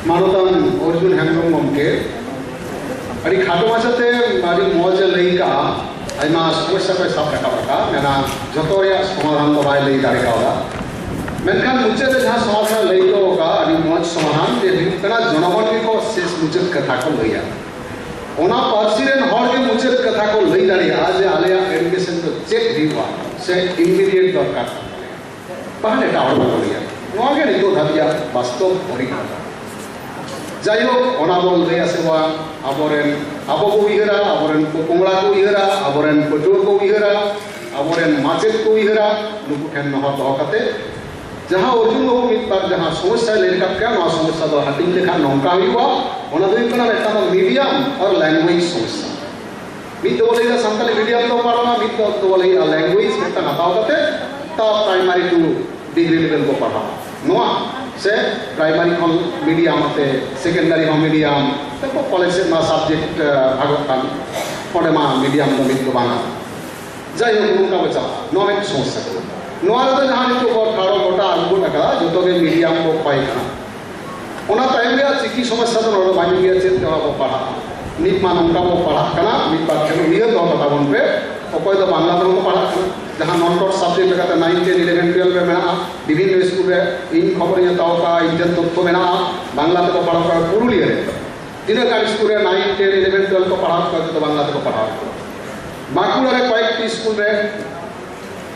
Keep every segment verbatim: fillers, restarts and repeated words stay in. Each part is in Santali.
ᱢᱟᱱᱚᱛᱟᱱ ᱚᱨᱡᱩᱱ ᱦᱮᱢᱵᱨᱚᱢ ᱜᱚᱢᱠᱮ ᱟᱹᱰᱤ ᱠᱷᱟᱴᱚ ᱢᱟᱪᱷᱟᱛᱮ ᱟᱹᱰᱤ ᱢᱚᱡᱽ ᱮ ᱞᱟᱹᱭ ᱠᱟᱜᱼᱟ᱾ ᱟᱭᱢᱟ ᱥᱚᱢᱚᱥᱥᱟ ᱠᱚᱭ ᱥᱟᱵ ᱨᱟᱠᱟᱵ ᱟᱠᱟᱫᱼᱟ, ᱢᱮᱱᱟ ᱡᱷᱚᱛᱚ ᱨᱮᱭᱟᱜ ᱥᱚᱢᱟᱫᱷᱟᱱ ᱫᱚ ᱵᱟᱭ ᱞᱟᱹᱭ ᱫᱟᱲᱮ ᱠᱟᱣᱫᱟ᱾ ᱢᱮᱱᱠᱷᱟᱱ ᱢᱩᱪᱟᱹᱫ ᱨᱮ ᱡᱟᱦᱟᱸ ᱥᱚᱢᱟᱫᱷᱟᱱ ᱞᱟᱹᱭ ᱦᱚᱴᱚ ᱟᱠᱟᱫᱼᱟ, ᱟᱹᱰᱤ ᱢᱚᱡᱽ ᱥᱚᱢᱟᱫᱷᱟᱱ, ᱡᱮ ᱦᱩᱭᱩᱜ ᱠᱟᱱᱟ ᱡᱚᱱᱚᱜᱚᱱ ᱜᱮᱠᱚ ᱥᱮᱥ ᱢᱩᱪᱟᱹᱫ ᱠᱟᱛᱷᱟ ᱠᱚ ᱞᱟᱹᱭᱟ᱾ ᱚᱱᱟ ᱯᱟᱹᱨᱥᱤ ᱨᱮᱱ ᱦᱚᱲ ᱜᱮ ᱢᱩᱪᱟᱹᱫ ᱠᱟᱛᱷᱟ ᱠᱚ ᱞᱟᱹᱭ ᱫᱟᱲᱮᱭᱟᱜᱼᱟ ᱡᱮ ᱟᱞᱮᱭᱟᱜ ᱮᱰᱩᱠᱮᱥᱚᱱ ᱫᱚ ᱪᱮᱫ ᱦᱩᱭᱩᱜᱼᱟ ᱥᱮ ᱤᱢᱤᱰᱤᱭᱮᱴ ᱫᱚᱨᱠᱟᱨ ᱠᱟᱱ ᱛᱟᱞᱮᱭᱟ᱾ ᱛᱟᱦᱞᱮ ᱮᱴᱟᱜ ᱦᱚᱲ ᱵᱟᱠᱚ ᱞᱟᱹᱭᱟ᱾ ᱱᱚᱣᱟ ᱜᱮ ᱱᱤᱛᱚᱜ ᱫᱷᱟᱹᱵᱤᱡᱟᱜ ᱵᱟᱥᱛᱚᱵ ᱚᱨᱤᱠᱟᱛᱷᱟ᱾ ᱡᱟᱭᱦᱳᱠ, ᱚᱱᱟ ᱵᱚᱱ ᱞᱟᱹᱭᱟ ᱥᱮ ᱵᱟᱝ, ᱟᱵᱚᱨᱮᱱ, ᱟᱵᱚ ᱠᱚ ᱩᱭᱦᱟᱹᱨᱟ, ᱟᱵᱚᱨᱮᱱ ᱯᱚᱯᱚᱝᱲᱟ ᱠᱚ ᱩᱭᱦᱟᱹᱨᱟ, ᱟᱵᱚᱨᱮᱱ ᱯᱟᱹᱴᱷᱩᱣᱟᱹ ᱠᱚ ᱩᱭᱦᱟᱹᱨᱟ, ᱟᱵᱚᱨᱮᱱ ᱢᱟᱪᱮᱫ ᱠᱚ ᱩᱭᱦᱟᱹᱨᱟ, ᱱᱩᱠᱩ ᱴᱷᱮᱱ ᱱᱚᱣᱟ ᱫᱚᱦᱚ ᱠᱟᱛᱮ ᱡᱟᱦᱟᱸ ᱚᱨᱡᱩᱱ ᱵᱟᱹᱵᱩ ᱢᱤᱫ ᱵᱟᱨ ᱡᱟᱦᱟᱸ ᱥᱚᱢᱚᱥᱥᱟᱭ ᱞᱟᱹᱭ ᱨᱟᱠᱟᱵ ᱠᱮᱜᱼᱟ, ᱱᱚᱣᱟ ᱥᱚᱢᱚᱥᱥᱟ ᱫᱚ ᱦᱟᱹᱴᱤᱧ ᱞᱮᱠᱷᱟᱱ ᱱᱚᱝᱠᱟ ᱦᱩᱭᱩᱜᱼᱟ᱾ ᱚᱱᱟ ᱫᱚ ᱦᱩᱭᱩᱜ ᱠᱟᱱᱟ ᱢᱤᱫᱴᱟᱝ ᱫᱚ medium or language ᱥᱚᱢᱚᱥᱥᱟ᱾ ᱢᱤᱫ ᱫᱚᱵᱚ ᱞᱟᱹᱭᱫᱟ ᱥᱟᱱᱛᱟᱲᱤ medium ᱛᱮ ᱯᱟᱲᱦᱟᱜᱼᱟ, ᱢᱤᱫ ᱫᱚ ᱫᱚᱵᱚ ᱞᱟᱹᱭᱮᱫᱼᱟ language ᱢᱤᱫᱴᱟᱝ ᱦᱟᱛᱟᱣ ᱠᱟᱛᱮ ᱛᱟᱣ primary to degree level ᱠᱚ ᱯᱟᱲᱦᱟᱜᱼᱟ᱾ ᱱᱚᱣᱟ ᱥᱮ primary ᱠᱷᱚᱱ medium ᱟᱛᱮ secondary ᱦᱚᱸ medium, ᱛᱟᱨᱯᱚᱨ ᱠᱚᱞᱮᱡᱽ ᱥᱮᱫ ᱢᱟ subject, ᱟᱸ, ᱵᱷᱟᱜᱚᱜ ᱠᱟᱱ, ᱚᱸᱰᱮ ᱢᱟ medium ᱫᱚ ᱢᱤᱫ ᱫᱚ ᱵᱟᱝᱟ᱾ ᱡᱟᱭᱦᱳᱠ, ᱱᱚᱝᱠᱟ ᱵᱚ ᱪᱟᱞᱟᱜᱼᱟ᱾ ᱱᱚᱣᱟ ᱢᱤᱫ ᱥᱚᱢᱚᱥᱥᱟ ᱠᱟᱱᱟ᱾ ᱱᱚᱣᱟ ᱨᱮᱫᱚ ᱡᱟᱦᱟᱸ ᱱᱤᱛᱚᱜ ᱵᱚ ᱴᱷᱟᱲᱚ ᱜᱚᱴᱟ ᱟᱹᱜᱩ ᱜᱚᱫ ᱟᱠᱟᱫᱟ, ᱡᱚᱛᱚ ᱜᱮ medium ᱵᱚ ᱯᱟᱭ ᱠᱟᱱᱟ᱾ ᱚᱱᱟ ᱛᱟᱭᱚᱢ ᱨᱮᱭᱟᱜ ᱪᱤᱠᱤ ᱥᱚᱢᱚᱥᱥᱟ ᱫᱚ ᱱᱚᱰᱮ ᱵᱟᱹᱧ ᱞᱟᱹᱭᱟ, ᱪᱮᱫ ᱛᱮ ᱚᱱᱟ ᱵᱚ ᱯᱟᱲᱦᱟᱜᱼᱟ᱾ ᱱᱤᱛ ᱢᱟ ᱱᱚᱝᱠᱟ ᱵᱚ ᱯᱟᱲᱦᱟᱜ ᱠᱟᱱᱟ, ᱢᱤᱫ ᱵᱟᱨ ᱴᱷᱮᱱ ᱩᱭᱦᱟᱹᱨ ᱫᱚᱦᱚ ᱠᱟᱛᱟ ᱵᱚᱱ ᱯᱮ, ᱚᱠᱚᱭ ᱫᱚ ᱵᱟᱝᱞᱟ ᱛᱮᱦᱚᱸ ᱠᱚ ᱯᱟᱲᱦᱟᱜ ᱠᱟᱱᱟ᱾ ᱡᱟᱦᱟᱸ non taught subject ᱞᱮᱠᱟᱛᱮ nine, ten, eleven, twelve ᱨᱮ ᱢᱮᱱᱟᱜᱼᱟ, ᱵᱤᱵᱷᱤᱱᱱᱚ ᱥᱠᱩᱞ ᱨᱮ ᱤᱧ ᱠᱷᱚᱵᱚᱨᱤᱧ ᱦᱟᱛᱟᱣ ᱠᱟᱜᱼᱟ, ᱤᱧ ᱴᱷᱮᱱ ᱛᱚᱛᱛᱷᱚ ᱢᱮᱱᱟᱜᱼᱟ, ᱵᱟᱝᱞᱟ ᱛᱮᱠᱚ ᱯᱟᱲᱦᱟᱣ ᱠᱟᱜᱼᱟ ᱯᱩᱨᱩᱞᱤᱭᱟᱹ ᱨᱮ᱾ ᱛᱤᱱᱟᱹᱜ ᱜᱟᱱ ᱥᱠᱩᱞ ᱨᱮ nine, ten, eleven, twelve ᱠᱚ ᱯᱟᱲᱦᱟᱣ ᱠᱚᱣᱟ, ᱡᱚᱛᱚ ᱵᱟᱝᱞᱟ ᱛᱮᱠᱚ ᱯᱟᱲᱦᱟᱣ ᱠᱚᱣᱟ᱾ ᱵᱟᱸᱠᱩᱲᱟ ᱨᱮ ᱠᱚᱭᱮᱠᱴᱤ ᱥᱠᱩᱞ ᱨᱮ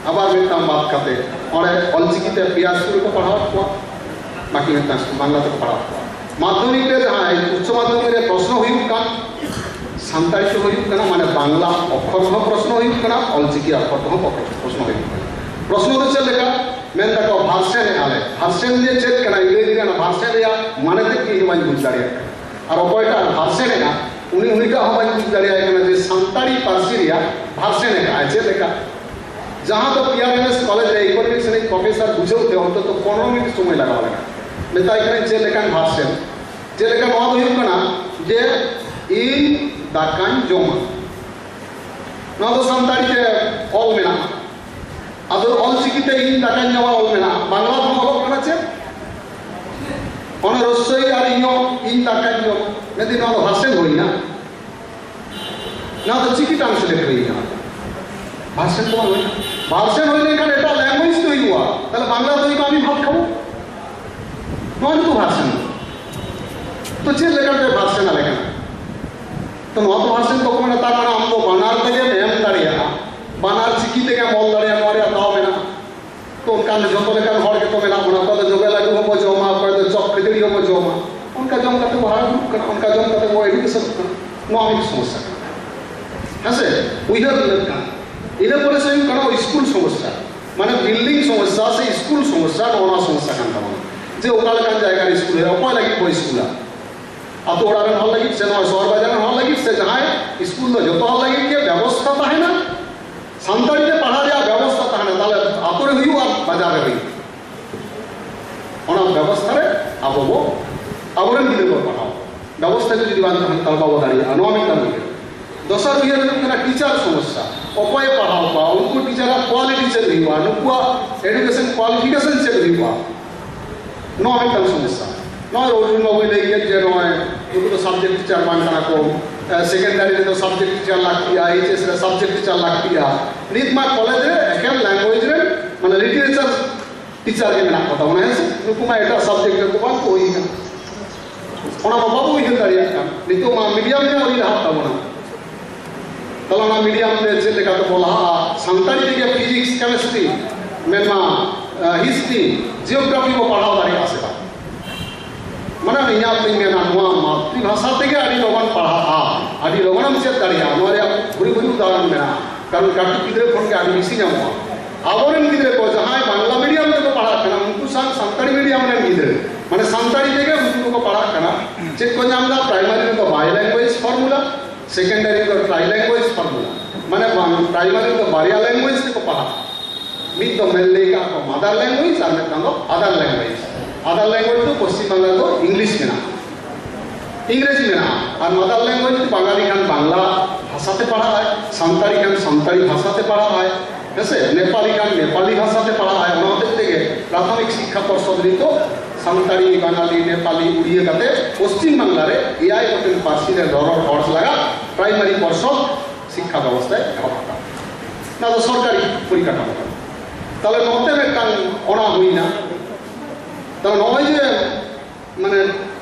ᱟᱵᱟᱨ ᱢᱤᱫᱴᱟᱝ ᱵᱟᱫ ᱠᱟᱛᱮ ᱚᱸᱰᱮ ᱚᱞᱪᱤᱠᱤ ᱛᱮ ᱯᱮᱭᱟ ᱥᱠᱩᱞ ᱨᱮᱠᱚ ᱯᱟᱲᱦᱟᱣ ᱠᱚᱣᱟ, ᱵᱟᱹᱠᱤ ᱢᱤᱫᱴᱟᱝ ᱥᱠᱩᱞ ᱵᱟᱝᱞᱟ ᱛᱮᱠᱚ ᱯᱟᱲᱦᱟᱣ ᱠᱚᱣᱟ᱾ ᱢᱟᱫᱽᱫᱷᱚᱢᱤᱠ ᱨᱮ ᱡᱟᱦᱟᱸᱭ ᱩᱪᱪᱚ ᱢᱟᱫᱽᱫᱷᱚᱢᱤᱠ ᱨᱮ ᱯᱨᱚᱥᱱᱚ ᱦᱩᱭᱩᱜ ᱠᱟᱱ, ᱥᱟᱱᱛᱟᱲᱤ ᱛᱮ ᱦᱩᱭᱩᱜ ᱠᱟᱱᱟ, ᱢᱟᱱᱮ ᱵᱟᱝᱞᱟ ᱚᱠᱠᱷᱚᱨ ᱛᱮᱦᱚᱸ ᱯᱨᱚᱥᱱᱚ ᱦᱩᱭᱩᱜ ᱠᱟᱱᱟ, ᱚᱞᱪᱤᱠᱤ ᱚᱠᱠᱷᱚᱨ ᱛᱮᱦᱚᱸ ᱯᱨᱚᱥᱱᱚ ᱦᱩᱭᱩᱜ ᱠᱟᱱᱟ᱾ ᱯᱨᱚᱥᱱᱚ ᱫᱚ ᱪᱮᱫ ᱞᱮᱠᱟ? ᱢᱮᱱ ᱫᱟᱠᱚ version ᱮᱫᱼᱟ ᱞᱮ᱾ Version ᱡᱮ ᱪᱮᱫ ᱠᱟᱱᱟ, ᱤᱝᱨᱮᱡᱤ ᱨᱮ ᱚᱱᱟ version ᱨᱮᱭᱟᱜ ᱢᱟᱱᱮ ᱛᱮᱫ ᱤᱧ ᱦᱚᱸ ᱵᱟᱹᱧ ᱵᱩᱡᱽ ᱫᱟᱲᱮᱭᱟᱜ ᱠᱟᱱᱟ᱾ ᱟᱨ ᱚᱠᱚᱭᱴᱟᱜ version ᱮᱫᱼᱟ, ᱩᱱᱤ, ᱩᱱᱤᱴᱟᱜ ᱦᱚᱸ ᱵᱟᱹᱧ ᱵᱩᱡᱽ ᱫᱟᱲᱮᱭᱟᱭ ᱠᱟᱱᱟ ᱡᱮ ᱥᱟᱱᱛᱟᱲᱤ ᱯᱟᱹᱨᱥᱤ ᱨᱮᱭᱟᱜ version ᱮᱫᱼᱟ ᱪᱮᱫ ᱞᱮᱠᱟ᱾ ᱡᱟᱦᱟᱸ ᱫᱚ P R M S college ᱨᱮ economics ᱨᱤᱱᱤᱡ professor ᱵᱩᱡᱷᱟᱹᱣ ᱛᱮ ᱚᱱᱛᱚᱛᱚ ᱯᱚᱱᱨᱚ ᱢᱤᱱᱤᱴ ᱥᱚᱢᱚᱭ ᱞᱟᱜᱟᱣ ᱞᱮᱱᱟ᱾ ᱢᱮᱛᱟᱭ ᱠᱟᱹᱱᱟᱹᱧ ᱪᱮᱫ ᱞᱮᱠᱟᱱ version? ᱪᱮᱫ ᱞᱮᱠᱟ? ᱱᱚᱣᱟ ᱫᱚ ᱦᱩᱭᱩᱜ ᱠᱟᱱᱟ ᱡᱮ ᱤᱧ ᱫᱟᱠᱟᱧ ᱡᱚᱢᱟ᱾ ᱱᱚᱣᱟ ᱫᱚ ᱥᱟᱱᱛᱟᱲᱤ ᱛᱮ ᱚᱞ ᱢᱮᱱᱟᱜᱼᱟ᱾ ᱟᱫᱚ ᱚᱞ ᱪᱤᱠᱤ ᱛᱮ ᱤᱧ ᱫᱟᱠᱟᱧ ᱡᱚᱢᱟ ᱚᱞ ᱢᱮᱱᱟᱜᱼᱟ, ᱵᱟᱝᱞᱟ ᱫᱚ ᱚᱞᱚᱜ ᱠᱟᱱᱟ ᱪᱮᱫ? ᱚᱱᱟ ᱨᱚᱥᱥᱚᱭ ᱟᱨ ᱤᱧ ᱦᱚᱸ, ᱤᱧ ᱫᱟᱠᱟᱧ ᱡᱚᱢ, ᱢᱮᱱᱫᱟᱹᱧ ᱱᱚᱣᱟ ᱫᱚ ᱵᱷᱟᱨᱥᱮᱱ ᱦᱩᱭᱱᱟ, ᱱᱚᱣᱟ ᱫᱚ ᱪᱤᱠᱤ ᱴᱨᱟᱱᱥᱞᱮᱴ ᱦᱩᱭᱱᱟ, ᱵᱷᱟᱨᱥᱮᱱ ᱫᱚ ᱵᱟᱝ ᱦᱩᱭᱱᱟ᱾ ᱵᱷᱟᱨᱥᱮᱱ ᱦᱩᱭ ᱞᱮᱱᱠᱷᱟᱱ ᱮᱴᱟᱜ ᱞᱮᱝᱜᱩᱭᱮᱡᱽ ᱛᱮ ᱦᱩᱭᱩᱜᱼᱟ, ᱛᱟᱦᱞᱮ ᱵᱟᱝᱞᱟ ᱫᱚ ᱦᱩᱭᱩᱜᱼᱟ, ᱟᱹᱰᱤ ᱵᱷᱟᱜᱽ ᱠᱷᱟᱵᱚ᱾ ᱱᱚᱣᱟ ᱜᱮᱛᱚ ᱵᱷᱟᱨᱥᱮᱱ᱾ ᱛᱚ ᱪᱮᱫ ᱞᱮᱠᱟᱛᱮ ᱵᱷᱟᱨᱥᱮᱱ ᱟᱞᱮ ᱠᱟᱱᱟ? ᱛᱚ ᱱᱚᱣᱟ ᱫᱚ ᱵᱷᱟᱨᱥᱮᱱ ᱫᱚᱠᱚ ᱢᱮᱱᱟ, ᱛᱟᱨ ᱢᱟᱱᱮ ᱟᱢ ᱫᱚ ᱵᱟᱱᱟᱨ ᱛᱮᱜᱮᱢ ᱮᱢ ᱫᱟᱲᱮᱭᱟᱜᱼᱟ, ᱵᱟᱱᱟᱨ ᱪᱤᱠᱤ ᱛᱮᱜᱮᱢ ᱚᱞ ᱫᱟᱲᱮᱭᱟᱜᱼᱟ, ᱱᱚᱣᱟ ᱨᱮᱭᱟᱜ ᱫᱟᱣ ᱢᱮᱱᱟᱜᱼᱟ᱾ ᱛᱚ ᱚᱱᱠᱟᱱ ᱡᱚᱛᱚ ᱞᱮᱠᱟᱱ ᱦᱚᱲ ᱜᱮᱠᱚ ᱢᱮᱱᱟᱜ ᱵᱚᱱᱟ᱾ ᱚᱠᱚᱭ ᱫᱚ ᱡᱚᱵᱮ ᱞᱟᱹᱰᱩ ᱦᱚᱸᱵᱚ ᱡᱚᱢᱟ, ᱚᱠᱚᱭ ᱫᱚ ᱪᱚᱯ ᱠᱷᱟᱹᱡᱟᱹᱲᱤ ᱦᱚᱸᱵᱚ ᱡᱚᱢᱟ᱾ ᱚᱱᱠᱟ ᱡᱚᱢ ᱠᱟᱛᱮ ᱵᱚ ᱦᱟᱨᱟ ᱵᱩᱨᱩᱜ ᱠᱟᱱᱟ, ᱚᱱᱠᱟ ᱡᱚᱢ ᱠᱟᱛᱮ ᱵᱚ ᱮᱰᱩᱠᱮᱥᱚᱱᱚᱜ ᱠᱟᱱᱟ᱾ ᱱᱚᱣᱟ ᱢᱤᱫ ᱥᱚᱢᱚᱥᱥᱟ ᱠᱟᱱᱟ, ᱦᱮᱸ ᱥᱮ? ᱩᱭᱦᱟᱹᱨ ᱞᱮᱠᱷᱟᱱ ᱤᱱᱟᱹ ᱯᱚᱨᱮ ᱥᱮ ᱦᱩᱭᱩᱜ ᱠᱟᱱᱟ ᱥᱠᱩᱞ ᱥᱚᱢᱚᱥᱥᱟ, ᱢᱟᱱᱮ ᱵᱤᱞᱰᱤᱝ ᱥᱚᱢᱚᱥᱥᱟ ᱥᱮ ᱥᱠᱩᱞ ᱥᱚᱢᱚᱥᱥᱟ, ᱱᱚᱜᱼᱚ ᱱᱚᱣᱟ ᱥᱚᱢᱚᱥᱥᱟ ᱠᱟᱱ ᱛᱟᱵᱚᱱᱟ᱾ ᱡᱮ ᱚᱠᱟ ᱞᱮᱠᱟᱱ ᱡᱟᱭᱜᱟ ᱨᱮ ᱥᱠᱩᱞ ᱦᱩᱭᱩᱜᱼᱟ, ᱚᱠᱚᱭ ᱞᱟᱹᱜᱤᱫ ᱵᱚ ᱥᱠᱩᱞᱟ? ᱟᱛᱳ ᱚᱲᱟᱜ ᱨᱮᱱ ᱦᱚᱲ ᱞᱟᱹᱜᱤᱫ ᱥᱮ ᱱᱚᱣᱟ ᱥᱚᱦᱚᱨ ᱵᱟᱡᱟᱨ ᱨᱮᱱ ᱦᱚᱲ ᱞᱟᱹᱜᱤᱫ ᱥᱮ ᱡᱟᱦᱟᱸᱭ ᱥᱠᱩᱞ ᱫᱚ ᱡᱚᱛᱚ ᱦᱚᱲ ᱞᱟᱹᱜᱤᱫ ᱜᱮ ᱵᱮᱵᱚᱥᱛᱷᱟ ᱛᱟᱦᱮᱱᱟ, ᱥᱟᱱᱛᱟᱲᱤ ᱛᱮ ᱯᱟᱲᱦᱟᱣ ᱨᱮᱭᱟᱜ ᱵᱮᱵᱚᱥᱛᱷᱟ ᱛᱟᱦᱮᱱᱟ, ᱛᱟᱦᱞᱮ ᱟᱛᱳ ᱨᱮ ᱦᱩᱭᱩᱜᱼᱟ, ᱵᱟᱡᱟᱨ ᱨᱮ ᱦᱩᱭᱩᱜᱼᱟ᱾ ᱚᱱᱟ ᱵᱮᱵᱚᱥᱛᱷᱟ ᱨᱮ ᱟᱵᱚ ᱵᱚ, ᱟᱵᱚᱨᱮᱱ ᱜᱤᱫᱽᱨᱟᱹ ᱵᱚ ᱯᱟᱲᱦᱟᱣ᱾ ᱵᱮᱵᱚᱥᱛᱷᱟ ᱡᱩᱫᱤ ᱵᱟᱝ ᱛᱟᱦᱮᱱ, ᱛᱟᱦᱞᱮ ᱵᱟᱵᱚ ᱫᱟᱲᱮᱭᱟᱜᱼᱟ᱾ ᱱᱚᱣᱟ ᱢᱤᱫᱴᱟᱝ ᱩᱭᱦᱟᱹᱨ᱾ ᱫᱚᱥᱟᱨ ᱩᱭᱦᱟᱹᱨ ᱦᱩᱭᱩᱜ ᱠᱟᱱᱟ ᱴᱤᱪᱟᱨ ᱥᱚᱢᱚᱥᱥᱟ᱾ ᱚᱠᱚᱭᱮ ᱯᱟᱲᱦᱟᱣ ᱠᱚᱣᱟ? ᱩᱱᱠᱩ ᱴᱤᱪᱟᱨᱟᱜ ᱠᱳᱣᱟᱞᱤᱴᱤ ᱪᱮᱫ ᱦᱩᱭᱩᱜᱼᱟ? ᱱᱩᱠᱩᱣᱟᱜ ᱮᱰᱩᱠᱮᱥᱚᱱ ᱠᱳᱣᱟᱞᱤᱯᱷᱤᱠᱮᱥᱚᱱ ᱪᱮᱫ ᱦᱩᱭᱩᱜᱼᱟ? ᱱᱚᱣᱟ ᱢᱤᱫᱴᱟᱝ ᱥᱚᱢᱚᱥᱥᱟ᱾ ᱱᱚᱜᱼᱚᱭ ᱚᱨᱡᱩᱱ ᱵᱟᱵᱩᱭ ᱞᱟᱹᱭ ᱠᱮᱫ ᱡᱮ ᱱᱚᱜᱼᱚᱭ ᱱᱩᱠᱩ ᱫᱚ ᱥᱟᱵᱡᱮᱠᱴ ᱴᱤᱪᱟᱨ ᱵᱟᱝ ᱠᱟᱱᱟ ᱠᱚ, ᱥᱮᱠᱮᱱᱰᱟᱨᱤ ᱨᱮᱫᱚ ᱥᱟᱵᱡᱮᱠᱴ ᱴᱤᱪᱟᱨ ᱞᱟᱹᱠᱛᱤᱜᱼᱟ, ᱮᱭᱤᱪ ᱮᱥ ᱨᱮ ᱥᱟᱵᱡᱮᱠᱴ ᱴᱤᱪᱟᱨ ᱞᱟᱹᱠᱛᱤᱜᱼᱟ᱾ ᱱᱤᱛ ᱢᱟ ᱠᱚᱞᱮᱡᱽ ᱨᱮ ᱮᱠᱮᱱ ᱞᱮᱝᱜᱩᱭᱮᱡᱽ ᱨᱮᱱ, ᱢᱟᱱᱮ ᱞᱤᱴᱟᱨᱮᱪᱟᱨ ᱴᱤᱪᱟᱨ ᱜᱮ ᱢᱮᱱᱟᱜ ᱠᱚ ᱛᱟᱵᱚᱱᱟ, ᱦᱮᱸ ᱥᱮ? ᱱᱩᱠᱩ ᱢᱟ ᱮᱴᱟᱜ ᱥᱟᱵᱡᱮᱠᱴ ᱨᱮᱠᱚ ᱵᱟᱝ ᱠᱚ ᱦᱩᱭ ᱠᱟᱱᱟ᱾ ᱚᱱᱟ ᱢᱟ ᱵᱟᱵᱚ ᱩᱭᱦᱟᱹᱨ ᱫᱟᱲᱮᱭᱟᱜ ᱠᱟᱱ᱾ ᱱᱤᱛᱚᱜ ᱢᱟ ᱢᱤᱰᱤᱭᱟᱢ ᱜᱮ ᱟᱹᱣᱨᱤ ᱞᱟᱦᱟᱜ ᱛᱟᱵᱚᱱᱟ᱾ ᱛᱟᱦᱞᱮ ᱚᱱᱟ ᱢᱤᱰᱤᱭᱟᱢ ᱛᱮ ᱪᱮᱫ ᱞᱮᱠᱟ ᱛᱮᱵᱚ ᱞᱟᱦᱟᱜᱼᱟ? ᱥᱟᱱᱛᱟᱲᱤ ᱛᱮᱜᱮ ᱯᱷᱤᱡᱤᱠᱥ, ᱠᱮᱢᱮᱥᱴᱨᱤ, ᱢᱮᱱᱢᱟ ᱦᱤᱥᱴᱨᱤ, ᱡᱤᱭᱳᱜᱨᱟᱯᱷᱤ ᱵᱚ ᱯᱟᱲᱦᱟᱣ ᱫᱟᱲᱮᱭᱟᱜᱼᱟ ᱥᱮ ᱵᱟᱝ? ᱢᱟᱱᱮ ᱤᱧᱟᱹᱜ ᱛᱤᱧ ᱢᱮᱱᱟ, ᱱᱚᱣᱟ ᱢᱟᱛᱨᱤᱵᱷᱟᱥᱟ ᱛᱮᱜᱮ ᱟᱹᱰᱤ ᱞᱚᱜᱚᱱ ᱯᱟᱲᱦᱟᱜᱼᱟ, ᱟᱹᱰᱤ ᱞᱚᱜᱚᱱᱮᱢ ᱪᱮᱫ ᱫᱟᱲᱮᱭᱟᱜᱼᱟ᱾ ᱱᱚᱣᱟ ᱨᱮᱭᱟᱜ ᱵᱷᱩᱨᱤ ᱵᱷᱩᱨᱤ ᱩᱫᱟᱦᱚᱨᱚᱱ ᱢᱮᱱᱟᱜᱼᱟ, ᱠᱟᱨᱚᱱ ᱠᱟᱹᱴᱤᱡ ᱜᱤᱫᱽᱨᱟᱹ ᱠᱷᱚᱱ ᱜᱮ ᱟᱹᱰᱤ ᱵᱮᱥᱤ ᱧᱟᱢᱚᱜᱼᱟ᱾ ᱟᱵᱚᱨᱮᱱ ᱜᱤᱫᱽᱨᱟᱹ ᱠᱚ ᱡᱟᱦᱟᱸᱭ ᱵᱟᱝᱞᱟ ᱢᱤᱰᱤᱭᱟᱢ ᱛᱮᱠᱚ ᱯᱟᱲᱦᱟᱜ ᱠᱟᱱᱟ, ᱩᱱᱠᱩ ᱥᱟᱶ ᱥᱟᱱᱛᱟᱲᱤ ᱢᱤᱰᱤᱭᱟᱢ ᱨᱮᱱ ᱜᱤᱫᱽᱨᱟᱹ, ᱢᱟᱱᱮ ᱥᱟᱱᱛᱟᱲᱤ ᱛᱮᱜᱮ ᱩᱱᱠᱩ ᱫᱚᱠᱚ ᱯᱟᱲᱦᱟᱜ ᱠᱟᱱᱟ᱾ ᱪᱮᱫ ᱠᱚ ᱧᱟᱢ ᱮᱫᱟ? ᱯᱨᱟᱭᱢᱟᱨᱤ ᱨᱮᱫᱚ ᱵᱟᱭ ᱞᱮᱝᱜᱩᱭᱮᱡᱽ ᱯᱷᱚᱨᱢᱩᱞᱟ, ᱥᱮᱠᱮᱱᱰᱟᱨᱤ ᱨᱮᱫᱚ ᱴᱨᱟᱭ ᱞᱮᱝᱜᱩᱭᱮᱡᱽ ᱯᱷᱚᱨᱢᱩᱞᱟ, ᱢᱟᱱᱮ ᱵᱟᱝ, ᱯᱨᱟᱭᱢᱟᱨᱤ ᱨᱮᱫᱚ ᱵᱟᱨᱭᱟ ᱞᱮᱝᱜᱩᱭᱮᱡᱽ ᱛᱮᱠᱚ ᱯᱟᱲᱦᱟᱜᱼᱟ᱾ ᱢᱤᱫ ᱫᱚ ᱢᱮᱱ ᱞᱟᱹᱭ ᱠᱟᱜ ᱠᱚ ᱢᱟᱫᱟᱨ ᱞᱮᱝᱜᱩᱭᱮᱡᱽ ᱟᱨ ᱢᱤᱫᱴᱟᱝ ᱫᱚ ᱟᱫᱟᱨ ᱞᱮᱝᱜᱩᱭᱮᱡᱽ᱾ ᱟᱫᱟᱨ ᱞᱮᱝᱜᱩᱭᱮᱡᱽ ᱫᱚ ᱯᱚᱥᱪᱤᱢ ᱵᱟᱝᱞᱟ ᱫᱚ ᱤᱝᱞᱤᱥ ᱢᱮᱱᱟᱜᱼᱟ, ᱤᱝᱨᱮᱡᱤ ᱢᱮᱱᱟᱜᱼᱟ, ᱟᱨ ᱢᱟᱫᱟᱨ ᱞᱮᱝᱜᱩᱭᱮᱡᱽ ᱡᱩᱫᱤ ᱵᱟᱝᱜᱟᱞᱤ ᱠᱷᱟᱱ ᱵᱟᱝᱞᱟ ᱵᱷᱟᱥᱟᱛᱮ ᱯᱟᱲᱦᱟᱜᱼᱟᱭ, ᱥᱟᱱᱛᱟᱲᱤ ᱠᱷᱟᱱ ᱥᱟᱱᱛᱟᱲᱤ ᱵᱷᱟᱥᱟᱛᱮ ᱯᱟᱲᱦᱟᱜᱼᱟᱭ᱾ ᱦᱮᱸᱥᱮ, ᱱᱮᱯᱟᱞᱤ ᱠᱷᱟᱱ ᱱᱮᱯᱟᱞᱤ ᱵᱷᱟᱥᱟ ᱛᱮ ᱯᱟᱲᱦᱟᱜ ᱟᱭ᱾ ᱚᱱᱟ ᱦᱚᱛᱮᱡ ᱛᱮᱜᱮ ᱯᱨᱟᱛᱷᱚᱢᱤᱠ ᱥᱤᱠᱠᱷᱟ ᱯᱚᱨᱥᱚᱫ ᱱᱤᱛᱚᱜ ᱥᱟᱱᱛᱟᱲᱤ, ᱵᱟᱝᱟᱞᱤ, ᱱᱮᱯᱟᱞᱤ, ᱩᱲᱤᱭᱟᱹ ᱠᱟᱛᱮ ᱯᱚᱥᱪᱤᱢ ᱵᱟᱝᱞᱟ ᱨᱮ ᱮᱭᱟᱭ ᱜᱚᱴᱮᱱ ᱯᱟᱹᱨᱥᱤ ᱨᱮ ᱨᱚᱨᱚᱲ ᱦᱚᱲ ᱞᱟᱜᱟᱫ ᱯᱨᱟᱭᱢᱟᱨᱤ ᱯᱚᱨᱥᱚᱫ ᱥᱤᱠᱠᱷᱟ ᱵᱮᱵᱚᱥᱛᱷᱟᱭ ᱮᱦᱚᱵ ᱟᱠᱟᱫᱟ᱾ ᱱᱚᱣᱟ ᱫᱚ ᱥᱚᱨᱠᱟᱨᱤ ᱯᱚᱨᱤᱠᱟᱴᱷᱟᱢᱳ ᱠᱟᱱᱟ᱾ ᱛᱟᱦᱞᱮ ᱱᱚᱛᱮ ᱢᱤᱫᱴᱟᱝ ᱚᱱᱟ ᱦᱩᱭᱱᱟ᱾ ᱛᱟᱦᱞᱮ ᱱᱚᱜᱼᱚᱭ ᱡᱮ ᱢᱟᱱᱮ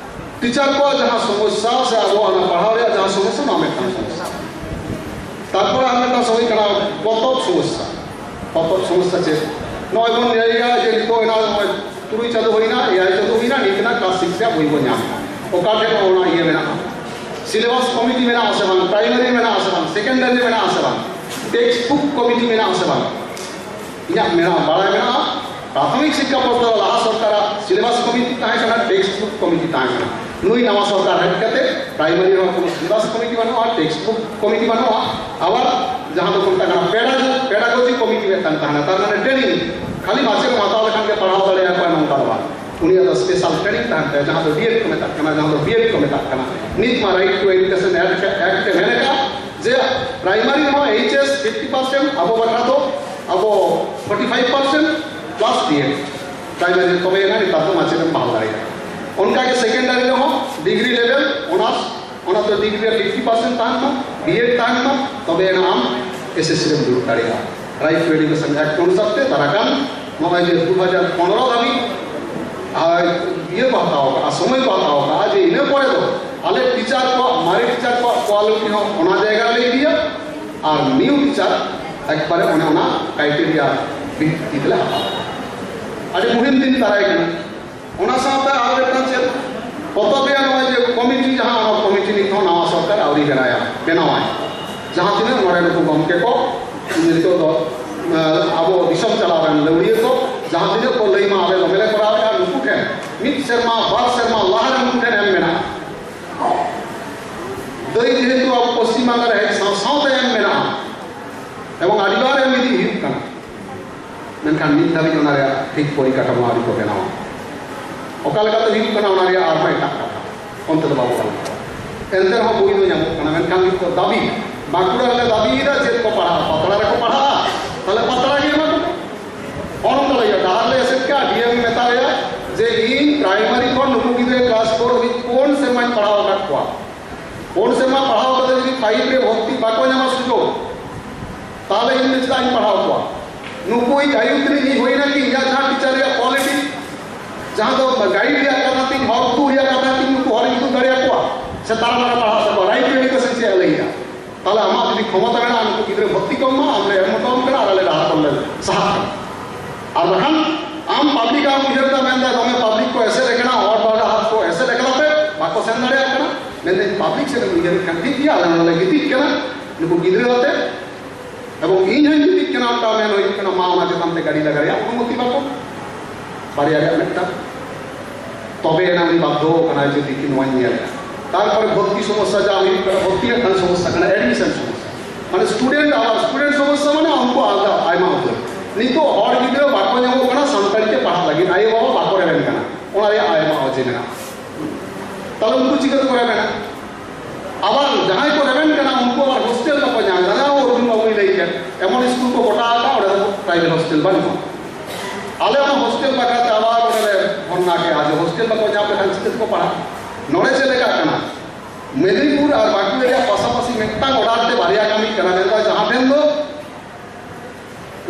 ᱴᱤᱪᱟᱨ ᱠᱚᱣᱟᱜ ᱡᱟᱦᱟᱸ ᱥᱚᱢᱚᱥᱥᱟ ᱥᱮ ᱟᱵᱚᱣᱟᱜ ᱚᱱᱟ ᱯᱟᱲᱦᱟᱣ ᱨᱮᱭᱟᱜ ᱡᱟᱦᱟᱸ ᱥᱚᱢᱚᱥᱥᱟ, ᱱᱚᱣᱟ ᱢᱤᱫᱴᱟᱝ ᱥᱚᱢᱚᱥᱥᱟ᱾ ᱛᱟᱨᱯᱚᱨ ᱟᱨ ᱢᱤᱫᱴᱟᱝ ᱥᱚᱢᱚᱥᱥᱟ ᱠᱟᱱᱟ ᱯᱚᱛᱚᱵ ᱥᱚᱢᱚᱥᱥᱟ᱾ ᱯᱚᱛᱚᱵ ᱥᱚᱢᱚᱥᱥᱟ ᱪᱮᱫ? ᱱᱚᱜᱼᱚᱭ ᱵᱚᱱ ᱧᱮᱞᱮᱜᱼᱟ ᱡᱮ ᱱᱤᱛᱚᱜ ᱮᱱᱟ ᱱᱚᱜᱼᱚᱭ ᱛᱩᱨᱩᱭ ᱪᱟᱸᱫᱚ ᱦᱩᱭᱱᱟ, ᱮᱭᱟᱭ ᱪᱟᱸᱫᱚ ᱦᱩᱭᱱᱟ, ᱱᱤᱛ ᱨᱮᱱᱟᱜ ᱠᱞᱟᱥ ᱥᱤᱠᱥ ᱨᱮᱭᱟᱜ ᱵᱳᱭ ᱵᱚᱱ ᱧᱟᱢ ᱮᱫᱟ᱾ ᱚᱠᱟ ᱴᱷᱮᱱ ᱚᱱᱟ ᱤᱭᱟᱹ ᱢᱮᱱᱟᱜᱼᱟ? ᱥᱤᱞᱮᱵᱟᱥ ᱠᱚᱢᱤᱴᱤ ᱢᱮᱱᱟᱜᱼᱟ ᱥᱮ ᱵᱟᱝ? ᱯᱨᱟᱭᱢᱟᱨᱤ ᱢᱮᱱᱟᱜᱼᱟ ᱥᱮ ᱵᱟᱝ? ᱥᱮᱠᱮᱱᱰᱟᱨᱤ ᱢᱮᱱᱟᱜᱼᱟ ᱥᱮ ᱵᱟᱝ? ᱴᱮᱠᱥᱴ ᱵᱩᱠ ᱠᱚᱢᱤᱴᱤ ᱢᱮᱱᱟᱜᱼᱟ ᱥᱮ ᱵᱟᱝ? ᱤᱧᱟᱹᱜ ᱢᱮᱱᱟᱜ, ᱵᱟᱲᱟᱭ ᱢᱮᱱᱟᱜᱼᱟ, ᱯᱨᱟᱛᱷᱚᱢᱤᱠ ᱥᱤᱠᱠᱷᱟ ᱯᱚᱨᱥᱚᱫ ᱞᱟᱦᱟ ᱥᱚᱨᱠᱟᱨᱟᱜ ᱥᱤᱞᱮᱵᱟᱥ ᱠᱚᱢᱤᱴᱤ ᱛᱟᱦᱮᱸ ᱠᱟᱱᱟ, ᱴᱮᱠᱥᱴ ᱵᱩᱠ ᱠᱚᱢᱤᱴᱤ ᱛᱟᱦᱮᱸ ᱠᱟᱱᱟ᱾ ᱱᱩᱭ ᱱᱟᱣᱟ ᱥᱚᱨᱠᱟᱨ ᱦᱮᱡ ᱠᱟᱛᱮ ᱯᱨᱟᱭᱢᱟᱨᱤ ᱨᱮᱦᱚᱸ ᱠᱳᱱᱳ ᱥᱤᱞᱮᱵᱟᱥ ᱠᱚᱢᱤᱴᱤ ᱵᱟᱹᱱᱩᱜᱼᱟ, ᱴᱮᱠᱥᱴ ᱵᱩᱠ ᱠᱚᱢᱤᱴᱤ ᱵᱟᱹᱱᱩᱜᱼᱟ᱾ ᱟᱵᱟᱨ ᱡᱟᱦᱟᱸ ᱫᱚᱠᱚ ᱢᱮᱛᱟᱜ ᱠᱟᱱᱟ ᱯᱮᱰᱟᱜᱚ-, ᱯᱮᱰᱟᱜᱚᱡᱤ ᱠᱚᱢᱤᱴᱤ ᱢᱤᱫᱴᱟᱝ ᱛᱟᱦᱮᱱᱟ, ᱛᱟᱨ ᱢᱟᱱᱮ ᱴᱨᱮᱱᱤᱝ, ᱠᱷᱟᱹᱞᱤ ᱢᱟᱪᱮᱫ ᱮᱢ ᱦᱟᱛᱟᱣ ᱞᱮᱠᱷᱟᱱ ᱜᱮ ᱯᱟᱲᱦᱟᱣ ᱫᱟᱲᱮᱭᱟᱠᱚᱣᱟ, ᱱᱚᱝᱠᱟ ᱫᱚ ᱵᱟᱝ᱾ ᱩᱱᱤᱭᱟᱜ ᱫᱚ ᱥᱯᱮᱥᱟᱞ ᱴᱨᱮᱱᱤᱝ ᱛᱟᱦᱮᱱ ᱛᱟᱭᱟ, ᱡᱟᱦᱟᱸ ᱫᱚ ᱰᱤᱮᱰ ᱠᱚ ᱢᱮᱛᱟᱜ ᱠᱟᱱᱟ, ᱡᱟᱦᱟᱸ ᱫᱚ ᱵᱤᱮᱰ ᱠᱚ ᱢᱮᱛᱟᱜ ᱠᱟᱱᱟ᱾ ᱱᱤᱛ ᱢᱟ ᱨᱟᱭᱤᱴ ᱴᱩ ᱮᱰᱩᱠᱮᱥᱚᱱ ᱮᱠᱴ ᱮ ᱢᱮᱱ ᱟᱠᱟᱫᱼᱟ ᱡᱮ ᱯᱨᱟᱭᱢᱟᱨᱤ ᱨᱮᱦᱚᱸ ᱮᱭᱤᱪ ᱮᱥ ᱯᱷᱤᱯᱴᱤ ᱯᱟᱨᱥᱮᱱᱴ, ᱟᱵᱚ ᱵᱟᱠᱷᱨᱟ ᱫᱚ ᱟᱵᱚ forty five percent plus B.Ed. Primary ᱛᱚᱵᱮ ᱮᱱᱟ ᱱᱮᱛᱟᱨ ᱫᱚ ᱢᱟᱪᱮᱫ ᱮᱢ ᱵᱟᱦᱟᱞ ᱫᱟᱲᱮᱭᱟᱜᱼᱟ᱾ ᱚᱱᱠᱟᱜᱮ ᱥᱮᱠᱮᱱᱰᱟᱨᱤ ᱨᱮᱦᱚᱸ ᱰᱤᱜᱽᱨᱤ ᱞᱮᱵᱮᱞ, ᱚᱱᱟᱨᱥ, ᱚᱱᱟ ᱫᱚ ᱰᱤᱜᱽᱨᱤ ᱨᱮ ᱯᱷᱤᱯᱴᱤ ᱯᱟᱨᱥᱮᱱᱴ ᱛᱟᱦᱮᱱ ᱢᱟ, ᱵᱤᱮᱰ ᱛᱟᱦᱮᱱ ᱢᱟ, ᱛᱚᱵᱮ ᱮᱱᱟ ᱟᱢ ᱮᱥᱮᱥᱥᱤ ᱨᱮᱢ ᱫᱩᱲᱩᱵ ᱫᱟᱲᱮᱭᱟᱜᱼᱟ᱾ ᱨᱟᱭᱤᱴ ᱴᱩ ᱮᱰᱩᱠᱮᱥᱚᱱ ᱮᱠᱴ ᱚᱱᱩᱥᱟᱨ ᱛᱮ ᱫᱟᱨᱟ ᱠᱟᱱ ᱱᱚᱜᱼᱚᱭ ᱡᱮ ᱫᱩ ᱦᱟᱡᱟᱨ ᱯᱚᱱᱨᱚ ᱫᱷᱟᱹᱵᱤᱡ ᱟᱨ ᱤᱭᱟᱹ ᱠᱚ ᱦᱟᱛᱟᱣ ᱠᱟᱜᱼᱟ, ᱥᱚᱢᱚᱭ ᱠᱚ ᱦᱟᱛᱟᱣ ᱠᱟᱜᱼᱟ ᱡᱮ ᱤᱱᱟᱹ ᱯᱚᱨᱮ ᱫᱚ ᱟᱞᱮ ᱴᱤᱪᱟᱨ ᱠᱚᱣᱟᱜ, ᱢᱟᱨᱮ ᱴᱤᱪᱟᱨ ᱠᱚᱣᱟᱜ ᱠᱳᱣᱟᱞᱤᱴᱤ ᱦᱚᱸ ᱚᱱᱟ ᱡᱟᱭᱜᱟ ᱨᱮᱞᱮ ᱤᱫᱤᱭᱟ ᱟᱨ ᱱᱤᱭᱩ ᱴᱤᱪᱟᱨ ᱮᱠᱵᱟᱨᱮ ᱚᱱᱮ ᱚᱱᱟ ᱠᱨᱟᱭᱴᱮᱨᱤᱭᱟ ᱵᱷᱤᱛᱛᱤ ᱛᱮᱞᱮ ᱦᱟᱛᱟᱣᱟ᱾ ᱟᱹᱰᱤ ᱢᱩᱦᱤᱢ ᱫᱤᱱ ᱫᱟᱨᱟᱭ ᱠᱟᱱᱟ᱾ ᱚᱱᱟ ᱥᱟᱶᱛᱮ ᱟᱨ ᱢᱤᱫᱴᱟᱝ ᱪᱮᱫ, ᱯᱚᱛᱚᱵ ᱨᱮᱭᱟᱜ ᱱᱚᱜᱼᱚᱭ ᱡᱮ ᱠᱚᱢᱤᱴᱤ, ᱡᱟᱦᱟᱸ ᱚᱱᱟ ᱠᱚᱢᱤᱴᱤ ᱱᱤᱛ ᱦᱚᱸ ᱱᱟᱣᱟ ᱥᱚᱨᱠᱟᱨ ᱟᱹᱣᱨᱤ ᱵᱮᱱᱟᱣᱟ, ᱵᱮᱱᱟᱣᱟᱭ᱾ ᱡᱟᱦᱟᱸ ᱛᱤᱱᱟᱹᱜ ᱱᱚᱰᱮ ᱱᱩᱠᱩ ᱜᱚᱢᱠᱮ ᱠᱚ ᱱᱤᱛᱚᱜ ᱫᱚ, ᱟᱸ, ᱟᱵᱚ ᱫᱤᱥᱚᱢ ᱪᱟᱞᱟᱣ ᱨᱮᱱ ᱞᱟᱹᱣᱲᱤᱭᱟᱹ ᱠᱚ ᱡᱟᱦᱟᱸ ᱛᱤᱱᱟᱹᱜ ᱠᱚ ᱞᱟᱹᱭ ᱢᱟ ᱟᱞᱮ ᱫᱚᱢᱮ ᱞᱮ ᱠᱚᱨᱟᱣᱮᱫᱼᱟ, ᱱᱩᱠᱩ ᱴᱷᱮᱱ ᱢᱤᱫ ᱥᱮᱨᱢᱟ, ᱵᱟᱨ ᱥᱮᱨᱢᱟ ᱞᱟᱦᱟ ᱨᱮ ᱱᱩᱠᱩ ᱴᱷᱮᱱ ᱮᱢ ᱢᱮᱱᱟᱜᱼᱟ᱾ ᱫᱟᱹᱭ ᱡᱮᱦᱮᱛᱩ ᱟᱵᱚ ᱯᱚᱥᱪᱤᱢ ᱵᱟᱝᱞᱟ ᱨᱮ ᱦᱮᱡ ᱥᱟᱶ ᱥᱟᱶᱛᱮ ᱮᱢ ᱢᱮᱱᱟᱜᱼᱟ ᱮᱵᱚᱝ ᱟᱹᱰᱤ ᱵᱟᱨ ᱮᱢ ᱤᱫᱤ ᱦᱩᱭᱩᱜ ᱠᱟᱱᱟ, ᱢᱮᱱᱠᱷᱟᱱ ᱱᱤᱛ ᱫᱷᱟᱹᱵᱤᱡ ᱚᱱᱟ ᱨᱮᱭᱟᱜ ᱴᱷᱤᱠ ᱯᱚᱨᱤᱠᱟᱴᱷᱟᱢᱳ ᱟᱹᱣᱨᱤ ᱠᱚ ᱵᱮᱱᱟᱣᱟ᱾ ᱚᱠᱟ ᱞᱮᱠᱟᱛᱮ ᱦᱩᱭᱩᱜ ᱠᱟᱱᱟ ᱚᱱᱟ ᱨᱮᱭᱟᱜ ᱟᱨᱦᱚᱸ ᱮᱴᱟᱜ ᱠᱟᱛᱷᱟ, ᱚᱱᱛᱮ ᱫᱚ ᱵᱟᱵᱚ ᱜᱟᱞᱢᱟᱨᱟᱣᱟ᱾ ᱮᱱᱛᱮ ᱨᱮᱦᱚᱸ ᱵᱳᱭ ᱫᱚ ᱧᱟᱢᱚᱜ ᱠᱟᱱᱟ, ᱢᱮᱱᱠᱷᱟᱱ ᱱᱤᱛ ᱫᱚ ᱫᱟᱹᱵᱤ, ᱵᱟᱸᱠᱩᱲᱟ ᱨᱮᱞᱮ ᱫᱟᱹᱵᱤᱭᱮᱫᱟ ᱪᱮᱫ ᱠᱚ ᱯᱟᱲᱦᱟᱜᱼᱟ, ᱯᱟᱛᱲᱟ ᱨᱮᱠᱚ ᱯᱟᱲᱦᱟᱜᱼᱟ ᱛᱟᱦᱞᱮ ᱯᱟᱛᱲᱟ ᱜᱮ ᱮᱢᱟ ᱠᱚ ᱯᱮ᱾ ᱚᱱ ᱚᱱᱠᱟ ᱞᱟᱹᱜᱤᱫ ᱰᱟᱦᱟᱨ ᱞᱮ ᱮᱥᱮᱫ ᱠᱮᱫᱼᱟ, ᱰᱤ ᱮᱢ ᱢᱮᱛᱟ ᱞᱮᱭᱟ ᱡᱮ ᱤᱧ ᱯᱨᱟᱭᱢᱟᱨᱤ ᱠᱷᱚᱱ ᱱᱩᱠᱩ ᱜᱤᱫᱽᱨᱟᱹ ᱠᱞᱟᱥ ᱯᱷᱳᱨ ᱦᱟᱹᱵᱤᱡ ᱯᱩᱱ ᱥᱮᱨᱢᱟᱧ ᱯᱟᱲᱦᱟᱣ ᱟᱠᱟᱫ ᱠᱚᱣᱟ, ᱯᱩᱱ ᱥᱮᱨᱢᱟ ᱯᱟᱲᱦᱟᱣ ᱠᱟᱛᱮ ᱡᱩᱫᱤ ᱯᱷᱟᱭᱤᱵᱷ ᱨᱮ ᱵᱷᱚᱨᱛᱤ ᱵᱟᱠᱚ ᱧᱟᱢᱟ ᱥᱩᱡᱳᱜᱽ, ᱛᱟᱦᱞᱮ ᱤᱧ ᱫᱚ ᱪᱮᱫᱟᱜ ᱤᱧ ᱯᱟᱲᱦᱟᱣ ᱠᱚᱣᱟ? ᱱᱩᱠᱩ ᱤᱧ ᱟᱭᱩᱨ ᱛᱮ ᱤᱧ ᱦᱩᱭᱱᱟ ᱠᱤ ᱤᱧᱟᱹᱜ ᱡᱟᱦᱟᱸ ᱴᱤᱪᱟᱨ ᱨᱮᱭᱟᱜ ᱠᱣᱟᱞᱤᱴᱤ, ᱡᱟᱦᱟᱸ ᱫᱚ ᱜᱟᱭᱤᱰ ᱨᱮᱭᱟᱜ ᱠᱟᱛᱷᱟ ᱛᱤᱧ, ᱦᱚᱨ ᱩᱫᱩᱜ ᱨᱮᱭᱟᱜ ᱠᱟᱛᱷᱟ ᱛᱤᱧ, ᱱᱩᱠᱩ ᱦᱚᱨᱤᱧ ᱩᱫᱩᱜ ᱫᱟᱲᱮᱭᱟᱠᱚᱣᱟ ᱥᱮ ᱛᱟᱲᱟᱢ ᱨᱮ ᱯᱟᱲᱦᱟᱜ ᱛᱟᱠᱚᱣᱟ, ᱨᱟᱭᱤᱴ ᱮᱰᱩᱠᱮᱥᱚᱱ ᱪᱮᱫ ᱮ ᱞᱟᱹᱭᱮᱜᱼᱟ? ᱛᱟᱦᱞᱮ ᱟᱢᱟᱜ ᱡᱩᱫᱤ ᱠᱷᱚᱢᱚᱛᱟ ᱢᱮᱱᱟᱜᱼᱟ, ᱱᱩᱠᱩ ᱜᱤᱫᱽᱨᱟᱹ ᱵᱷᱚᱨᱛᱤ ᱠᱚᱢ ᱢᱟ, ᱟᱢ ᱞᱮ ᱮᱢ ᱦᱚᱴᱚ ᱟᱢ ᱠᱟᱱᱟ ᱟᱨ ᱟᱞᱮ ᱰᱟᱦᱟᱨ ᱠᱷᱚᱱ ᱞᱮ ᱥᱟᱦᱟᱜ ᱠᱟᱱᱟ᱾ ᱟᱨ ᱵᱟᱠᱷᱟᱱ ᱟᱢ ᱯᱟᱵᱽᱞᱤᱠ ᱟᱢ ᱩᱭᱦᱟᱹᱨ ᱮᱫᱟ, ᱢᱮᱱᱫᱟ ᱫᱚᱢᱮ ᱯᱟᱵᱽᱞᱤᱠ ᱠᱚ ᱮᱥᱮᱫ ᱟᱠᱟᱱᱟ, ᱦᱚᱨ ᱰᱟᱦᱟᱨ ᱠᱚ ᱮᱥᱮᱫ ᱟᱠᱟᱱᱟ ᱯᱮ, ᱵᱟᱠᱚ ᱥᱮᱱ ᱫᱟᱲᱮᱭᱟᱜ ᱠᱟᱱᱟ᱾ ᱢᱮᱱᱫᱟᱹᱧ ᱯᱟᱵᱽᱞᱤᱠ ᱥᱮᱫ ᱮᱢ ᱩᱭᱦᱟᱹᱨ ᱠᱷᱟᱱ ᱴᱷᱤᱠ ᱜᱮᱭᱟ, ᱟᱞᱮ ᱱᱚᱰᱮ ᱞᱮ ᱜᱤᱛᱤᱡ ᱠᱟᱱᱟ ᱱᱩᱠᱩ ᱜᱤᱫᱽᱨᱟᱹ ᱟᱛᱮ᱾ ᱮᱵᱚᱝ ᱤᱧ ᱦᱚᱸᱧ ᱜᱤᱛᱤᱡ ᱠᱟᱱᱟ, ᱚᱱᱠᱟ ᱢᱮᱱ ᱦᱩᱭᱩᱜ ᱠᱟᱱᱟ, ᱢᱟ ᱚᱱᱟ ᱪᱮᱛᱟᱱ ᱛᱮ ᱜᱟᱹᱰᱤ ᱞᱟᱜᱟ ᱨᱮᱭᱟᱜ ᱚᱱᱩᱢᱚᱛᱤ ᱵᱟᱠᱚ, ᱵᱟᱨᱭᱟ ᱨᱮᱭᱟᱜ ᱢᱤᱫᱴᱟᱝ᱾ ᱛᱚᱵᱮ ᱮᱱᱟᱝ ᱩᱱᱤ ᱵᱟᱫᱽᱫᱷᱚ ᱠᱟᱱᱟᱭ ᱡᱮ ᱫᱮᱠᱷᱤ ᱱᱚᱣᱟᱧ ᱧᱮᱞ᱾ ᱛᱟᱨᱯᱚᱨᱮ ᱵᱷᱚᱨᱛᱤ ᱥᱚᱢᱚᱥᱥᱟ ᱡᱟ ᱦᱩᱭᱩᱜ ᱠᱟᱱᱟ, ᱵᱷᱚᱨᱛᱤ ᱨᱮᱭᱟᱜ ᱥᱚᱢᱚᱥᱥᱟ ᱠᱟᱱᱟ, ᱮᱰᱢᱤᱥᱚᱱ ᱥᱚᱢᱚᱥᱥᱟ᱾ ᱢᱟᱱᱮ ᱥᱴᱩᱰᱮᱱᱴ, ᱟᱵᱟᱨ ᱥᱴᱩᱰᱮᱱᱴ ᱥᱚᱢᱚᱥᱥᱟ ᱢᱟᱱᱮ ᱩᱱᱠᱩ ᱟᱞᱟᱫᱟ ᱟᱭᱢᱟ ᱩᱛᱟᱹᱨ᱾ ᱱᱤᱛᱚᱜ ᱦᱚᱲ ᱜᱤᱫᱽᱨᱟᱹ ᱵᱟᱠᱚ ᱧᱟᱢᱚᱜ ᱠᱟᱱᱟ ᱥᱟᱱᱛᱟᱲᱤ ᱛᱮ ᱯᱟᱲᱦᱟᱜ ᱞᱟᱹᱜᱤᱫ, ᱟᱭᱳ ᱵᱟᱵᱟ ᱵᱟᱠᱚ ᱨᱮᱵᱮᱱ ᱠᱟᱱᱟ, ᱚᱱᱟ ᱨᱮᱭᱟᱜ ᱟᱭᱢᱟ ᱚᱡᱮ ᱢᱮᱱᱟᱜᱼᱟ᱾ ᱛᱟᱦᱞᱮ ᱩᱱᱠᱩ ᱪᱤᱠᱟᱹ ᱛᱮᱠᱚ ᱨᱮᱵᱮᱱᱟ? ᱟᱵᱟᱨ ᱡᱟᱦᱟᱸᱭ ᱠᱚ ᱨᱮᱵᱮᱱ ᱠᱟᱱᱟ, ᱩᱱᱠᱩ ᱟᱵᱟᱨ ᱦᱳᱥᱴᱮᱞ ᱵᱟᱠᱚ ᱧᱟᱢ ᱮᱫᱟ᱾ ᱡᱟᱦᱟᱸ ᱚᱨᱡᱩᱱ ᱵᱟᱵᱩᱭ ᱞᱟᱹᱭ ᱠᱮᱫ, ᱮᱢᱚᱱ ᱥᱠᱩᱞ ᱠᱚ ᱜᱚᱴᱟ ᱟᱠᱟᱫ, ᱚᱸᱰᱮ ᱫᱚ ᱴᱨᱟᱭᱵᱮᱞ ᱦᱳᱥᱴᱮᱞ ᱵᱟᱹᱱᱩᱜᱼᱟ᱾ ᱟᱞᱮ ᱚᱱᱟ ᱦᱳᱥᱴᱮᱞ ᱵᱟᱠᱷᱨᱟ ᱛᱮ ᱟᱵᱟᱨ ᱚᱸᱰᱮ ᱞᱮ ᱫᱷᱚᱨᱱᱟ ᱠᱮᱫᱼᱟ ᱡᱮ ᱦᱳᱥᱴᱮᱞ ᱵᱟᱠᱚ ᱧᱟᱢ ᱞᱮᱠᱷᱟᱱ ᱪᱤᱠᱟᱹ ᱛᱮᱠᱚ ᱯᱟᱲᱦᱟᱜᱼᱟ? ᱱᱚᱰᱮ ᱪᱮᱫ ᱞᱮᱠᱟᱜ ᱠᱟᱱᱟ, ᱢᱮᱫᱽᱱᱤᱯᱩᱨ ᱟᱨ ᱵᱟᱸᱠᱩᱲᱟ ᱨᱮᱭᱟᱜ ᱯᱟᱥᱟᱯᱟᱥᱤ ᱢᱤᱫᱴᱟᱝ ᱚᱰᱟᱨ ᱛᱮ ᱵᱟᱨᱭᱟ ᱠᱟᱹᱢᱤ ᱠᱟᱱᱟ, ᱢᱮᱱᱫᱟ ᱡᱟᱦᱟᱸ ᱴᱷᱮᱱ ᱫᱚ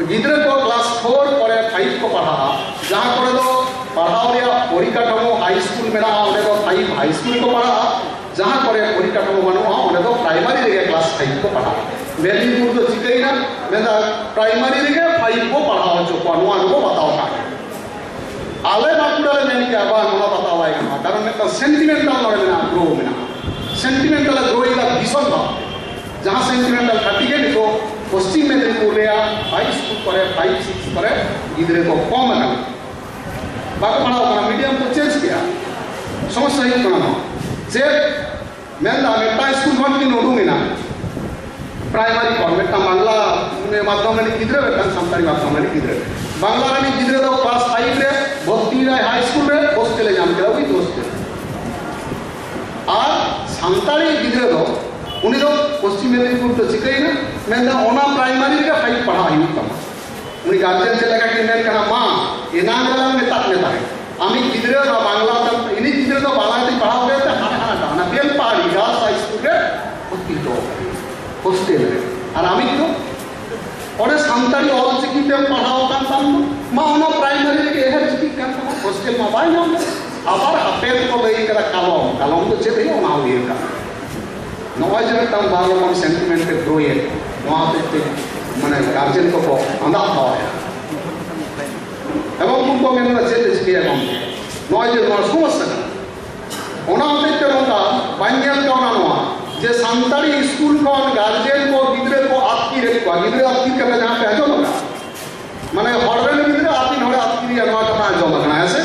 ᱜᱤᱫᱽᱨᱟᱹ ᱠᱚ ᱠᱞᱟᱥ ᱯᱷᱳᱨ ᱯᱚᱨᱮ ᱯᱷᱟᱭᱤᱵᱷ ᱠᱚ ᱯᱟᱲᱦᱟᱜᱼᱟ, ᱡᱟᱦᱟᱸ ᱠᱚᱨᱮ ᱫᱚ ᱯᱟᱲᱦᱟᱣ ᱨᱮᱭᱟᱜ ᱯᱚᱨᱤᱠᱟᱴᱷᱟᱢᱳ ᱦᱟᱭ ᱥᱠᱩᱞ ᱢᱮᱱᱟᱜᱼᱟ, ᱚᱸᱰᱮ ᱫᱚ ᱯᱷᱟᱭᱤᱵᱷ ᱦᱟᱭ ᱥᱠᱩᱞ ᱠᱚ ᱯᱟᱲᱦᱟᱜᱼᱟ᱾ ᱡᱟᱦᱟᱸ ᱠᱚᱨᱮ ᱯᱚᱨᱤᱠᱟᱴᱷᱟᱢᱳ ᱵᱟᱹᱱᱩᱜᱼᱟ, ᱚᱸᱰᱮ ᱫᱚ ᱯᱨᱟᱭᱢᱟᱨᱤ ᱨᱮᱜᱮ ᱠᱞᱟᱥ ᱯᱷᱟᱭᱤᱵᱷ ᱠᱚ ᱯᱟᱲᱦᱟᱜᱼᱟ᱾ ᱢᱮᱫᱽᱱᱤᱯᱩᱨ ᱫᱚ ᱪᱤᱠᱟᱹᱭᱮᱱᱟ? ᱢᱮᱱᱫᱟ ᱯᱨᱟᱭᱢᱟᱨᱤ ᱨᱮᱜᱮ ᱯᱷᱟᱭᱤᱵᱷ ᱠᱚ ᱯᱟᱲᱦᱟᱣ ᱦᱚᱪᱚ ᱠᱚᱣᱟ, ᱱᱚᱣᱟ ᱜᱮᱠᱚ ᱵᱟᱛᱟᱣ ᱠᱟᱜ᱾ ᱟᱞᱮ ᱵᱟᱸᱠᱩᱲᱟ ᱞᱮ ᱢᱮᱱ ᱠᱮᱜᱼᱟ, ᱵᱟᱝ, ᱚᱱᱟ ᱵᱟᱛᱟᱣ ᱵᱟᱭ ᱜᱟᱱᱚᱜᱼᱟ, ᱠᱟᱨᱚᱱ ᱢᱤᱫᱴᱟᱝ ᱥᱮᱱᱴᱤᱢᱮᱱᱴᱟᱞ ᱱᱚᱰᱮ ᱢᱮᱱᱟᱜᱼᱟ, ᱜᱨᱳ ᱢᱮᱱᱟᱜᱼᱟ, ᱥᱮᱱᱴᱤᱢᱮᱱᱴᱟᱞ ᱮ ᱜᱨᱳ ᱮᱫᱟ ᱵᱷᱤᱥᱚᱱ ᱵᱷᱟᱵᱽ᱾ ᱡᱟᱦᱟᱸ ᱥᱮᱱᱴᱤᱢᱮᱱᱴᱟᱞ ᱠᱷᱟᱹᱛᱤᱨ ᱜᱮ ᱱᱤᱛᱚᱜ ᱯᱚᱥᱪᱤᱢ ᱢᱮᱫᱽᱱᱤᱯᱩᱨ ᱨᱮᱭᱟᱜ ᱦᱟᱭ ᱥᱠᱩᱞ ᱠᱚᱨᱮ, ᱯᱷᱟᱭᱤᱵᱷ ᱥᱤᱠᱥ ᱠᱚᱨᱮ ᱜᱤᱫᱽᱨᱟᱹ ᱠᱚ ᱠᱚᱢ ᱟᱠᱟᱱᱟ, ᱵᱟᱠᱚ ᱯᱟᱲᱦᱟᱣ ᱠᱟᱱᱟ, ᱢᱤᱰᱤᱭᱟᱢ ᱠᱚ ᱪᱮᱧᱡᱽ ᱠᱮᱜᱼᱟ᱾ ᱥᱚᱢᱚᱥᱥᱟ ᱦᱩᱭᱩᱜ ᱠᱟᱱᱟ ᱱᱚᱣᱟ᱾ ᱪᱮᱫ ᱢᱮᱱᱫᱟ, ᱢᱤᱫᱴᱟᱝ ᱥᱠᱩᱞ ᱠᱷᱚᱱ ᱠᱤᱱ ᱩᱰᱩᱝ ᱮᱱᱟ, ᱯᱨᱟᱭᱢᱟᱨᱤ ᱠᱷᱚᱱ ᱢᱤᱫᱴᱟᱝ ᱵᱟᱝᱞᱟ ᱢᱟᱫᱽᱫᱷᱚᱢ ᱨᱤᱱᱤᱡ ᱜᱤᱫᱽᱨᱟᱹ, ᱢᱤᱫᱴᱟᱝ ᱥᱟᱱᱛᱟᱲᱤ ᱢᱟᱫᱽᱫᱷᱚᱢ ᱨᱤᱱᱤᱡ ᱜᱤᱫᱽᱨᱟᱹ᱾ ᱵᱟᱝᱞᱟ ᱨᱤᱱᱤᱡ ᱜᱤᱫᱽᱨᱟᱹ ᱫᱚ ᱠᱞᱟᱥ ᱯᱷᱟᱭᱤᱵᱷ ᱨᱮ ᱵᱷᱚᱨᱛᱤ ᱮᱱᱟᱭ ᱦᱟᱭ ᱥᱠᱩᱞ ᱨᱮ, ᱦᱳᱥᱴᱮᱞ ᱮ ᱧᱟᱢ ᱠᱮᱫᱟ, ᱩᱭᱤᱛᱷ ᱦᱳᱥᱴᱮᱞ᱾ ᱟᱨ ᱥᱟᱱᱛᱟᱲᱤ ᱜᱤᱫᱽᱨᱟᱹ ᱫᱚ, ᱩᱱᱤ ᱫᱚ ᱯᱚᱥᱪᱤᱢ ᱢᱮᱫᱽᱱᱤᱯᱩᱨ ᱫᱚ ᱪᱤᱠᱟᱹᱭᱮᱱᱟ? ᱢᱮᱱᱫᱟ ᱚᱱᱟ ᱯᱨᱟᱭᱢᱟᱨᱤ ᱨᱮᱜᱮ ᱯᱷᱟᱭᱤᱵᱷ ᱯᱟᱲᱦᱟᱣ ᱦᱩᱭᱩᱜ ᱛᱟᱢᱟ᱾ ᱩᱱᱤ ᱜᱟᱨᱡᱮᱱ ᱪᱮᱫ ᱞᱮᱠᱟ ᱠᱤᱱ ᱢᱮᱱ ᱠᱟᱱᱟ, ᱢᱟ ᱮᱱᱟᱝ ᱨᱮᱞᱟᱝ ᱢᱮᱛᱟᱫ ᱢᱮ ᱛᱟᱦᱮᱸᱫ, ᱟᱢᱤᱡ ᱜᱤᱫᱽᱨᱟᱹ ᱱᱚᱣᱟ ᱵᱟᱝᱞᱟ ᱛᱮ, ᱤᱧᱤᱡ ᱜᱤᱫᱽᱨᱟᱹ ᱫᱚ ᱵᱟᱝᱞᱟ ᱛᱮᱧ ᱯᱟᱲᱦᱟᱣ ᱠᱮᱫ ᱛᱮ ᱦᱟᱱᱟ ᱦᱟᱱᱟ ᱦᱟᱱᱟ ᱵᱮᱞᱯᱟᱦᱟᱲᱤ ᱜᱟᱨᱞᱥ ᱦᱟᱭ ᱥᱠᱩᱞ ᱨᱮ ᱵᱷᱚᱨᱛᱤ ᱦᱚᱴᱚ ᱟᱠᱟᱫᱮᱭᱟ ᱦᱳᱥᱴᱮᱞ ᱨᱮ, ᱟᱨ ᱟᱢᱤᱡ ᱫᱚ ᱚᱸᱰᱮ ᱥᱟᱱᱛᱟᱲᱤ ᱚᱞ ᱪᱤᱠᱤ ᱛᱮᱢ ᱯᱟᱲᱦᱟᱣ ᱟᱠᱟᱱ ᱛᱟᱢ ᱫᱚ, ᱢᱟ ᱚᱱᱟ ᱯᱨᱟᱭᱢᱟᱨᱤ ᱨᱮᱜᱮ ᱮᱦᱮᱨ ᱪᱤᱠᱤᱜ ᱠᱟᱱ ᱛᱟᱢᱟ, ᱦᱳᱥᱴᱮᱞ ᱢᱟ ᱵᱟᱭ ᱧᱟᱢ ᱞᱮᱫ᱾ ᱟᱵᱟᱨ ᱦᱟᱯᱮᱱ ᱠᱚ ᱞᱟᱹᱭ ᱠᱟᱫᱟ ᱠᱟᱞᱚᱢ, ᱠᱟᱞᱚᱢ ᱫᱚ ᱪᱮᱫ ᱦᱩᱭᱩᱜᱼᱟ ᱚᱱᱟ ᱦᱚᱸ ᱩᱭᱦᱟᱹᱨ ᱠᱟᱜ ᱢᱮ᱾ ᱱᱚᱜᱼᱚᱭ ᱡᱮ ᱢᱤᱫᱴᱟᱝ ᱵᱟᱨ ᱨᱚᱠᱚᱢ ᱥᱮᱱᱴᱤᱢᱮᱱᱴ ᱮ ᱜᱨᱳᱭᱮᱫ, ᱱᱚᱣᱟ ᱦᱚᱛᱮᱡ ᱛᱮ ᱢᱟᱱᱮ ᱜᱟᱨᱡᱮᱱ ᱠᱚᱠᱚ ᱟᱸᱫᱟᱜ ᱦᱚᱣᱟᱭᱟ᱾ ᱮᱵᱚᱝ ᱩᱱᱠᱩ ᱠᱚ ᱢᱮᱱ ᱮᱫᱟ, ᱪᱮᱫ ᱞᱮ ᱪᱤᱠᱟᱹᱭᱟ ᱜᱚᱢᱠᱮ? ᱱᱚᱜᱼᱚᱭ ᱡᱮ ᱱᱚᱣᱟ ᱥᱚᱢᱚᱥᱥᱟ ᱠᱟᱱᱟ, ᱚᱱᱟ ᱦᱚᱛᱮᱡ ᱛᱮ ᱱᱚᱝᱠᱟ ᱵᱟᱹᱧ ᱧᱮᱞ ᱠᱟᱣᱱᱟ ᱱᱚᱣᱟ ᱡᱮ ᱥᱟᱱᱛᱟᱲᱤ ᱥᱠᱩᱞ ᱠᱷᱚᱱ ᱜᱟᱨᱡᱮᱱ ᱠᱚ ᱜᱤᱫᱽᱨᱟᱹ ᱠᱚ ᱟᱹᱛᱠᱤᱨᱮᱫ ᱠᱚᱣᱟ᱾ ᱜᱤᱫᱽᱨᱟᱹ ᱟᱹᱛᱠᱤᱨ ᱠᱟᱛᱮ ᱡᱟᱦᱟᱸ ᱯᱮ ᱟᱸᱡᱚᱢ ᱟᱠᱟᱫᱟ, ᱢᱟᱱᱮ ᱦᱚᱲ ᱨᱮᱱ ᱜᱤᱫᱽᱨᱟᱹ ᱟᱹᱛᱤᱧ ᱦᱚᱲᱮ ᱟᱹᱛᱠᱤᱨᱮᱭᱟ, ᱱᱚᱣᱟ ᱠᱟᱛᱷᱟ ᱟᱸᱡᱚᱢ ᱟᱠᱟᱱᱟ, ᱦᱮᱸ ᱥᱮ?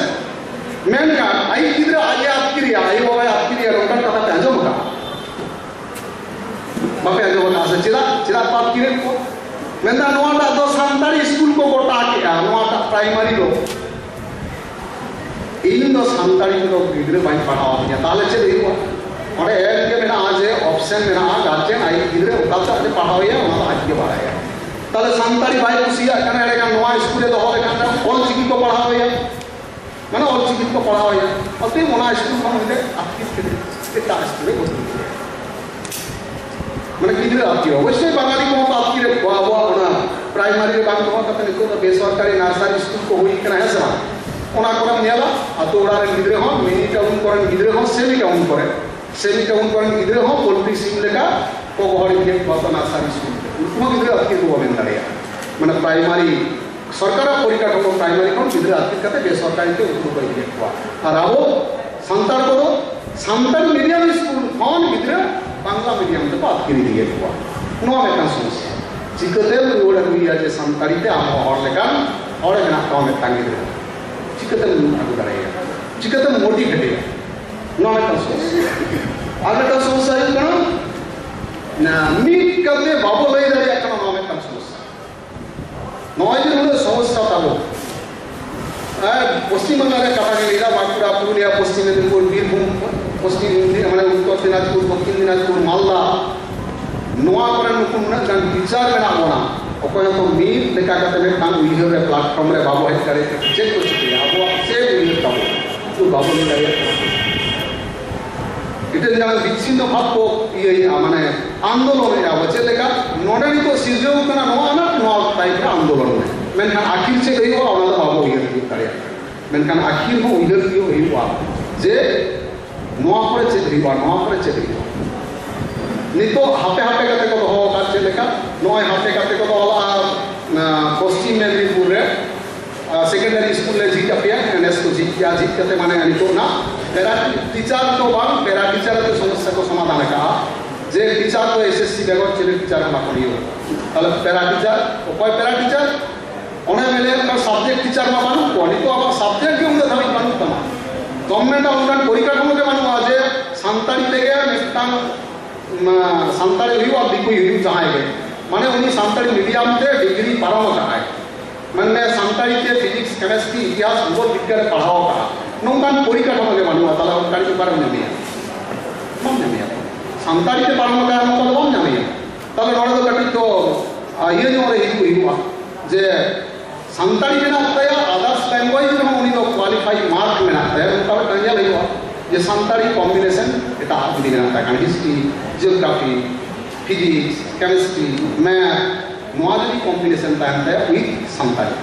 ᱢᱮᱱᱠᱷᱟᱱ ᱟᱭᱤᱡ ᱜᱤᱫᱽᱨᱟᱹ ᱟᱡ ᱮ ᱟᱹᱛᱠᱤᱨᱮᱭᱟ, ᱟᱭᱳ ᱵᱟᱵᱟᱭ ᱟᱹᱛᱠᱤᱨᱮᱭᱟ, ᱱᱚᱝᱠᱟᱱ ᱠᱟᱛᱷᱟ ᱯᱮ ᱟᱸᱡᱚᱢ ᱟᱠᱟᱫᱟ? ᱵᱟᱯᱮ ᱟᱸᱡᱚᱢ ᱟᱠᱟᱫᱟ ᱥᱮ? ᱪᱮᱫᱟᱜ, ᱪᱮᱫᱟᱜ ᱯᱮ ᱟᱹᱛᱠᱤᱨᱮᱫ ᱠᱚᱣᱟ? ᱢᱮᱱᱫᱟ ᱱᱚᱣᱟᱴᱟᱜ ᱫᱚ ᱥᱟᱱᱛᱟᱲᱤ ᱥᱠᱩᱞ ᱠᱚ ᱜᱚᱴᱟ ᱠᱮᱜᱼᱟ, ᱱᱚᱣᱟᱴᱟᱜ ᱯᱨᱟᱭᱢᱟᱨᱤ ᱫᱚ᱾ ᱤᱧ ᱫᱚ ᱥᱟᱱᱛᱟᱲᱤ ᱛᱮᱫᱚ ᱜᱤᱫᱽᱨᱟᱹ ᱵᱟᱹᱧ ᱯᱟᱲᱦᱟᱣ ᱟᱠᱟᱫ ᱠᱚᱣᱟ, ᱛᱟᱦᱚᱞᱮ ᱪᱮᱫ ᱦᱩᱭᱩᱜᱼᱟ? ᱚᱸᱰᱮ ᱮᱢ ᱜᱮ ᱢᱮᱱᱟᱜᱼᱟ ᱡᱮ ᱚᱯᱥᱮᱱ ᱢᱮᱱᱟᱜᱼᱟ, ᱜᱟᱨᱡᱮᱱ ᱟᱡ ᱜᱤᱫᱽᱨᱟᱹ ᱚᱠᱟᱛᱮ ᱟᱡ ᱮ ᱯᱟᱲᱦᱟᱣᱮᱭᱟ ᱚᱱᱟ ᱫᱚ ᱟᱡ ᱜᱮ ᱵᱟᱲᱟᱭᱟ᱾ ᱛᱟᱦᱚᱞᱮ ᱥᱟᱱᱛᱟᱲᱤ ᱵᱟᱭ ᱠᱩᱥᱤᱭᱟᱜ ᱠᱟᱱᱟ, ᱮᱸᱰᱮᱠᱷᱟᱱ ᱱᱚᱣᱟ ᱥᱠᱩᱞ ᱨᱮ ᱫᱚᱦᱚ ᱞᱮᱠᱷᱟᱱ ᱫᱚ ᱚᱞ ᱪᱤᱠᱤ ᱠᱚ ᱯᱟᱲᱦᱟᱣᱮᱭᱟ, ᱢᱟᱱᱮ ᱚᱞ ᱪᱤᱠᱤ ᱠᱚ ᱯᱟᱲᱦᱟᱣᱮᱭᱟ᱾ ᱚᱛᱚᱭᱮᱵ ᱚᱱᱟ ᱥᱠᱩᱞ ᱠᱷᱚᱱ ᱚᱸᱰᱮ ᱟᱹᱛᱠᱤᱨ ᱠᱮᱫᱮ, ᱮᱴᱟᱜ ᱥᱠᱩᱞ ᱨᱮ ᱵᱷᱚᱨᱛᱤ ᱠᱮᱫᱮᱭᱟ᱾ ᱢᱟᱱᱮ ᱜᱤᱫᱽᱨᱟᱹ ᱟᱹᱛᱠᱤᱨ, ᱚᱵᱚᱥᱥᱳᱭ ᱵᱟᱝᱟᱞᱤ ᱠᱚᱦᱚᱸ ᱠᱚ ᱟᱹᱛᱠᱤᱨᱮᱫ ᱠᱚᱣᱟ ᱟᱵᱚᱣᱟᱜ ᱚᱱᱟ ᱯᱨᱟᱭᱢᱟᱨᱤ ᱨᱮ ᱵᱟᱝ ᱫᱚᱦᱚ ᱠᱟᱛᱮ ᱱᱤᱛᱚᱜ ᱫᱚ ᱵᱮᱥᱚᱨᱠᱟᱨᱤ ᱱᱟᱨᱥᱟᱨᱤ ᱥᱠᱩᱞ ᱠᱚ ᱦᱩᱭ ᱠᱟᱱᱟ, ᱦᱮᱸ ᱥᱮ ᱵᱟᱝ? ᱚᱱᱟ ᱠᱚᱨᱮᱢ ᱧᱮᱞᱟ ᱟᱛᱳ ᱚᱲᱟᱜ ᱨᱮᱱ ᱜᱤᱫᱽᱨᱟᱹ ᱦᱚᱸ ᱢᱤᱱᱤ ᱴᱟᱣᱩᱱ ᱠᱚᱨᱮᱱ ᱜᱤᱫᱽᱨᱟᱹ ᱦᱚᱸ ᱥᱮᱢᱤ ᱴᱟᱣᱩᱱ ᱠᱚᱨᱮ, ᱥᱮᱢᱤ ᱴᱟᱣᱩᱱ ᱠᱚᱨᱮᱱ ᱜᱤᱫᱽᱨᱟᱹ ᱦᱚᱸ ᱯᱳᱞᱴᱨᱤ ᱥᱤᱢ ᱞᱮᱠᱟ ᱠᱚ ᱜᱚᱦᱚᱲ ᱤᱫᱤᱭᱮᱫ ᱠᱚᱣᱟ ᱠᱚ ᱱᱟᱨᱥᱟᱨᱤ ᱥᱠᱩᱞ ᱨᱮ᱾ ᱩᱱᱠᱩ ᱦᱚᱸ ᱜᱤᱫᱽᱨᱟᱹ ᱟᱹᱛᱠᱤᱨ ᱠᱚ ᱵᱟᱵᱮᱱ ᱫᱟᱲᱮᱭᱟᱜᱼᱟ᱾ ᱢᱟᱱᱮ ᱯᱨᱟᱭᱢᱟᱨᱤ ᱥᱚᱨᱠᱟᱨᱟᱜ ᱯᱚᱨᱤᱠᱟᱴᱷᱟᱢᱳ ᱯᱨᱟᱭᱢᱟᱨᱤ ᱠᱷᱚᱱ ᱜᱤᱫᱽᱨᱟᱹ ᱟᱹᱛᱠᱤᱨ ᱠᱟᱛᱮ ᱵᱮᱥᱚᱨᱠᱟᱨᱤ ᱛᱮ ᱩᱱᱠᱩ ᱫᱚᱠᱚ ᱤᱫᱤᱭᱮᱫ ᱠᱚᱣᱟ᱾ ᱟᱨ ᱟᱵᱚ ᱥᱟᱱᱛᱟᱲ ᱠᱚᱫᱚ ᱥᱟᱱᱛᱟᱲ ᱢᱤᱰᱤᱭᱟᱢ ᱥᱠᱩᱞ ᱠᱷᱚᱱ ᱜᱤᱫᱽᱨᱟᱹ ᱵᱟᱝᱞᱟ ᱢᱤᱰᱤᱭᱟᱢ ᱛᱮᱠᱚ ᱟᱹᱛᱠᱤᱨ ᱤᱫᱤᱭᱮᱫ ᱠᱚᱣᱟ᱾ ᱱᱚᱣᱟ ᱢᱤᱫᱴᱟᱝ ᱥᱚᱢᱚᱥᱥᱟ᱾ ᱪᱤᱠᱟᱹᱛᱮᱢ ᱨᱩᱣᱟᱹᱲ ᱟᱹᱜᱩᱭᱮᱭᱟ ᱡᱮ ᱥᱟᱱᱛᱟᱲᱤ ᱛᱮ ᱟᱢ ᱦᱚᱸ ᱦᱚᱲ ᱞᱮᱠᱟᱱ ᱦᱚᱲ ᱢᱮᱱᱟᱜ ᱛᱟᱢᱟ ᱢᱤᱫᱴᱟᱝ ᱜᱤᱫᱽᱨᱟᱹ? ᱪᱤᱠᱟᱹᱛᱮᱢ ᱟᱹᱜᱩ ᱫᱟᱲᱮᱭᱟᱭᱟ? ᱪᱤᱠᱟᱹᱛᱮᱢ ᱢᱳᱴᱤᱵᱷᱮᱴᱮᱭᱟ? ᱱᱚᱣᱟ ᱢᱤᱫᱴᱟᱝ ᱥᱚᱢᱚᱥᱥᱟ᱾ ᱟᱨ ᱢᱤᱫᱴᱟᱝ ᱥᱚᱢᱚᱥᱥᱟ ᱦᱩᱭᱩᱜ ᱠᱟᱱᱟ, ᱢᱤᱫ ᱠᱟᱛᱮ ᱵᱟᱵᱚ ᱞᱟᱹᱭ ᱫᱟᱲᱮᱭᱟᱜ ᱠᱟᱱᱟ, ᱱᱚᱣᱟ ᱢᱤᱫᱴᱟᱝ ᱥᱚᱢᱚᱥᱥᱟ᱾ ᱱᱚᱜᱼᱚᱭ ᱡᱮ ᱱᱩᱱᱟᱹᱜ ᱥᱚᱢᱚᱥᱥᱟ ᱛᱟᱵᱚ, ᱟᱨ ᱯᱚᱥᱪᱤᱢ ᱵᱟᱝᱞᱟ ᱨᱮ ᱠᱟᱛᱷᱟ ᱜᱮ ᱞᱟᱹᱭᱫᱟ, ᱵᱟᱸᱠᱩᱲᱟ, ᱯᱩᱨᱩᱞᱤᱭᱟ, ᱯᱚᱥᱪᱤᱢ ᱢᱮᱫᱤᱱᱤᱯᱩᱨ, ᱵᱤᱨᱵᱷᱩᱢ, ᱯᱚᱥᱪᱤᱢ ᱫᱤ-, ᱢᱟᱱᱮ ᱩᱛᱛᱚᱨ ᱫᱤᱱᱟᱡᱽᱯᱩᱨ, ᱫᱚᱠᱠᱷᱤᱱ ᱫᱤᱱᱟᱡᱽᱯᱩᱨ, ᱢᱟᱞᱫᱟ, ᱱᱚᱣᱟ ᱠᱚᱨᱮ ᱱᱩᱠᱩ ᱱᱩᱱᱟᱹᱜ ᱜᱟᱱ ᱴᱤᱪᱟᱨ ᱢᱮᱱᱟᱜ ᱵᱚᱱᱟ, ᱚᱠᱚᱭ ᱦᱚᱸᱛᱚ ᱢᱤᱫ ᱞᱮᱠᱟ ᱠᱟᱛᱮ ᱢᱤᱫᱴᱟᱝ ᱩᱭᱦᱟᱹᱨ ᱨᱮ, ᱯᱞᱟᱴᱯᱷᱚᱨᱢ ᱨᱮ ᱵᱟᱵᱚ ᱦᱮᱡ ᱫᱟᱲᱮᱭᱟᱜ ᱠᱟᱱᱟ᱾ ᱪᱮᱫ ᱠᱚ ᱪᱤᱠᱟᱹᱭᱟ? ᱟᱵᱚᱣᱟᱜ ᱪᱮᱫ ᱩᱭᱦᱟᱹᱨ ᱛᱟᱵᱚ? ᱩᱱᱠᱩ ᱵᱟᱵᱚ ᱞᱟᱹᱭ ᱫᱟᱲᱮᱭᱟᱜ ᱠᱟᱱᱟ᱾ ᱢᱤᱫᱴᱮᱱ ᱡᱟᱦᱟᱸ ᱵᱤᱪᱷᱤᱱᱱᱚ ᱵᱷᱟᱵ ᱠᱚ ᱤᱭᱟᱹᱭᱮᱫᱼᱟ, ᱢᱟᱱᱮ ᱟᱱᱫᱳᱞᱚᱱᱮᱫᱼᱟ ᱵᱚ᱾ ᱪᱮᱫ ᱞᱮᱠᱟ? ᱱᱚᱰᱮ ᱱᱤᱛᱚᱜ ᱥᱤᱨᱡᱟᱹᱣ ᱠᱟᱱᱟ ᱱᱚᱣᱟ ᱟᱱᱟᱴ, ᱱᱚᱣᱟ ᱴᱟᱭᱤᱯ ᱨᱮ ᱟᱱᱫᱳᱞᱚᱱ ᱢᱮ, ᱢᱮᱱᱠᱷᱟᱱ ᱟᱹᱠᱷᱤᱨ ᱪᱮᱫ ᱦᱩᱭᱩᱜᱼᱟ, ᱚᱱᱟ ᱫᱚ ᱵᱟᱵᱚ ᱩᱭᱦᱟᱹᱨ ᱛᱤᱭᱳᱜ ᱫᱟᱲᱮᱭᱟᱜ ᱠᱟᱱᱟ᱾ ᱢᱮᱱᱠᱷᱟᱱ ᱟᱹᱠᱷᱤᱨ ᱦᱚᱸ ᱩᱭᱦᱟᱹᱨ ᱛᱤᱭᱳᱜ ᱦᱩᱭᱩᱜᱼᱟ ᱡᱮ ᱱᱚᱣᱟ ᱯᱚᱨᱮ ᱪᱮᱫ ᱦᱩᱭᱩᱜᱼᱟ, ᱱᱚᱣᱟ ᱯᱚᱨᱮ ᱪᱮᱫ ᱦᱩᱭᱩᱜᱼᱟ᱾ ᱱᱤᱛᱚᱜ ᱦᱟᱯᱮ ᱦᱟᱯᱮ ᱠᱟᱛᱮ ᱠᱚ ᱫᱚᱦᱚ ᱟᱠᱟᱫ᱾ ᱪᱮᱫ ᱞᱮᱠᱟ? ᱱᱚᱜᱼᱚᱭ ᱦᱟᱯᱮ ᱠᱟᱛᱮ ᱠᱚ ᱫᱚᱦᱚ ᱞᱟᱜᱼᱟ, ᱟᱸ, ᱯᱚᱥᱪᱤᱢ ᱢᱮᱫᱽᱱᱤᱯᱩᱨ ᱨᱮ, ᱟᱸ, ᱥᱮᱠᱮᱱᱰᱟᱨᱤ ᱥᱠᱩᱞ ᱞᱮ ᱡᱷᱤᱡ ᱟᱯᱮᱭᱟ, ᱱᱮᱥ ᱠᱚ ᱡᱷᱤᱡ ᱠᱮᱜᱼᱟ᱾ ᱡᱷᱤᱡ ᱠᱟᱛᱮ ᱢᱟᱱᱮ ᱱᱤᱛᱚᱜ ᱱᱟ ᱯᱮᱨᱟ ᱴᱤᱪᱟᱨ ᱫᱚ ᱵᱟᱝ, ᱯᱮᱨᱟ ᱴᱤᱪᱟᱨ ᱟᱛᱮ ᱥᱚᱢᱚᱥᱥᱟ ᱠᱚ ᱥᱚᱢᱟᱫᱷᱟᱱ ᱟᱠᱟᱜᱼᱟ ᱡᱮ ᱴᱤᱪᱟᱨ ᱫᱚ ᱮᱥ ᱮᱥ ᱥᱤ ᱵᱮᱜᱚᱨ ᱪᱤᱞᱤ ᱴᱤᱪᱟᱨ ᱦᱚᱸ ᱵᱟᱠᱚ ᱦᱩᱭᱩᱜᱼᱟ᱾ ᱛᱟᱦᱚᱞᱮ ᱯᱮᱨᱟ ᱴᱤᱪᱟᱨ, ᱚᱠᱚᱭ ᱯᱮᱨᱟ ᱴᱤᱪᱟᱨ? ᱚᱱᱮ ᱢᱮᱱᱮᱫ ᱚᱱᱠᱟ ᱥᱟᱵᱡᱮᱠᱴ ᱴᱤᱪᱟᱨ ᱢᱟ ᱵᱟᱹᱱᱩᱜ ᱠᱚᱣᱟ, ᱱᱤᱛᱚᱜ ᱟᱵᱚᱣᱟᱜ ᱥᱟᱵᱡᱮᱠᱴ ᱜᱮ ᱩᱱᱟᱹᱜ ᱫᱷᱟᱹᱵᱤᱡ ᱵᱟᱹᱱᱩᱜ ᱛᱟᱢᱟ᱾ ᱜᱚᱵᱷᱢᱮᱱᱴ ᱟᱜ ᱚᱱᱠᱟᱱ ᱯᱚᱨᱤᱠᱟᱴᱷᱟᱢᱳ ᱜᱮ ᱵᱟᱹᱱᱩᱜᱼᱟ ᱡᱮ ᱥᱟᱱᱛᱟᱲᱤ ᱛᱮᱜᱮ ᱢᱤᱫᱴᱟᱝ, ᱩᱢ, ᱥᱟᱱᱛᱟᱲᱤ ᱦᱩᱭᱩᱜᱼᱟ, ᱫᱤᱠᱩᱭ ᱦᱩᱭᱩᱜ ᱡᱟᱦᱟᱸᱭ ᱜᱮ, ᱢᱟᱱᱮ ᱩᱱᱤ ᱥᱟᱱᱛᱟᱲᱤ ᱢᱤᱰᱤᱭᱟᱢ ᱛᱮ ᱰᱤᱜᱽᱨᱤ ᱯᱟᱨᱚᱢ ᱟᱠᱟᱫᱟᱭ, ᱢᱟᱱᱮ ᱥᱟᱱᱛᱟᱲᱤ ᱛᱮ ᱯᱷᱤᱡᱤᱠᱥ, ᱠᱮᱢᱮᱥᱴᱨᱤ, ᱤᱛᱤᱦᱟᱥ, ᱵᱷᱩᱜᱳᱞ ᱵᱤᱜᱽᱜᱟᱱᱮ ᱯᱟᱲᱦᱟᱣ ᱟᱠᱟᱫᱼᱟ, ᱱᱚᱝᱠᱟᱱ ᱯᱚᱨᱤᱠᱟᱴᱷᱟᱢᱳ ᱜᱮ ᱵᱟᱹᱱᱩᱜᱼᱟ᱾ ᱛᱟᱦᱚᱞᱮ ᱚᱱᱠᱟᱱ ᱚᱠᱟᱨᱮᱢ ᱧᱟᱢᱮᱭᱟ? ᱵᱟᱢ ᱧᱟᱢᱮᱭᱟ᱾ ᱥᱟᱱᱛᱟᱲᱤ ᱛᱮ ᱯᱟᱨᱚᱢ ᱟᱠᱟᱫ ᱱᱚᱝᱠᱟ ᱫᱚ ᱵᱟᱢ ᱧᱟᱢᱮᱭᱟ᱾ ᱛᱟᱦᱚᱞᱮ ᱱᱚᱰᱮ ᱫᱚ ᱠᱟᱹᱴᱤᱡ ᱫᱚ, ᱟ, ᱤᱭᱟᱹ ᱧᱚᱜ ᱨᱮ ᱦᱤᱡᱩᱜ ᱦᱩᱭᱩᱜᱼᱟ ᱡᱮ ᱥᱟᱱᱛᱟᱲᱤ ᱢᱮᱱᱟᱜ ᱛᱟᱭᱟ, ᱟᱫᱟᱨᱥ ᱞᱮᱝᱜᱩᱭᱮᱡᱽ ᱨᱮᱦᱚᱸ ᱩᱱᱤ ᱫᱚ ᱠᱣᱟᱞᱤᱯᱷᱟᱭ ᱢᱟᱨᱠ ᱢᱮᱱᱟᱜ ᱛᱟᱭᱟ, ᱚᱱᱠᱟ ᱢᱤᱫᱴᱟᱝ ᱧᱮᱞ ᱦᱩᱭᱩᱜᱼᱟ ᱡᱮ ᱥᱟᱱᱛᱟᱲᱤ ᱠᱚᱢᱵᱤᱱᱮᱥᱚᱱ ᱮᱴᱟᱜ ᱡᱩᱫᱤ ᱢᱮᱱᱟᱜ ᱛᱟᱭ ᱠᱷᱟᱱ, history, geography, physics, chemistry, math, ᱱᱚᱣᱟ ᱡᱩᱫᱤ ᱠᱚᱢᱵᱤᱱᱮᱥᱚᱱ ᱛᱟᱦᱮᱱ ᱛᱟᱭᱟ ᱩᱭᱤᱛᱷ ᱥᱟᱱᱛᱟᱲᱤ,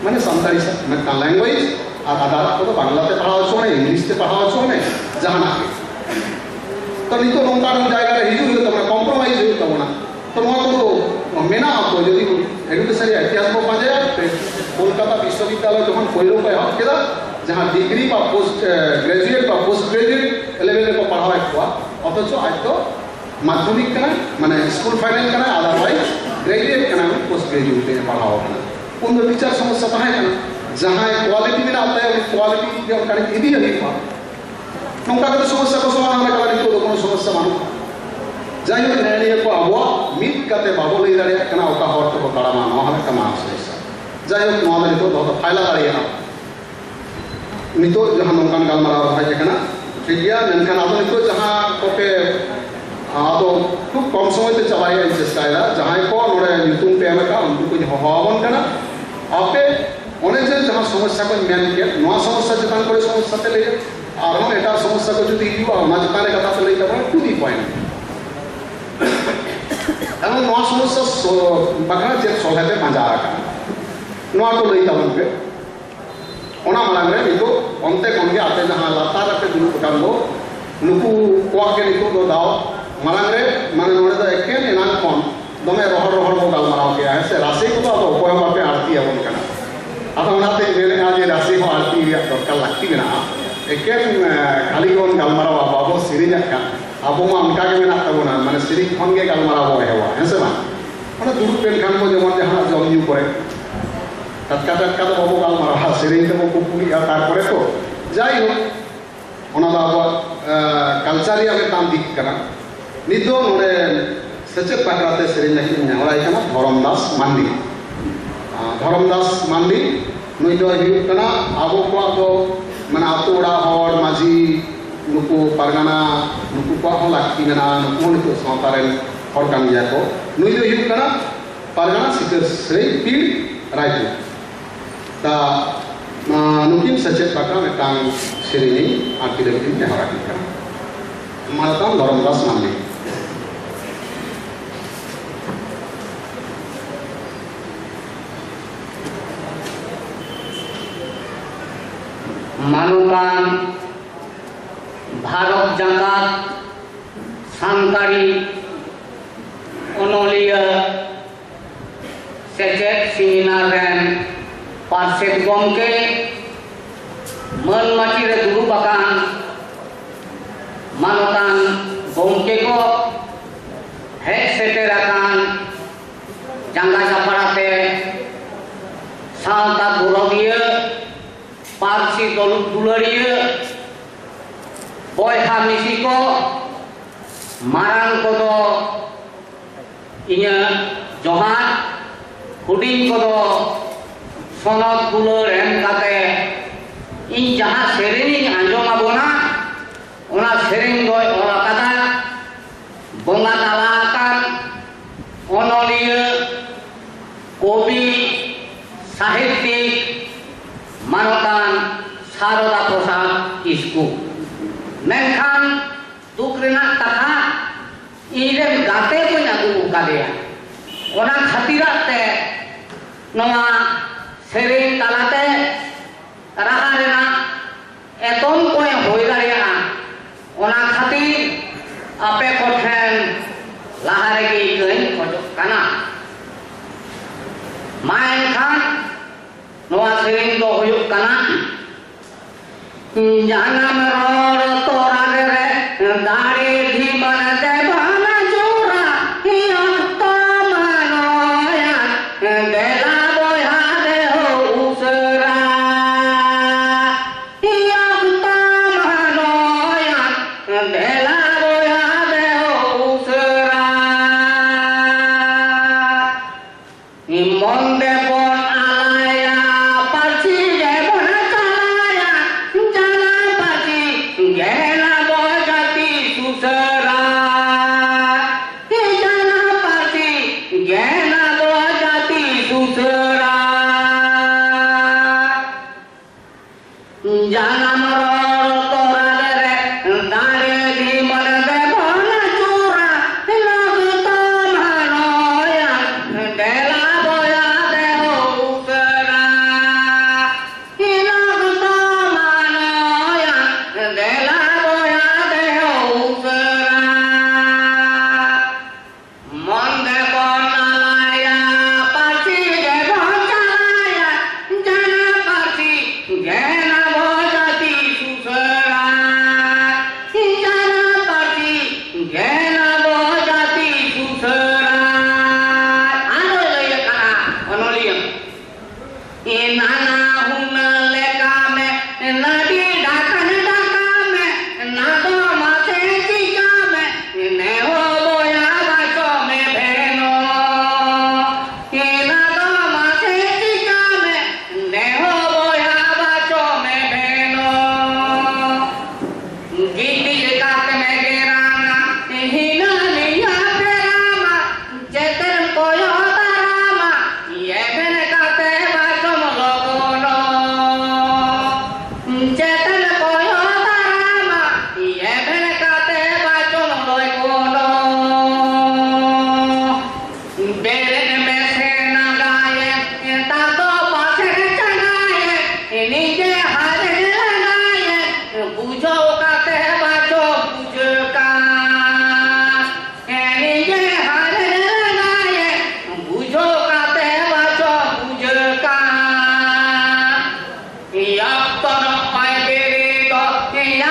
ᱢᱟᱱᱮ ᱥᱟᱱᱛᱟᱲᱤ ᱥᱟ-, ᱢᱤᱫᱴᱟᱝ ᱞᱮᱝᱜᱩᱭᱮᱡᱽ, ᱟᱨ ᱟᱫᱟᱨ ᱠᱚᱫᱚ ᱵᱟᱝᱞᱟᱛᱮ ᱯᱟᱲᱦᱟᱣ ᱦᱚᱪᱚ ᱢᱮ, ᱤᱝᱞᱤᱥ ᱛᱮ ᱯᱟᱲᱦᱟᱣ ᱦᱚᱪᱚ ᱢᱮ, ᱡᱟᱦᱟᱱᱟᱜ ᱜᱮ᱾ ᱛᱚ ᱱᱤᱛᱚᱜ ᱱᱚᱝᱠᱟᱱ ᱡᱟᱭᱜᱟ ᱨᱮ ᱦᱤᱡᱩᱜ ᱦᱩᱭᱩᱜ ᱛᱟᱵᱚᱱᱟ, ᱠᱚᱢᱯᱨᱳᱢᱟᱭᱤᱡᱽ ᱦᱩᱭᱩᱜ ᱛᱟᱵᱚᱱᱟ᱾ ᱛᱚ ᱱᱚᱣᱟ ᱠᱚᱫᱚ ᱢᱮᱱᱟᱜᱼᱟ᱾ ᱛᱚ ᱡᱩᱫᱤ ᱮᱰᱩᱠᱮᱥᱚᱱ ᱨᱮᱭᱟᱜ ᱤᱛᱤᱦᱟᱥ ᱵᱚᱱ ᱯᱟᱸᱡᱟᱭᱟ, ᱠᱳᱞᱠᱟᱛᱟ ᱵᱤᱥᱥᱚᱵᱤᱫᱽᱫᱟᱞᱚᱭ ᱡᱚᱠᱷᱚᱱ ᱯᱳᱭᱞᱳ ᱠᱚ ᱮᱦᱚᱵ ᱠᱮᱫᱟ, ᱡᱟᱦᱟᱸ ᱰᱤᱜᱽᱨᱤ ᱵᱟ ᱯᱳᱥᱴ ᱜᱨᱮᱡᱩᱭᱮᱴ ᱵᱟ ᱯᱳᱥᱴ ᱜᱨᱮᱡᱩᱭᱮᱴ ᱞᱮᱵᱮᱞ ᱨᱮᱠᱚ ᱯᱟᱲᱦᱟᱣᱮᱫ ᱠᱚᱣᱟ, ᱚᱛᱷᱚᱪᱚ ᱟᱡ ᱫᱚ ᱢᱟᱫᱽᱫᱷᱚᱢᱤᱠ ᱠᱟᱱᱟᱭ, ᱢᱟᱱᱮ ᱥᱠᱩᱞ ᱯᱷᱟᱭᱱᱮᱞ ᱠᱟᱱᱟᱭ, ᱟᱫᱟᱨᱣᱟᱭᱤᱡᱽ ᱜᱨᱮᱡᱩᱭᱮᱴ ᱠᱟᱱᱟᱭ, ᱩᱱᱤ ᱯᱳᱥᱴ ᱜᱨᱮᱡᱩᱭᱮᱴ ᱨᱮ ᱯᱟᱲᱦᱟᱣ ᱟᱠᱟᱱᱟ᱾ ᱩᱱ ᱫᱚ ᱴᱤᱪᱟᱨ ᱥᱚᱢᱚᱥᱥᱟ ᱛᱟᱦᱮᱸ ᱠᱟᱱᱟ᱾ ᱡᱟᱦᱟᱸᱭ ᱠᱣᱟᱞᱤᱴᱤ ᱢᱮᱱᱟᱜ ᱛᱟᱭᱟ, ᱩᱱᱤ ᱠᱣᱟᱞᱤᱴᱤ ᱜᱮ ᱚᱱᱠᱟᱱᱤᱡ ᱤᱫᱤᱭᱮ ᱦᱩᱭᱩᱜᱼᱟ᱾ ᱱᱚᱝᱠᱟ ᱠᱟᱛᱮ ᱥᱚᱢᱚᱥᱥᱟ ᱠᱚ ᱥᱚᱢᱟᱫᱷᱟᱱ ᱟᱠᱟᱫᱟ, ᱱᱤᱛᱚᱜ ᱫᱚ ᱠᱳᱱᱳ ᱥᱚᱢᱚᱥᱥᱟ ᱵᱟᱹᱱᱩᱜᱼᱟ᱾ ᱡᱟᱭᱦᱳᱠ, ᱱᱮᱜᱼᱮ ᱱᱤᱭᱟᱹ ᱠᱚ ᱟᱵᱚᱣᱟᱜ ᱢᱤᱫ ᱠᱟᱛᱮ ᱵᱟᱵᱚ ᱞᱟᱹᱭ ᱫᱟᱲᱮᱭᱟᱜ ᱠᱟᱱᱟ ᱚᱠᱟ ᱦᱚᱨ ᱛᱮᱵᱚ ᱛᱟᱲᱟᱢᱟ, ᱱᱚᱣᱟ ᱦᱚᱸ ᱢᱤᱫᱴᱟᱝ ᱢᱟᱨᱟᱝ ᱥᱚᱢᱚᱥᱥᱟ᱾ ᱡᱟᱭᱦᱳᱠ, ᱱᱚᱣᱟ ᱫᱚ ᱱᱤᱛᱚᱜ ᱫᱚᱦᱚ ᱯᱷᱟᱭᱞᱟ ᱫᱟᱲᱮᱭᱟᱜᱼᱟ᱾ ᱱᱤᱛᱚᱜ ᱡᱟᱦᱟᱸ ᱱᱚᱝᱠᱟᱱ ᱜᱟᱞᱢᱟᱨᱟᱣ ᱦᱮᱡ ᱟᱠᱟᱱᱟ, ᱴᱷᱤᱠ ᱜᱮᱭᱟ, ᱢᱮᱱᱠᱷᱟᱱ ᱟᱫᱚ ᱱᱤᱛᱚᱜ ᱡᱟᱦᱟᱸ ᱠᱚᱯᱮ, ᱟᱫᱚ ᱠᱷᱩᱵ ᱠᱚᱢ ᱥᱚᱢᱚᱭ ᱛᱮ ᱪᱟᱵᱟᱭ ᱨᱮᱭᱟᱜ ᱤᱧ ᱪᱮᱥᱴᱟᱭᱮᱫᱟ᱾ ᱡᱟᱦᱟᱸᱭ ᱠᱚ ᱱᱚᱰᱮ ᱧᱩᱛᱩᱢ ᱯᱮ ᱮᱢ ᱟᱠᱟᱫ, ᱩᱱᱠᱩ ᱠᱚᱧ ᱦᱚᱦᱚ ᱟᱵᱚᱱ ᱠᱟᱱᱟ᱾ ᱟᱯᱮ ᱚᱱᱮ ᱡᱮ ᱡᱟᱦᱟᱸ ᱥᱚᱢᱚᱥᱥᱟ ᱠᱚᱧ ᱢᱮᱱ ᱠᱮᱫ, ᱱᱚᱣᱟ ᱥᱚᱢᱚᱥᱥᱟ ᱪᱮᱛᱟᱱ ᱠᱚᱨᱮ ᱥᱚᱢᱚᱥᱥᱟ ᱯᱮ ᱞᱟᱹᱭᱟ, ᱟᱨᱦᱚᱸ ᱮᱴᱟᱜ ᱥᱚᱢᱚᱥᱥᱟ ᱠᱚ ᱡᱩᱫᱤ ᱦᱤᱡᱩᱜᱼᱟ, ᱚᱱᱟ ᱪᱮᱛᱟᱱ ᱨᱮ ᱠᱟᱛᱷᱟ ᱯᱮ ᱞᱟᱹᱭ ᱛᱟᱵᱚᱱᱟ, to the point᱾ ᱠᱟᱨᱚᱱ ᱱᱚᱣᱟ ᱥᱚᱢᱚᱥᱥᱟ ᱥᱚ-, ᱵᱟᱠᱷᱨᱟ ᱪᱮᱫ ᱥᱚᱞᱦᱮ ᱯᱮ ᱯᱟᱸᱡᱟ ᱟᱠᱟᱫᱟ, ᱱᱚᱣᱟ ᱠᱚ ᱞᱟᱹᱭ ᱛᱟᱵᱚᱱ ᱯᱮ᱾ ᱚᱱᱟ ᱢᱟᱲᱟᱝ ᱨᱮ ᱱᱤᱛᱚᱜ ᱚᱱᱛᱮ ᱠᱷᱚᱱ ᱜᱮ ᱟᱯᱮ ᱡᱟᱦᱟᱸ ᱞᱟᱛᱟᱨ ᱨᱮᱯᱮ ᱫᱩᱲᱩᱵ ᱟᱠᱟᱱ ᱫᱚ, ᱱᱩᱠᱩ ᱠᱚᱣᱟᱜ ᱜᱮ ᱱᱤᱛᱚᱜ ᱫᱚ ᱫᱟᱣ᱾ ᱢᱟᱲᱟᱝ ᱨᱮ, ᱢᱟᱱᱮ, ᱱᱚᱰᱮ ᱫᱚ ᱮᱠᱮᱱ ᱮᱱᱟᱝ ᱠᱷᱚᱱ ᱫᱚᱢᱮ ᱨᱚᱦᱚᱲ ᱨᱚᱦᱚᱲ ᱵᱚ ᱜᱟᱞᱢᱟᱨᱟᱣ ᱠᱮᱜᱼᱟ, ᱦᱮᱸ ᱥᱮ? ᱨᱟᱥᱮ ᱠᱚᱫᱚ ᱟᱫᱚ ᱚᱠᱚᱭ ᱦᱚᱸ ᱵᱟᱯᱮ ᱟᱹᱲᱛᱤ ᱟᱵᱚᱱ ᱠᱟᱱᱟ᱾ ᱟᱫᱚ ᱚᱱᱟᱛᱮᱧ ᱢᱮᱱᱮᱫᱼᱟ ᱡᱮ ᱨᱟᱥᱮ ᱦᱚᱸ ᱟᱹᱲᱛᱤ ᱨᱮᱭᱟᱜ ᱫᱚᱨᱠᱟᱨ ᱞᱟᱹᱠᱛᱤ ᱢᱮᱱᱟᱜᱼᱟ᱾ ᱮᱠᱮᱱ, ᱮ, ᱠᱷᱟᱹᱞᱤ ᱜᱮᱵᱚᱱ ᱜᱟᱞᱢᱟᱨᱟᱣᱟ, ᱵᱟᱵᱚ ᱥᱮᱨᱮᱧᱟᱜ ᱠᱟᱱ᱾ ᱟᱵᱚ ᱢᱟ ᱚᱱᱠᱟ ᱜᱮ ᱢᱮᱱᱟᱜ ᱛᱟᱵᱚᱱᱟ, ᱢᱟᱱᱮ, ᱥᱮᱨᱮᱧ ᱠᱷᱚᱱ ᱜᱮ ᱜᱟᱞᱢᱟᱨᱟᱣ ᱵᱚ ᱮᱦᱚᱵᱟ, ᱦᱮᱸ ᱥᱮ ᱵᱟᱝ? ᱚᱱᱟ ᱫᱩᱲᱩᱵ ᱞᱮᱱᱠᱷᱟᱱ ᱵᱚ, ᱡᱮᱢᱚᱱ ᱡᱟᱦᱟᱱᱟᱜ ᱡᱚᱢ ᱧᱩ ᱠᱚᱨᱮ, ᱴᱟᱴᱠᱟ ᱴᱟᱴᱠᱟ ᱫᱚ ᱵᱟᱵᱚ ᱜᱟᱞᱢᱟᱨᱟᱣᱟ, ᱥᱮᱨᱮᱧ ᱛᱮᱵᱚ ᱠᱩᱯᱩᱞᱤᱜᱼᱟ᱾ ᱛᱟᱨᱯᱚᱨᱮ ᱛᱚ, ᱡᱟᱭᱦᱳᱠ, ᱚᱱᱟ ᱫᱚ ᱟᱵᱚᱣᱟᱜ, ᱮ, culture ᱨᱮᱭᱟᱜ ᱢᱤᱫᱴᱟᱝ ᱫᱤᱠ ᱠᱟᱱᱟ᱾ ᱱᱤᱛ ᱫᱚ ᱱᱚᱰᱮ ᱥᱮᱪᱮᱫ ᱵᱟᱠᱷᱨᱟ ᱛᱮ ᱥᱮᱨᱮᱧ ᱞᱟᱹᱜᱤᱫ ᱤᱧ ᱱᱮᱦᱚᱨᱟᱭ ᱠᱟᱱᱟ ᱫᱷᱚᱨᱚᱢ ᱫᱟᱥ ᱢᱟᱱᱰᱤ᱾ ᱟᱨ ᱫᱷᱚᱨᱚᱢ ᱫᱟᱥ ᱢᱟᱱᱰᱤ, ᱱᱩᱭ ᱫᱚᱭ ᱦᱩᱭᱩᱜ ᱠᱟᱱᱟ ᱟᱵᱚ ᱠᱚᱣᱟᱜ ᱫᱚ, ᱢᱟᱱᱮ, ᱟᱛᱳ ᱚᱲᱟᱜ ᱦᱚᱲ, ᱢᱟᱹᱡᱷᱤ, ᱱᱩᱠᱩ ᱯᱟᱨᱜᱟᱱᱟ, ᱱᱩᱠᱩ ᱠᱚᱣᱟᱜ ᱦᱚᱸ ᱞᱟᱹᱠᱛᱤ ᱢᱮᱱᱟᱜᱼᱟ᱾ ᱱᱩᱠᱩ ᱦᱚᱸ ᱱᱤᱛᱚᱜ ᱥᱟᱶᱛᱟ ᱨᱮᱱ ᱦᱚᱲ ᱠᱟᱱ ᱜᱮᱭᱟ ᱠᱚ᱾ ᱱᱩᱭ ᱫᱚᱭ ᱦᱩᱭᱩᱜ ᱠᱟᱱᱟ ᱯᱟᱨᱜᱟᱱᱟ ᱥᱤᱠᱟᱹᱨ ᱥᱟᱹᱭ ᱯᱤᱲ ᱨᱟᱭᱯᱩᱨ᱾ ᱛᱟ, ᱱᱚᱣᱟ ᱱᱩᱠᱤᱱ ᱥᱮᱪᱮᱫ ᱵᱟᱠᱷᱨᱟ ᱢᱤᱫᱴᱟᱝ ᱥᱮᱨᱮᱧ ᱤᱧ ᱟᱨᱠᱤ ᱞᱟᱹᱜᱤᱫ ᱤᱧ ᱱᱮᱦᱚᱨ ᱟᱹᱠᱤᱱ ᱠᱟᱱᱟ᱾ ᱢᱟᱱᱚᱛᱟᱱ ᱫᱷᱚᱨᱚᱢᱫᱟᱥ ᱢᱟᱱᱰᱤ᱾ ᱢᱟᱱᱚᱛᱟᱱ ᱵᱷᱟᱨᱚᱛ ᱡᱟᱠᱟᱛ ᱥᱟᱱᱛᱟᱲᱤ ᱚᱱᱚᱞᱤᱭᱟᱹ ᱥᱮᱪᱮᱫ ᱥᱮᱢᱤᱱᱟᱨ ᱨᱮᱱ ᱯᱟᱨᱥᱮᱛ ᱜᱚᱢᱠᱮ, ᱢᱟᱹᱱ ᱢᱟᱹᱪᱤ ᱨᱮ ᱫᱩᱲᱩᱵ ᱟᱠᱟᱱ ᱢᱟᱱᱚᱛᱟᱱ ᱜᱚᱢᱠᱮ ᱠᱚ, ᱦᱮᱡ ᱥᱮᱴᱮᱨ ᱟᱠᱟᱱ ᱡᱟᱸᱜᱟ ᱡᱟᱯᱲᱟ ᱛᱮ ᱥᱟᱶᱛᱟ ᱜᱚᱨᱚᱵᱤᱭᱟᱹ, ᱯᱟᱹᱨᱥᱤ ᱫᱩᱞᱟᱹᱲᱤᱭᱟᱹ, ᱵᱚᱭᱦᱟ ᱢᱤᱥᱤ ᱠᱚ, ᱢᱟᱨᱟᱝ ᱠᱚᱫᱚ ᱤᱧᱟᱹᱜ ᱡᱚᱦᱟᱨ, ᱦᱩᱰᱤᱧ ᱠᱚᱫᱚ ᱥᱚᱱᱚᱛ ᱫᱩᱞᱟᱹᱲ ᱮᱢ ᱠᱟᱛᱮ ᱤᱧ ᱡᱟᱦᱟᱸ ᱥᱮᱨᱮᱧ ᱤᱧ ᱟᱸᱡᱚᱢ ᱟᱵᱚᱱᱟ, ᱚᱱᱟ ᱥᱮᱨᱮᱧ ᱫᱚᱭ ᱚᱞ ᱟᱠᱟᱫᱟ ᱵᱚᱸᱜᱟ ᱛᱟᱞᱟ ᱠᱤᱥᱠᱩ᱾ ᱢᱮᱱᱠᱷᱟᱱ ᱫᱩᱠ ᱨᱮᱱᱟᱜ ᱠᱟᱛᱷᱟ, ᱤᱧᱨᱮᱱ ᱜᱟᱛᱮ ᱠᱚᱧ ᱟᱹᱜᱩ ᱟᱠᱟᱫᱮᱭᱟ᱾ ᱚᱱᱟ ᱠᱷᱟᱹᱛᱤᱨᱟᱜ ᱛᱮ ᱱᱚᱣᱟ ᱥᱮᱨᱮᱧ ᱛᱟᱞᱟᱛᱮ ᱨᱟᱦᱟ ᱨᱮᱱᱟᱜ ᱮᱛᱚᱢ ᱠᱚᱭ ᱦᱩᱭ ᱫᱟᱲᱮᱭᱟᱜᱼᱟ᱾ ᱚᱱᱟ ᱠᱷᱟᱹᱛᱤᱨ ᱟᱯᱮ ᱠᱚᱴᱷᱮᱱ ᱞᱟᱦᱟ ᱨᱮᱜᱮ ᱤᱠᱟᱹᱧ ᱠᱷᱚᱡᱚᱜ ᱠᱟᱱᱟ᱾ ᱢᱟ ᱮᱱᱠᱷᱟᱱ ᱱᱚᱣᱟ ᱥᱮᱨᱮᱧ ᱫᱚ ᱦᱩᱭᱩᱜ ᱠᱟᱱᱟ, ᱡᱟᱱᱟᱢ ᱨᱚᱲ ᱛᱚᱨᱟ ᱨᱮ ᱫᱟᱲᱮ ᱫᱷᱤᱢᱟᱹᱱ ᱛᱮ ᱵᱟᱱᱟ ᱡᱳᱨᱟ, ᱚᱠᱛᱚ ᱢᱟᱱᱚᱭᱟ, ᱫᱮᱞᱟ ᱵᱚᱭᱦᱟ ᱫᱮᱦᱳ ᱩᱥᱟᱹᱨᱟ᱾ ᱚᱠᱛᱚ ᱢᱟᱱᱚᱭᱟ, ᱫᱮᱞᱟ ᱵᱚᱭᱦᱟ ᱫᱮᱦᱳ ᱩᱥᱟᱹᱨᱟ᱾ ᱢᱚᱱ ᱫᱮᱵᱚᱱ ᱟᱞᱟᱭᱟ, ᱯᱟᱹᱨᱥᱤ ᱜᱮᱵᱚᱱ ᱪᱟᱞᱟᱭᱟ, ᱡᱟᱱᱟᱢ ᱯᱟᱹᱨᱥᱤ ᱜᱮ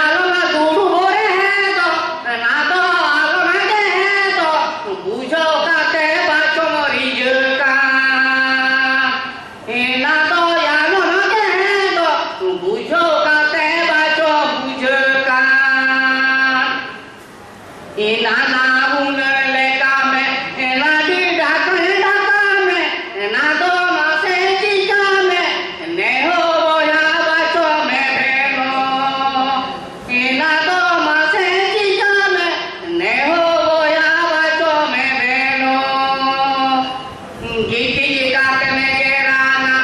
ᱟᱞᱚᱢ ᱫᱩᱲᱩᱵ ᱨᱮ ᱫᱚ, ᱚᱱᱟ ᱫᱚ ᱟᱞᱚᱢ ᱦᱮᱸᱫᱮ ᱫᱚ, ᱵᱩᱡᱷᱟᱹᱣ ᱠᱟᱛᱮ ᱵᱟᱪᱚᱢ ᱨᱤᱡᱷᱟᱹᱜ ᱠᱟᱱ᱾ ᱚᱱᱟ ᱫᱚ ᱟᱞᱚᱢ ᱦᱮᱸᱫᱮ ᱫᱚ, ᱵᱩᱡᱷᱟᱹᱣ ᱠᱟᱛᱮ ᱵᱟᱪᱚ ᱵᱩᱡᱷᱟᱹᱜ ᱠᱟᱱ᱾ ᱮᱱᱟ ᱱᱟ ᱦᱩᱱᱟᱹᱨ ᱞᱮᱠᱟ ᱢᱮ, ᱮᱱᱟ ᱰᱤ ᱰᱟᱠᱟ ᱰᱟᱠᱟ ᱢᱮ, ᱮᱱᱟ ᱫᱚ ᱢᱟᱥᱮ ᱪᱤᱠᱟ ᱢᱮ, ᱱᱮᱦᱚ ᱵᱚᱭᱦᱟ ᱵᱟᱪᱚ ᱢᱮ ᱵᱷᱮᱱᱚ᱾ ᱮᱱᱟ ᱫᱚ ᱢᱟᱥᱮ ᱪᱤᱠᱟ ᱢᱮ, ᱱᱮᱦᱚ ᱵᱚᱭᱦᱟ ᱵᱟᱪᱚ ᱢᱮ ᱵᱷᱮᱱᱚ᱾ ᱜᱤᱛᱤᱡ ᱠᱟᱛᱮᱢ ᱜᱮᱨᱟᱱᱟ,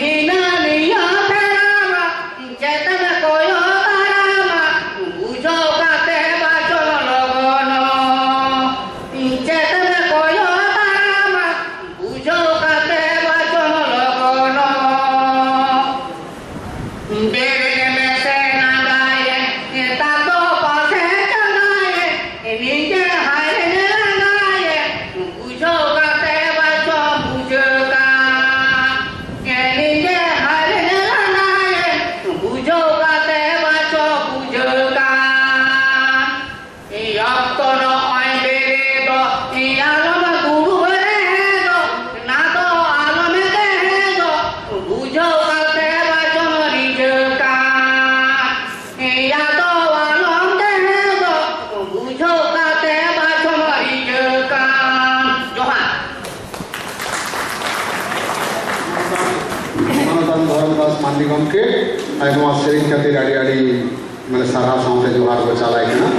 ᱦᱤᱱᱟᱹ ᱱᱤᱭᱟᱹ ᱯᱷᱮᱨᱟᱣᱟ, ᱪᱮᱛᱟᱱ ᱠᱚᱭᱚᱜ ᱛᱟᱲᱟᱢᱟ, ᱵᱩᱡᱷᱟᱹᱣ ᱠᱟᱛᱮ ᱵᱟᱪᱚᱱ ᱞᱚᱜᱚᱱᱚ᱾ ᱪᱮᱛᱟᱱ ᱠᱚᱭᱚᱜ ᱛᱟᱲᱟᱢᱟ, ᱵᱩᱡᱷᱟᱹᱣ ᱠᱟᱛᱮ ᱵᱟᱪᱚᱱ ᱞᱚᱜᱚᱱᱚ᱾ ᱵᱮᱨᱮᱫ ᱢᱮᱥᱮ ᱱᱟᱸᱰᱟᱭᱮ, ᱛᱟᱠᱚ ᱯᱟᱥᱮ ᱪᱟᱸᱫᱟᱭᱮ, ᱱᱤᱡᱮ ᱦᱟᱭ ᱞᱟᱸᱫᱟᱭᱮ, ᱵᱩᱡᱷᱟᱹᱣ ᱠᱟᱛᱮ ᱵᱟᱪᱚ ᱵᱩᱡᱷᱟᱹᱜ ᱠᱟᱱ᱾ ᱱᱤᱡᱮ ᱦᱟᱭ ᱞᱟᱸᱫᱟᱭᱮ, ᱵᱩᱡᱷᱟᱹᱣ ᱠᱟᱛᱮ ᱵᱟᱪᱚ ᱵᱩᱡᱷᱟᱹᱜ ᱠᱟᱱ᱾ ᱚᱠᱛᱚ ᱱᱚᱜᱼᱚᱭ ᱵᱮᱨᱮᱫᱚᱜ, ᱟᱞᱚᱢ ᱫᱩᱲᱩᱵ ᱨᱮᱦᱮᱫᱚᱜ, ᱱᱟᱫᱚ ᱟᱞᱚᱢ ᱛᱮᱦᱮᱫᱚᱜ, ᱵᱩᱡᱷᱟᱹᱣ ᱠᱟᱛᱮ ᱵᱟᱪᱚᱢ ᱨᱤᱡᱷᱟᱹᱜ ᱠᱟᱱ᱾ ᱭᱟᱫᱚ ᱟᱞᱚᱢ ᱛᱮᱦᱮᱫᱚᱜ, ᱵᱩᱡᱷᱟᱹᱣ ᱠᱟᱛᱮ ᱵᱟᱪᱚᱢ ᱨᱤᱡᱷᱟᱹᱜ ᱠᱟᱱ᱾ ᱡᱚᱦᱟᱨ᱾ ᱢᱟᱱᱚᱛᱟᱱ ᱫᱷᱚᱨᱚᱢ ᱫᱟᱥ ᱢᱟᱱᱰᱤ ᱜᱚᱢᱠᱮ, ᱟᱭᱢᱟ ᱥᱮᱨᱮᱧ ᱠᱷᱟᱹᱛᱤᱨ ᱟᱹᱰᱤ ᱟᱹᱰᱤ ᱢᱟᱱᱮ ᱥᱟᱨᱦᱟᱣ ᱥᱟᱶᱛᱮ ᱡᱚᱦᱟᱨ ᱠᱚ ᱪᱟᱞᱟᱭ ᱠᱟᱱᱟ᱾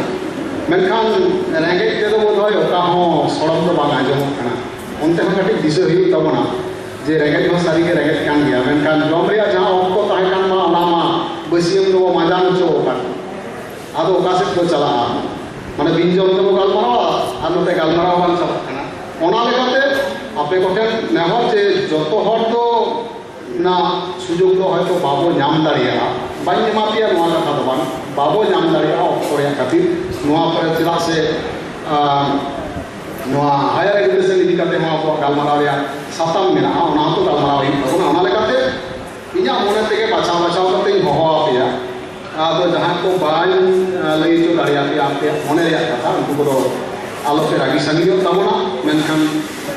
ᱢᱮᱱᱠᱷᱟᱱ ᱨᱮᱸᱜᱮᱡ ᱛᱮᱫᱚ ᱵᱳᱫᱷᱚᱭ ᱚᱠᱟ ᱦᱚᱸ ᱥᱚᱲᱚᱢ ᱫᱚ ᱵᱟᱝ ᱟᱸᱡᱚᱢᱚᱜ ᱠᱟᱱᱟ᱾ ᱚᱱᱛᱮ ᱦᱚᱸ ᱠᱟᱹᱴᱤᱡ ᱫᱤᱥᱟᱹ ᱦᱩᱭᱩᱜ ᱛᱟᱵᱚᱱᱟ ᱡᱮ ᱨᱮᱸᱜᱮᱡ ᱦᱚᱸ ᱥᱟᱹᱨᱤᱜᱮ ᱨᱮᱸᱜᱮᱡ ᱠᱟᱱ ᱜᱮᱭᱟ, ᱢᱮᱱᱠᱷᱟᱱ ᱡᱚᱢ ᱨᱮᱭᱟᱜ ᱡᱟᱦᱟᱸ ᱚᱠᱛᱚ ᱛᱟᱦᱮᱸ ᱠᱟᱱ ᱢᱟ ᱚᱱᱟ ᱢᱟ ᱵᱟᱹᱥᱭᱟᱹᱢ ᱫᱚᱵᱚ ᱢᱟᱸᱡᱟᱱ ᱦᱚᱪᱚ ᱟᱠᱟᱫ᱾ ᱟᱫᱚ ᱚᱠᱟ ᱥᱮᱫ ᱠᱚ ᱪᱟᱞᱟᱜᱼᱟ? ᱢᱟᱱᱮ ᱵᱤᱱ ᱡᱚᱢ ᱛᱮᱵᱚ ᱜᱟᱞᱢᱟᱨᱟᱣᱟ ᱟᱨ ᱱᱚᱛᱮ ᱜᱟᱞᱢᱟᱨᱟᱣ ᱵᱟᱝ ᱪᱟᱵᱟᱜ ᱠᱟᱱᱟ᱾ ᱚᱱᱟ ᱞᱮᱠᱟᱛᱮ ᱟᱯᱮ ᱠᱚᱴᱷᱮᱱ ᱱᱮᱦᱚᱨ ᱡᱮ ᱡᱚᱛᱚ ᱦᱚᱲ ᱫᱚ ᱚᱱᱟ ᱥᱩᱡᱳᱜᱽ ᱫᱚ ᱦᱚᱭᱛᱳ ᱵᱟᱵᱚ ᱧᱟᱢ ᱫᱟᱲᱮᱭᱟᱜᱼᱟ, ᱵᱟᱹᱧ ᱮᱢᱟ ᱯᱮᱭᱟ ᱱᱚᱣᱟ ᱠᱟᱛᱷᱟ ᱫᱚ ᱵᱟᱝ, ᱵᱟᱵᱚ ᱧᱟᱢ ᱫᱟᱲᱮᱭᱟᱜᱼᱟ ᱚᱠᱛᱚ ᱨᱮᱭᱟᱜ ᱠᱷᱟᱹᱛᱤᱨ᱾ ᱱᱚᱣᱟ ᱯᱚᱨᱮ ᱪᱮᱫᱟᱜ ᱥᱮ, ᱟᱸ, ᱱᱚᱣᱟ higher education ᱤᱫᱤ ᱠᱟᱛᱮ ᱦᱚᱸ ᱟᱵᱚᱣᱟᱜ ᱜᱟᱞᱢᱟᱨᱟᱣ ᱨᱮᱭᱟᱜ ᱥᱟᱛᱟᱢ ᱢᱮᱱᱟᱜᱼᱟ, ᱚᱱᱟ ᱦᱚᱸᱛᱚ ᱜᱟᱞᱢᱟᱨᱟᱣ ᱦᱩᱭᱩᱜ ᱛᱟᱵᱚᱱᱟ᱾ ᱚᱱᱟ ᱞᱮᱠᱟᱛᱮ ᱤᱧᱟᱹᱜ ᱢᱚᱱᱮ ᱛᱮᱜᱮ ᱵᱟᱪᱷᱟᱣ ᱵᱟᱪᱷᱟᱣ ᱠᱟᱛᱮᱧ ᱦᱚᱦᱚ ᱟᱯᱮᱭᱟ᱾ ᱟᱫᱚ ᱡᱟᱦᱟᱸ ᱠᱚ ᱵᱟᱹᱧ ᱞᱟᱹᱭ ᱦᱚᱪᱚ ᱫᱟᱲᱮᱭᱟᱯᱮᱭᱟ ᱟᱯᱮᱭᱟᱜ ᱢᱚᱱᱮ ᱨᱮᱭᱟᱜ ᱠᱟᱛᱷᱟ, ᱩᱱᱠᱩ ᱠᱚᱫᱚ ᱟᱞᱚᱯᱮ ᱨᱟᱹᱜᱤ ᱥᱟᱹᱜᱤᱧᱚᱜ ᱛᱟᱵᱚᱱᱟ᱾ ᱢᱮᱱᱠᱷᱟᱱ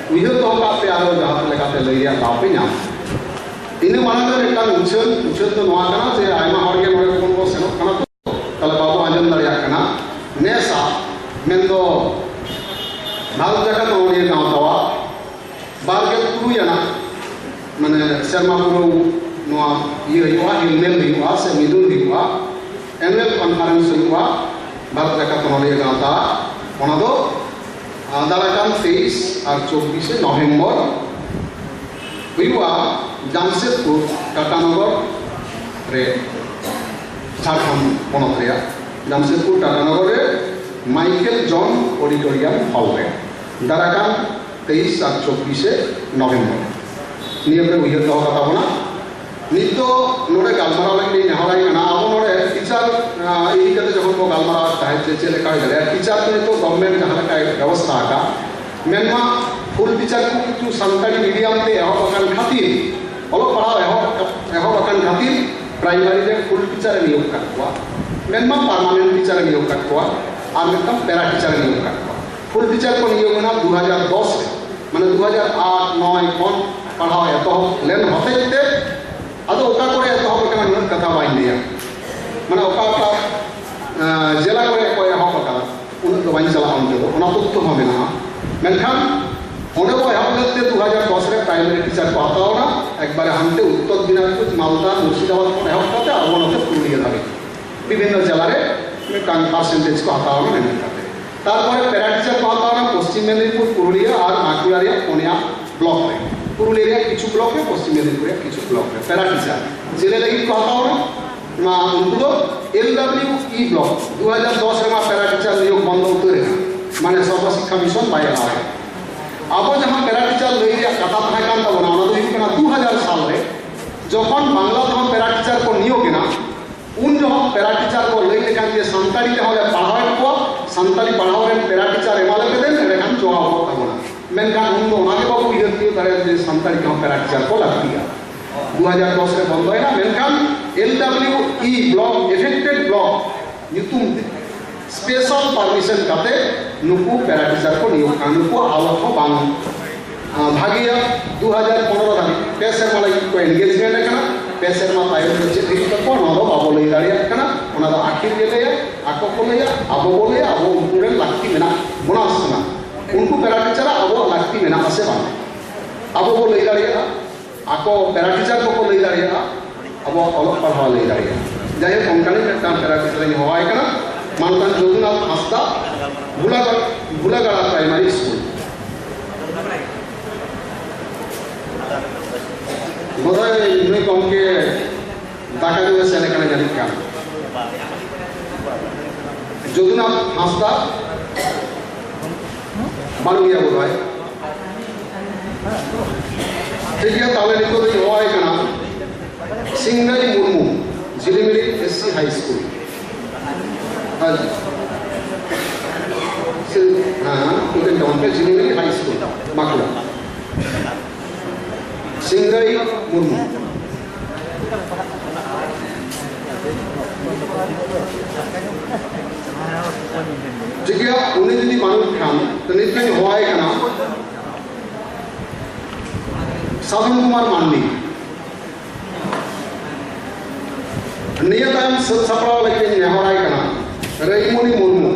ᱩᱭᱦᱟᱹᱨ ᱫᱚᱦᱚ ᱠᱟᱜ ᱯᱮ, ᱟᱨᱚ ᱡᱟᱦᱟᱸ ᱞᱮᱠᱟᱛᱮ ᱞᱟᱹᱭ ᱨᱮᱭᱟᱜ ᱫᱟᱣ ᱯᱮ ᱧᱟᱢᱟ᱾ ᱤᱱᱟᱹ ᱢᱟᱲᱟᱝ ᱨᱮ ᱢᱤᱫᱴᱟᱝ ᱩᱪᱷᱟᱹᱱ, ᱩᱪᱷᱟᱹᱱ ᱫᱚ ᱱᱚᱣᱟ ᱠᱟᱱᱟ ᱡᱮ ᱟᱭᱢᱟ ᱦᱚᱲ ᱜᱮ ᱱᱚᱰᱮ ᱠᱷᱚᱱ ᱵᱚᱱ ᱥᱮᱱᱚᱜ ᱠᱟᱱᱟ, ᱛᱚ ᱛᱟᱦᱞᱮ ᱵᱟᱵᱚ ᱟᱸᱡᱚᱢ ᱫᱟᱲᱮᱭᱟᱜ ᱠᱟᱱᱟ᱾ ᱱᱮᱥᱟᱜ ᱢᱮᱱᱫᱚ ᱵᱷᱟᱨᱚᱛ ᱡᱟᱠᱟᱛ ᱚᱱᱚᱞᱤᱭᱟᱹ ᱜᱟᱶᱛᱟᱣᱟᱜ ᱵᱟᱨ ᱜᱮᱞ ᱛᱩᱨᱩᱭ ᱟᱱᱟᱜ ᱢᱟᱱᱮ ᱥᱮᱨᱢᱟ ᱯᱩᱨᱟᱹᱣ ᱱᱚᱣᱟ ᱤᱭᱟᱹ ᱦᱩᱭᱩᱜᱼᱟ, ᱦᱮᱞᱢᱮᱞ ᱦᱩᱭᱩᱜᱼᱟ ᱥᱮ ᱢᱤᱫᱩᱱ ᱦᱩᱭᱩᱜᱼᱟ, annual conference ᱦᱩᱭᱩᱜᱼᱟ ᱵᱷᱟᱨᱚᱛ ᱡᱟᱠᱟᱛ ᱚᱱᱚᱞᱤᱭᱟᱹ ᱜᱟᱶᱛᱟ᱾ ᱚᱱᱟ ᱫᱚ ᱫᱟᱨᱟᱭ ᱠᱟᱱ ᱛᱮᱭᱤᱥ ᱟᱨ ᱪᱚᱵᱵᱤᱥᱮ ᱱᱚᱵᱷᱮᱢᱵᱚᱨ ᱦᱩᱭᱩᱜᱼᱟ ᱡᱟᱢᱥᱮᱫᱽᱯᱩᱨ ᱴᱟᱴᱟᱱᱚᱜᱚᱨ ᱨᱮ, ᱡᱷᱟᱲᱠᱷᱚᱸᱰ ᱯᱚᱱᱚᱛ ᱨᱮᱭᱟᱜ ᱡᱟᱢᱥᱮᱫᱽᱯᱩᱨ ᱴᱟᱴᱟᱱᱚᱜᱚᱨ ᱨᱮ ᱢᱟᱭᱠᱮᱞ ᱡᱚᱱ ᱚᱰᱤᱴᱳᱨᱤᱭᱟᱢ ᱦᱚᱞ ᱨᱮ ᱫᱟᱨᱟᱭ ᱠᱟᱱ ᱛᱮᱭᱤᱥ ᱟᱨ ᱪᱚᱵᱵᱤᱥᱮ ᱱᱚᱵᱷᱮᱢᱵᱚᱨ᱾ ᱱᱤᱭᱟᱹ ᱯᱮ ᱩᱭᱦᱟᱹᱨ ᱫᱚᱦᱚ ᱠᱟᱛᱟ ᱵᱚᱱᱟ᱾ ᱱᱤᱛ ᱫᱚ ᱱᱚᱰᱮ ᱜᱟᱞᱢᱟᱨᱟᱣ ᱞᱟᱹᱜᱤᱫ ᱤᱧ ᱱᱮᱦᱚᱨᱟᱭ ᱠᱟᱱᱟ, ᱟᱵᱚ ᱱᱚᱰᱮ ᱴᱤᱪᱟᱨ ᱤᱫᱤ ᱠᱟᱛᱮ ᱡᱚᱠᱷᱚᱱ ᱵᱚ ᱜᱟᱞᱢᱟᱨᱟᱣ ᱛᱟᱦᱮᱸᱫ ᱡᱮ ᱪᱮᱫ ᱞᱮᱠᱟ ᱦᱩᱭ ᱫᱟᱲᱮᱭᱟᱜᱼᱟ, ᱴᱤᱪᱟᱨ ᱫᱚ ᱱᱤᱛᱚᱜ ᱜᱚᱵᱷᱚᱨᱱᱢᱮᱱᱴ ᱡᱟᱦᱟᱸ ᱞᱮᱠᱟᱭ ᱵᱮᱵᱚᱥᱛᱷᱟ ᱟᱠᱟᱫ, ᱢᱮᱱᱢᱟ ᱯᱷᱩᱞ ᱴᱤᱪᱟᱨ ᱠᱚ ᱠᱤᱱᱛᱩ ᱥᱟᱱᱛᱟᱲᱤ ᱢᱤᱰᱤᱭᱟᱢ ᱛᱮ ᱮᱦᱚᱵ ᱟᱠᱟᱱ ᱠᱷᱟᱹᱛᱤᱨ, ᱚᱞᱚᱜ ᱯᱟᱲᱦᱟᱣ ᱮᱦᱚᱵ ᱮᱦᱚᱵ ᱟᱠᱟᱱ ᱠᱷᱟᱹᱛᱤᱨ ᱯᱨᱟᱭᱢᱟᱨᱤ ᱨᱮ ᱯᱷᱩᱞ ᱴᱤᱪᱟᱨ ᱮ ᱱᱤᱭᱳᱜ ᱠᱟᱫ ᱠᱚᱣᱟ, ᱢᱮᱱᱢᱟ ᱯᱟᱨᱢᱟᱱᱮᱱᱴ ᱴᱤᱪᱟᱨ ᱮ ᱱᱤᱭᱳᱜ ᱠᱟᱫ ᱠᱚᱣᱟ, ᱟᱨ ᱢᱤᱫᱴᱟᱝ ᱯᱮᱨᱟ ᱴᱤᱪᱟᱨ ᱮ ᱱᱤᱭᱳᱜ ᱠᱟᱫ ᱠᱚᱣᱟ᱾ ᱯᱷᱩᱞ ᱴᱤᱪᱟᱨ ᱠᱚ ᱱᱤᱭᱳᱜ ᱮᱱᱟ ᱫᱩ ᱦᱟᱡᱟᱨ ᱫᱚᱥ ᱨᱮ, ᱢᱟᱱᱮ ᱫᱩ ᱦᱟᱡᱟᱨ ᱟᱴ ᱱᱚᱭ ᱠᱷᱚᱱ ᱯᱟᱲᱦᱟᱣ ᱮᱛᱚᱦᱚᱵ ᱞᱮᱱ ᱦᱚᱛᱮᱡ ᱛᱮ, ᱟᱫᱚ ᱚᱠᱟ ᱠᱚᱨᱮ ᱮᱛᱚᱦᱚᱵ ᱟᱠᱟᱱᱟ ᱩᱱᱟᱹᱜ ᱠᱟᱛᱷᱟ ᱵᱟᱹᱧ ᱞᱟᱹᱭᱟ, ᱢᱟᱱᱮ ᱚᱠᱟ ᱚᱠᱟ ᱟᱸ, ᱡᱮᱞᱟ ᱠᱚᱨᱮ ᱠᱚ ᱮᱦᱚᱵ ᱟᱠᱟᱫᱟ, ᱩᱱᱟᱹᱜ ᱫᱚ ᱵᱟᱹᱧ ᱪᱟᱞᱟᱜᱼᱟ ᱚᱱᱛᱮ ᱫᱚ, ᱚᱱᱟ ᱛᱚᱛᱛᱷᱚ ᱦᱚᱸ ᱢᱮᱱᱟᱜᱼᱟ᱾ ᱢᱮᱱᱠᱷᱟᱱ ᱚᱸᱰᱮ ᱠᱚ ᱮᱦᱚᱵ ᱞᱮᱫ ᱛᱮ ᱫᱩ ᱦᱟᱡᱟᱨ ᱫᱚᱥ ᱨᱮ ᱯᱨᱟᱭᱢᱟᱨᱤ ᱴᱤᱪᱟᱨ ᱠᱚ ᱦᱟᱛᱟᱣ ᱮᱱᱟ, ᱮᱠᱵᱟᱨᱮ ᱦᱟᱱᱛᱮ ᱩᱛᱛᱚᱨ ᱫᱤᱱᱟᱡᱽᱯᱩᱨ, ᱢᱟᱞᱫᱟ, ᱢᱩᱨᱥᱤᱫᱟᱵᱟᱫᱽ ᱠᱷᱚᱱ ᱮᱦᱚᱵ ᱠᱟᱛᱮ ᱟᱵᱚ ᱱᱚᱛᱮ ᱯᱩᱨᱩᱞᱤᱭᱟᱹ ᱫᱷᱟᱹᱵᱤᱡ ᱵᱤᱵᱷᱤᱱᱱᱚ ᱡᱮᱞᱟ ᱨᱮ ᱢᱤᱫᱴᱟᱝ ᱯᱟᱨᱥᱮᱱᱴᱮᱡᱽ ᱠᱚ ᱦᱟᱛᱟᱣ ᱮᱱᱟ ᱢᱮᱱ ᱠᱟᱛᱮ᱾ ᱛᱟᱨᱯᱚᱨᱮ ᱯᱮᱨᱟ ᱴᱤᱪᱟᱨ ᱠᱚ ᱦᱟᱛᱟᱣ ᱮᱱᱟ ᱯᱚᱥᱪᱤᱢ ᱢᱮᱫᱽᱱᱤᱯᱩᱨ, ᱯᱩᱨᱩᱞᱤᱭᱟᱹ ᱟᱨ ᱵᱟᱸᱠᱩᱲᱟ ᱨᱮᱭᱟᱜ ᱯᱩᱱᱭᱟ ᱵᱞᱚᱠ ᱨᱮ, ᱯᱩᱨᱩᱞᱤᱭᱟᱹ ᱨᱮᱭᱟᱜ ᱠᱤᱪᱷᱩ ᱵᱞᱚᱠ ᱨᱮ, ᱯᱚᱥᱪᱤᱢ ᱢᱮᱫᱽᱱᱤᱯᱩᱨ ᱨᱮᱭᱟᱜ ᱠᱤᱪᱷᱩ ᱵᱞᱚᱠ ᱨᱮ ᱯᱮᱨᱟ ᱴᱤᱪᱟᱨ ᱪᱮᱞᱮ ᱞᱟᱹᱜᱤᱫ ᱠᱚ ᱦᱟᱛᱟᱣ ᱮᱱᱟ? ᱱᱚᱣᱟ ᱩᱱᱠᱩ ᱫᱚ ᱮᱞ ᱰᱟᱵᱞᱤᱭᱩ ᱤ ᱵᱞᱚᱠ᱾ ᱫᱩ ᱦᱟᱡᱟᱨ ᱫᱚᱥ ᱨᱮᱢᱟ ᱯᱮᱨᱟ ᱴᱤᱪᱟᱨ ᱱᱤᱭᱳᱜ ᱵᱚᱱᱫᱚ ᱩᱛᱟᱹᱨ ᱮᱱᱟ, ᱢᱟᱱᱮ ᱥᱚᱨᱵᱚ ᱥᱤᱠᱠᱷᱟ ᱢᱤᱥᱚᱱ ᱵᱟᱭ ᱮᱢᱟ ᱞᱮᱫᱟ᱾ ᱟᱵᱚ ᱡᱟᱦᱟᱸ ᱯᱮᱨᱟ ᱴᱤᱪᱟᱨ ᱞᱟᱹᱭ ᱨᱮᱭᱟᱜ ᱠᱟᱛᱷᱟ ᱛᱟᱦᱮᱸ ᱠᱟᱱ ᱛᱟᱵᱚᱱᱟ, ᱚᱱᱟ ᱫᱚ ᱦᱩᱭᱩᱜ ᱠᱟᱱᱟ ᱫᱩ ᱦᱟᱡᱟᱨ ᱥᱟᱞ ᱨᱮ, ᱡᱚᱠᱷᱚᱱ ᱵᱟᱝᱞᱟ ᱛᱮᱦᱚᱸ ᱯᱮᱨᱟ ᱴᱤᱪᱟᱨ ᱠᱚ ᱱᱤᱭᱳᱜ ᱮᱱᱟ, ᱩᱱ ᱡᱚᱠᱷᱚᱱ ᱯᱮᱨᱟ ᱴᱤᱪᱟᱨ ᱠᱚ ᱞᱟᱹᱭ ᱞᱮᱠᱷᱟᱱ ᱡᱮ ᱥᱟᱱᱛᱟᱲᱤ ᱛᱮᱦᱚᱸ ᱞᱮ ᱯᱟᱲᱦᱟᱣᱮᱫ ᱠᱚᱣᱟ, ᱥᱟᱱᱛᱟᱲᱤ ᱯᱟᱲᱦᱟᱣ ᱨᱮᱱ ᱯᱮᱨᱟ ᱴᱤᱪᱟᱨ ᱮᱢᱟ ᱞᱮᱯᱮ ᱫᱮᱱ, ᱮᱸᱰᱮᱠᱷᱟᱱ ᱡᱚᱜᱟᱣ ᱠᱚᱜ ᱛᱟᱵᱚᱱᱟ᱾ ᱢᱮᱱᱠᱷᱟᱱ ᱩᱱ ᱫᱚ ᱚᱱᱟ ᱜᱮ ᱵᱟᱵᱚ ᱩᱭᱦᱟᱹᱨ ᱛᱤᱭᱳᱜ ᱫᱟᱲᱮᱭᱟᱫᱟ ᱡᱮ ᱥᱟᱱᱛᱟᱲᱤ ᱛᱮᱦᱚᱸ ᱯᱮᱨᱟ ᱴᱤᱪᱟᱨ ᱠᱚ ᱞᱟᱹᱠᱛᱤᱜᱼᱟ᱾ ᱫᱩ ᱦᱟᱡᱟᱨ ᱫᱚᱥ ᱨᱮ ᱵᱚᱱᱫᱚᱭᱮᱱᱟ, ᱢᱮᱱᱠᱷᱟᱱ L W E block, affected block ᱧᱩᱛᱩᱢ ᱛᱮ special permission ᱠᱟᱛᱮ ᱱᱩᱠᱩ para teacher ᱠᱚ ᱱᱤᱭᱳᱜ ᱠᱟᱱᱟ᱾ ᱱᱩᱠᱩᱣᱟᱜ ᱦᱟᱞᱚᱛ ᱦᱚᱸ ᱵᱟᱝ, ᱟᱸ, ᱵᱷᱟᱜᱮᱭᱟ᱾ ᱫᱩ ᱦᱟᱡᱟᱨ ᱯᱚᱱᱨᱚ ᱫᱷᱟᱹᱵᱤᱡ ᱯᱮ ᱥᱮᱨᱢᱟ ᱞᱟᱹᱜᱤᱫ ᱠᱚ engagement ᱟᱠᱟᱱᱟ᱾ ᱯᱮ ᱥᱮᱨᱢᱟ ᱛᱟᱭᱚᱢ ᱫᱚ ᱪᱮᱫ ᱦᱩᱭᱩᱜ ᱛᱟᱠᱚᱣᱟ, ᱱᱚᱣᱟ ᱫᱚ ᱵᱟᱵᱚ ᱞᱟᱹᱭ ᱫᱟᱲᱮᱭᱟᱜ ᱠᱟᱱᱟ᱾ ᱚᱱᱟ ᱫᱚ ᱟᱹᱠᱷᱤᱨ ᱜᱮ ᱞᱟᱹᱭᱟ, ᱟᱠᱚ ᱠᱚ ᱞᱟᱹᱭᱟ, ᱟᱵᱚ ᱵᱚ ᱞᱟᱹᱭᱟ, ᱟᱵᱚ ᱩᱱᱠᱩ ᱨᱮᱱ ᱞᱟᱹᱠᱛᱤ ᱢᱮᱱᱟᱜ ᱵᱚᱱᱟ ᱥᱮ ᱵᱟᱝ? ᱩᱱᱠᱩ para teacher ᱟᱜ ᱟᱵᱚᱣᱟᱜ ᱞᱟᱹᱠᱛᱤ ᱢᱮᱱᱟᱜᱼᱟ ᱥᱮ ᱵᱟᱝ? ᱟᱵᱚ ᱵᱚ ᱞᱟᱹᱭ ᱫᱟᱲᱮᱭᱟᱜᱼᱟ, ᱟᱠᱚ para teacher ᱠᱚᱠᱚ ᱞᱟᱹᱭ ᱫᱟᱲᱮᱭᱟᱜᱼᱟ, ᱟᱵᱚᱣᱟᱜ ᱚᱞᱚᱜ ᱯᱟᱲᱦᱟᱣ ᱞᱟᱹᱭ ᱫᱟᱲᱮᱭᱟᱜᱼᱟ᱾ ᱡᱟᱭᱦᱳᱠ, ᱚᱱᱠᱟᱱᱤᱡ ᱢᱤᱫᱴᱟᱝ para teacher ᱤᱧ ᱦᱚᱦᱚᱣᱟᱭ ᱠᱟᱱᱟ, ᱢᱟᱱᱚᱛᱟᱱ ᱡᱚᱫᱩᱱᱟᱛᱷ ᱦᱟᱸᱥᱫᱟ, ᱵᱷᱩᱞᱟᱜᱟᱲ-, ᱵᱷᱩᱞᱟᱜᱟᱲᱟ primary school᱾ ᱵᱳᱫᱷᱚᱭ ᱱᱩᱭ ᱜᱚᱢᱠᱮ ᱫᱟᱠᱟ ᱡᱚᱢᱮ ᱥᱮᱱ ᱟᱠᱟᱱᱟ ᱡᱟᱹᱱᱤᱡ ᱠᱷᱟᱱ᱾ ᱡᱚᱫᱩᱱᱟᱛᱷ ᱦᱟᱸᱥᱫᱟ ᱵᱟᱹᱱᱩᱜ ᱜᱮᱭᱟ ᱵᱳᱫᱷᱚᱭ᱾ ᱴᱷᱤᱠ ᱜᱮᱭᱟ, ᱛᱟᱦᱞᱮ ᱱᱤᱛᱚᱜ ᱫᱚᱧ ᱦᱚᱦᱚᱣᱟᱭ ᱠᱟᱱᱟ ᱥᱤᱝᱨᱟᱹᱭ ᱢᱩᱨᱢᱩ, ᱡᱷᱤᱞᱤᱢᱤᱞᱤ S C High School᱾ ᱦᱮᱸ, ᱥᱤ-, ᱦᱮᱸ, ᱩᱱᱤ ᱫᱚ ᱚᱱᱛᱮ ᱡᱷᱤᱞᱤᱢᱤᱞᱤ High School, ᱵᱟᱸᱠᱩᱲᱟ᱾ ᱥᱤᱝᱨᱟᱹᱭ ᱢᱩᱨᱢᱩ᱾ ᱴᱷᱤᱠ ᱜᱮᱭᱟ, ᱩᱱᱤ ᱡᱩᱫᱤ ᱵᱟᱹᱱᱩᱜ ᱠᱷᱟᱱ, ᱛᱚ ᱱᱤᱛ ᱫᱚᱧ ᱦᱚᱦᱚᱣᱟᱭ ᱠᱟᱱᱟ ᱥᱟᱫᱷᱚᱱ ᱠᱩᱢᱟᱨ ᱢᱟᱱᱰᱤ᱾ ᱱᱤᱭᱟᱹ ᱛᱟᱭᱚᱢ ᱥᱟᱹᱛ ᱥᱟᱯᱲᱟᱣ ᱞᱟᱹᱜᱤᱫ ᱤᱧ ᱱᱮᱦᱚᱨᱟᱭ ᱠᱟᱱᱟ ᱨᱟᱹᱭᱢᱚᱱᱤ ᱢᱩᱨᱢᱩ,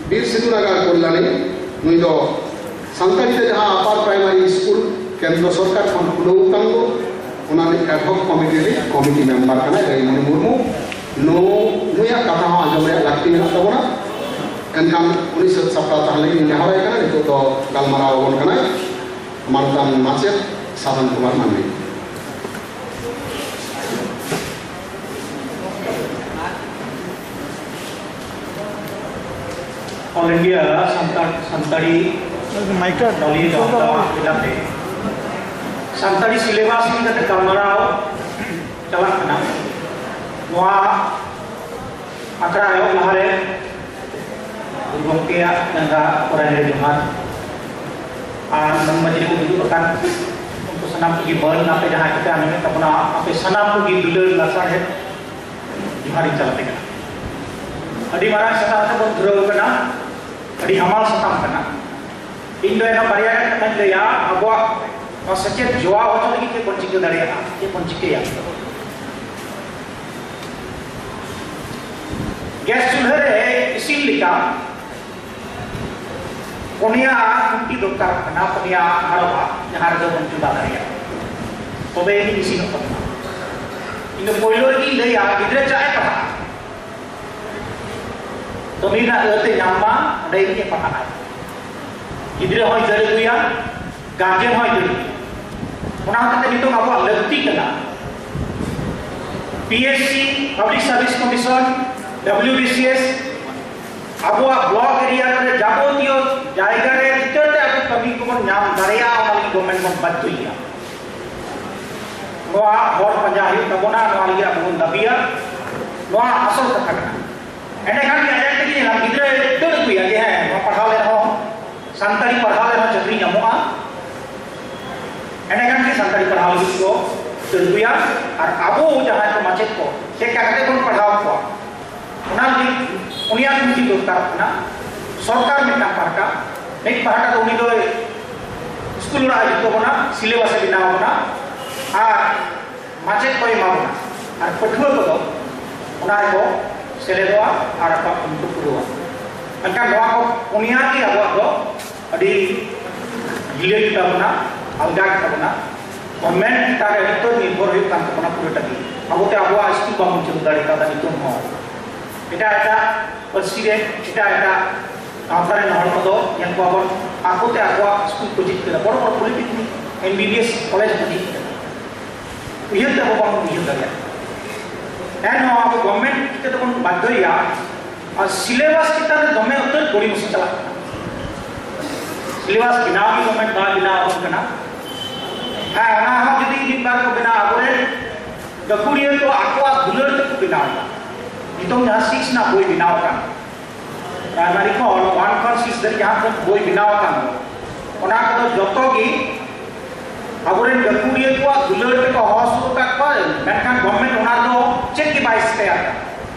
ᱵᱤᱨ ᱥᱤᱫᱩ ᱱᱟᱜᱟᱨ ᱠᱚᱞᱞᱟᱱᱤ᱾ ᱱᱩᱭ ᱫᱚ ᱥᱟᱱᱛᱟᱲᱤ ᱛᱮ ᱡᱟᱦᱟᱸ upper primary school ᱠᱮᱱᱫᱨᱚ ᱥᱚᱨᱠᱟᱨ ᱠᱷᱚᱱ ᱠᱷᱩᱞᱟᱹᱣ ᱟᱠᱟᱱ ᱫᱚ, ᱚᱱᱟ ᱨᱤᱱᱤᱡ ad hoc committee ᱨᱤᱱᱤᱡ committee member ᱠᱟᱱᱟᱭ ᱨᱟᱹᱭᱢᱚᱱᱤ ᱢᱩᱨᱢᱩ᱾ ᱱᱩ-, ᱱᱩᱭᱟᱜ ᱠᱟᱛᱷᱟ ᱦᱚᱸ ᱟᱸᱡᱚᱢ ᱨᱮᱭᱟᱜ ᱞᱟᱹᱠᱛᱤ ᱢᱮᱱᱟᱜ ᱛᱟᱵᱚᱱᱟ᱾ ᱮᱱᱠᱷᱟᱱ ᱩᱱᱤ ᱥᱟᱹᱛ ᱥᱟᱯᱲᱟᱣ ᱛᱟᱦᱮᱸ ᱞᱟᱹᱜᱤᱫ ᱤᱧ ᱱᱮᱦᱚᱨᱟᱭ ᱠᱟᱱᱟ᱾ ᱱᱤᱛᱚᱜ ᱫᱚ ᱜᱟᱞᱢᱟᱨᱟᱣ ᱟᱵᱚᱱ ᱠᱟᱱᱟᱭ ᱢᱟᱱᱚᱛᱟᱱ ᱢᱟᱪᱮᱫ ᱥᱟᱫᱷᱚᱱ ᱠᱩᱢᱟᱨ ᱢᱟᱱᱰᱤ᱾ All India ᱥᱟᱱᱛᱟᱲ, ᱥᱟᱱᱛᱟᱲᱤ ᱢᱟᱭᱤᱠ ᱴᱟᱜ ᱱᱚᱞᱤᱭᱟᱹ ᱜᱟᱶᱛᱟ ᱞᱮᱠᱟᱛᱮ ᱥᱟᱱᱛᱟᱲᱤ syllabus ᱤᱫᱤ ᱠᱟᱛᱮ ᱜᱟᱞᱢᱟᱨᱟᱣ ᱪᱟᱞᱟᱜ ᱠᱟᱱᱟ᱾ ᱱᱚᱣᱟ ᱟᱠᱷᱲᱟ ᱮᱦᱚᱵ ᱞᱟᱦᱟᱨᱮ ᱜᱩᱨᱩ ᱜᱚᱢᱠᱮᱭᱟᱜ ᱱᱮᱰᱟ ᱠᱚᱨᱮ ᱨᱮ ᱡᱚᱦᱟᱨ ᱟᱨ ᱢᱟᱹᱱ ᱢᱟᱹᱡᱷᱤ ᱠᱚ ᱫᱩᱲᱩᱵ ᱟᱠᱟᱱ ᱩᱱᱠᱩ ᱥᱟᱱᱟᱢ ᱠᱚᱜᱮ ᱢᱟᱹᱱ ᱟᱯᱮ ᱡᱟᱦᱟᱸ ᱠᱟᱛᱮ ᱟᱸᱡᱚᱢᱮᱫ ᱛᱟᱵᱚᱱᱟ, ᱟᱯᱮ ᱥᱟᱱᱟᱢ ᱠᱚᱜᱮ ᱫᱩᱞᱟᱹᱲ ᱞᱟᱥᱟᱲᱦᱮᱫ ᱡᱚᱦᱟᱨᱤᱧ ᱪᱟᱞ ᱟᱯᱮ ᱠᱟᱱᱟ᱾ ᱟᱹᱰᱤ ᱢᱟᱨᱟᱝ ᱥᱟᱛᱟᱢ ᱛᱮᱵᱚᱱ ᱫᱷᱩᱨᱟᱹᱣ ᱠᱟᱱᱟ, ᱟᱹᱰᱤ ᱦᱟᱢᱟᱞ ᱥᱟᱛᱟᱢ ᱠᱟᱱᱟ᱾ ᱤᱧ ᱫᱚ ᱮᱱᱦᱚᱸ ᱵᱟᱨᱭᱟ ᱜᱟᱱ ᱠᱟᱛᱷᱟᱧ ᱞᱟᱹᱭᱟ, ᱟᱵᱚᱣᱟᱜ ᱱᱚᱣᱟ ᱥᱮᱪᱮᱫ ᱡᱚᱣᱟᱣ ᱦᱚᱪᱚ ᱞᱟᱹᱜᱤᱫ ᱪᱮᱫ ᱵᱚᱱ ᱪᱤᱠᱟᱹ ᱫᱟᱲᱮᱭᱟᱜᱼᱟ, ᱪᱮᱫ ᱵᱚᱱ ᱪᱤᱠᱟᱹᱭᱟ᱾ ᱜᱮᱥ ᱪᱩᱞᱦᱟᱹ ᱨᱮ ᱤᱥᱤᱱ ᱞᱮᱠᱟ ᱯᱩᱱᱭᱟ ᱠᱷᱩᱱᱴᱤ ᱫᱚᱨᱠᱟᱨ ᱠᱟᱱᱟ, ᱯᱩᱱᱭᱟ ᱦᱟᱲᱚᱵᱟ, ᱡᱟᱦᱟᱸ ᱨᱮᱫᱚ ᱵᱚᱱ ᱪᱚᱸᱫᱟ ᱫᱟᱲᱮᱭᱟᱜᱼᱟ, ᱛᱚᱵᱮ ᱟᱹᱱᱤᱡ ᱤᱥᱤᱱᱚᱜ ᱛᱟᱵᱚᱱᱟ᱾ ᱤᱧ ᱫᱚ ᱯᱳᱭᱞᱳ ᱨᱮᱜᱤᱧ ᱞᱟᱹᱭᱟ, ᱜᱤᱫᱽᱨᱟᱹ ᱪᱟᱜ ᱮ ᱯᱟᱲᱦᱟᱜᱼᱟ, ᱠᱟᱹᱢᱤ ᱨᱮᱱᱟᱜ ᱟᱹᱛ ᱮ ᱧᱟᱢ ᱢᱟ, ᱚᱸᱰᱮ ᱜᱮ ᱯᱟᱲᱦᱟᱜᱼᱟᱭ᱾ ᱜᱤᱫᱽᱨᱟᱹ ᱦᱚᱸᱭ ᱫᱟᱹᱲ ᱟᱹᱜᱩᱭᱟ, ᱜᱟᱨᱡᱮᱱ ᱦᱚᱸᱭ ᱫᱟᱹᱲ ᱟᱹᱜᱩᱭᱟ᱾ ᱚᱱᱟ ᱦᱚᱛᱮᱡ ᱛᱮ ᱱᱤᱛᱚᱜ ᱟᱵᱚᱣᱟᱜ ᱞᱟᱹᱠᱛᱤ ᱠᱟᱱᱟ, P S C, Public Service Commission, W B C S, ᱟᱵᱚᱣᱟᱜ ᱵᱞᱚᱠ ᱮᱨᱤᱭᱟ ᱠᱚᱨᱮ ᱡᱟᱵᱚᱛᱤᱭᱚ ᱡᱟᱭᱜᱟ ᱨᱮ ᱪᱤᱠᱟᱹᱛᱮ ᱟᱵᱚ ᱠᱟᱹᱢᱤ ᱠᱚᱵᱚᱱ ᱧᱟᱢ ᱫᱟᱲᱮᱭᱟᱜᱼᱟ, ᱚᱱᱟ ᱞᱟᱹᱜᱤᱫ ᱜᱚᱵᱷᱢᱮᱱᱴ ᱵᱚᱱ ᱵᱟᱫᱽᱫᱷᱚᱭᱮᱭᱟ᱾ ᱱᱚᱣᱟ ᱦᱚᱨ ᱯᱟᱸᱡᱟ ᱦᱩᱭᱩᱜ ᱛᱟᱵᱚᱱᱟ, ᱱᱚᱣᱟ ᱞᱟᱹᱜᱤᱫ ᱟᱵᱚ ᱵᱚᱱ ᱫᱟᱹᱵᱤᱭᱟ᱾ ᱱᱚᱣᱟ ᱟᱥᱚᱞ ᱠᱟᱛᱷᱟ ᱠᱟᱱᱟ᱾ ᱮᱸᱰᱮᱠᱷᱟᱱ ᱜᱮ ᱟᱡ ᱟᱡ ᱛᱮᱜᱮ ᱧᱮᱞᱟᱢ, ᱜᱤᱫᱽᱨᱟᱹᱭ ᱫᱟᱹᱲ ᱟᱹᱜᱩᱭᱟ ᱡᱮ, ᱦᱮᱸ, ᱱᱚᱣᱟ ᱯᱟᱲᱦᱟᱣ ᱞᱮᱱ ᱨᱮᱦᱚᱸ, ᱥᱟᱱᱛᱟᱲᱤ ᱯᱟᱲᱦᱟᱣ ᱞᱮᱱ ᱨᱮᱦᱚᱸ ᱪᱟᱹᱠᱨᱤ ᱧᱟᱢᱚᱜᱼᱟ᱾ ᱮᱸᱰᱮᱠᱷᱟᱱ ᱜᱮ ᱥᱟᱱᱛᱟᱲᱤ ᱯᱟᱲᱦᱟᱣ ᱞᱟᱹᱜᱤᱫ ᱠᱚ ᱫᱟᱹᱲ ᱟᱹᱜᱩᱭᱟ᱾ ᱟᱨ ᱟᱵᱚ ᱡᱟᱦᱟᱸᱭ ᱠᱚ ᱢᱟᱪᱮᱫ ᱠᱚ, ᱪᱮᱫ ᱞᱮᱠᱟ ᱠᱟᱛᱮ ᱵᱚᱱ ᱯᱟᱲᱦᱟᱣ ᱠᱚᱣᱟ, ᱚᱱᱟ ᱞᱟᱹᱜᱤᱫ ᱩᱱᱤᱭᱟᱜ ᱠᱩᱨᱩᱢᱩᱴᱩ ᱫᱚᱨᱠᱟᱨᱚᱜ ᱠᱟᱱᱟ᱾ ᱥᱚᱨᱠᱟᱨ ᱢᱤᱫᱴᱟᱝ ᱯᱟᱦᱴᱟ, ᱢᱤᱫ ᱯᱟᱦᱴᱟ ᱫᱚ ᱩᱱᱤ ᱫᱚᱭ ᱥᱠᱩᱞ ᱚᱲᱟᱜ ᱮ ᱡᱩᱛ ᱛᱟᱵᱚᱱᱟ, ᱥᱤᱞᱮᱵᱟᱥ ᱮ ᱵᱮᱱᱟᱣ ᱟᱵᱚᱱᱟ, ᱟᱨ ᱢᱟᱪᱮᱫ ᱠᱚᱭ ᱮᱢᱟ ᱵᱚᱱᱟ, ᱟᱨ ᱯᱟᱹᱴᱷᱩᱣᱟᱹ ᱠᱚᱫᱚ ᱚᱱᱟ ᱨᱮᱠᱚ ᱥᱮᱞᱮᱫᱚᱜᱼᱟ ᱟᱨ ᱟᱠᱚᱣᱟᱜ ᱠᱟᱹᱢᱤ ᱠᱚ ᱯᱩᱨᱟᱹᱣᱟ᱾ ᱢᱮᱱᱠᱷᱟᱱ ᱱᱚᱣᱟ ᱠᱚ ᱯᱩᱱᱭᱟ ᱜᱮ ᱟᱵᱚᱣᱟᱜ ᱫᱚ ᱟᱹᱰᱤ ᱰᱷᱤᱞᱟᱹ ᱜᱮᱛᱟ ᱵᱚᱱᱟ, ᱟᱞᱜᱟ ᱜᱮᱛᱟ ᱵᱚᱱᱟ᱾ ᱜᱚᱵᱷᱢᱮᱱᱴ ᱪᱮᱛᱟᱱ ᱨᱮ ᱱᱤᱛᱚᱜ ᱱᱤᱨᱵᱷᱚᱨ ᱦᱩᱭᱩᱜ ᱠᱟᱱ ᱛᱟᱵᱚᱱᱟ ᱯᱩᱨᱟᱹᱴᱟ ᱜᱮ᱾ ᱟᱵᱚᱛᱮ ᱟᱵᱚᱣᱟᱜ ᱥᱠᱩᱞ ᱵᱟᱵᱚᱱ ᱪᱟᱹᱞᱩ ᱫᱟᱲᱮ ᱠᱟᱣᱫᱟ ᱱᱤᱛᱚᱜ ᱦᱚᱸ᱾ ᱮᱴᱟᱜ ᱮᱴᱟᱜ ᱯᱟᱹᱨᱥᱤ ᱨᱮ, ᱮᱴᱟᱜ ᱮᱴᱟᱜ ᱜᱟᱶᱛᱟ ᱨᱮᱱ ᱦᱚᱲ ᱠᱚᱫᱚ ᱧᱮᱞ ᱠᱚᱣᱟ ᱵᱚᱱ, ᱟᱠᱚᱛᱮ ᱟᱠᱚᱣᱟᱜ ᱥᱠᱩᱞ ᱠᱚ ᱡᱷᱤᱡ ᱠᱮᱫᱟ, ᱵᱚᱲᱚ ᱵᱚᱲᱚ polytechnic, M B B S college ᱠᱚ ᱡᱷᱤᱡ ᱠᱮᱫᱟ᱾ ᱩᱭᱦᱟᱹᱨ ᱛᱮ ᱟᱵᱚ ᱵᱟᱵᱚᱱ ᱩᱭᱦᱟᱹᱨ ᱫᱟᱲᱮᱭᱟᱜᱼᱟ᱾ ᱮᱱᱦᱚᱸ ᱟᱵᱚ ᱜᱚᱵᱷᱢᱮᱱᱴ ᱪᱤᱠᱟᱹ ᱛᱮᱵᱚᱱ ᱵᱟᱫᱽᱫᱷᱚᱭᱮᱭᱟ? ᱟᱨ ᱥᱤᱞᱮᱵᱟᱥ ᱪᱮᱛᱟᱱ ᱨᱮ ᱫᱚᱢᱮ ᱩᱛᱟᱹᱨ ᱜᱚᱲᱤᱢᱚᱥᱤ ᱪᱟᱞᱟᱜ ᱠᱟᱱᱟ᱾ ᱥᱤᱞᱮᱵᱟᱥ ᱵᱮᱱᱟᱣ ᱜᱮ ᱜᱚᱵᱷᱢᱮᱱᱴ ᱵᱟᱭ ᱵᱮᱱᱟᱣ ᱟᱵᱚᱱ ᱠᱟᱱᱟ᱾ ᱦᱮᱸ, ᱚᱱᱟ ᱦᱚᱸ ᱡᱩᱫᱤ ᱢᱤᱫ ᱵᱟᱨ ᱠᱚ ᱵᱮᱱᱟᱣᱟ, ᱟᱵᱚᱨᱮᱱ ᱜᱟᱹᱠᱷᱩᱲᱤᱭᱟᱹ ᱠᱚ ᱟᱠᱚᱣᱟᱜ ᱫᱩᱞᱟᱹᱲ ᱛᱮᱠᱚ ᱵᱮᱱᱟᱣ ᱮᱫᱟ᱾ ᱱᱤᱛᱚᱝ ᱡᱟᱦᱟᱸ ᱥᱤᱠᱥ ᱨᱮᱱᱟᱜ ᱵᱳᱭ ᱵᱮᱱᱟᱣ ᱟᱠᱟᱱ, ᱯᱨᱟᱭᱢᱟᱨᱤ ᱠᱷᱚᱱ ᱳᱣᱟᱱ ᱠᱷᱚᱱ ᱥᱤᱠᱥ ᱫᱷᱟᱹᱨᱤᱡ ᱡᱟᱦᱟᱸ ᱛᱤᱱᱟᱹᱜ ᱵᱳᱭ ᱵᱮᱱᱟᱣ ᱟᱠᱟᱱ ᱫᱚ, ᱚᱱᱟ ᱠᱚᱫᱚ ᱡᱚᱛᱚ ᱜᱮ ᱟᱵᱚᱨᱮᱱ ᱜᱟᱹᱠᱷᱩᱲᱤᱭᱟᱹ ᱠᱚᱣᱟᱜ ᱫᱩᱞᱟᱹᱲ ᱛᱮᱠᱚ ᱦᱚᱦᱚ ᱥᱩᱨ ᱟᱠᱟᱫ ᱠᱚᱣᱟ, ᱢᱮᱱᱠᱷᱟᱱ ᱜᱚᱵᱷᱢᱮᱱᱴ ᱚᱱᱟ ᱨᱮᱫᱚ ᱪᱮᱫ ᱜᱮ ᱵᱟᱭ ᱥᱯᱮᱭᱟᱨ ᱮᱫᱟ᱾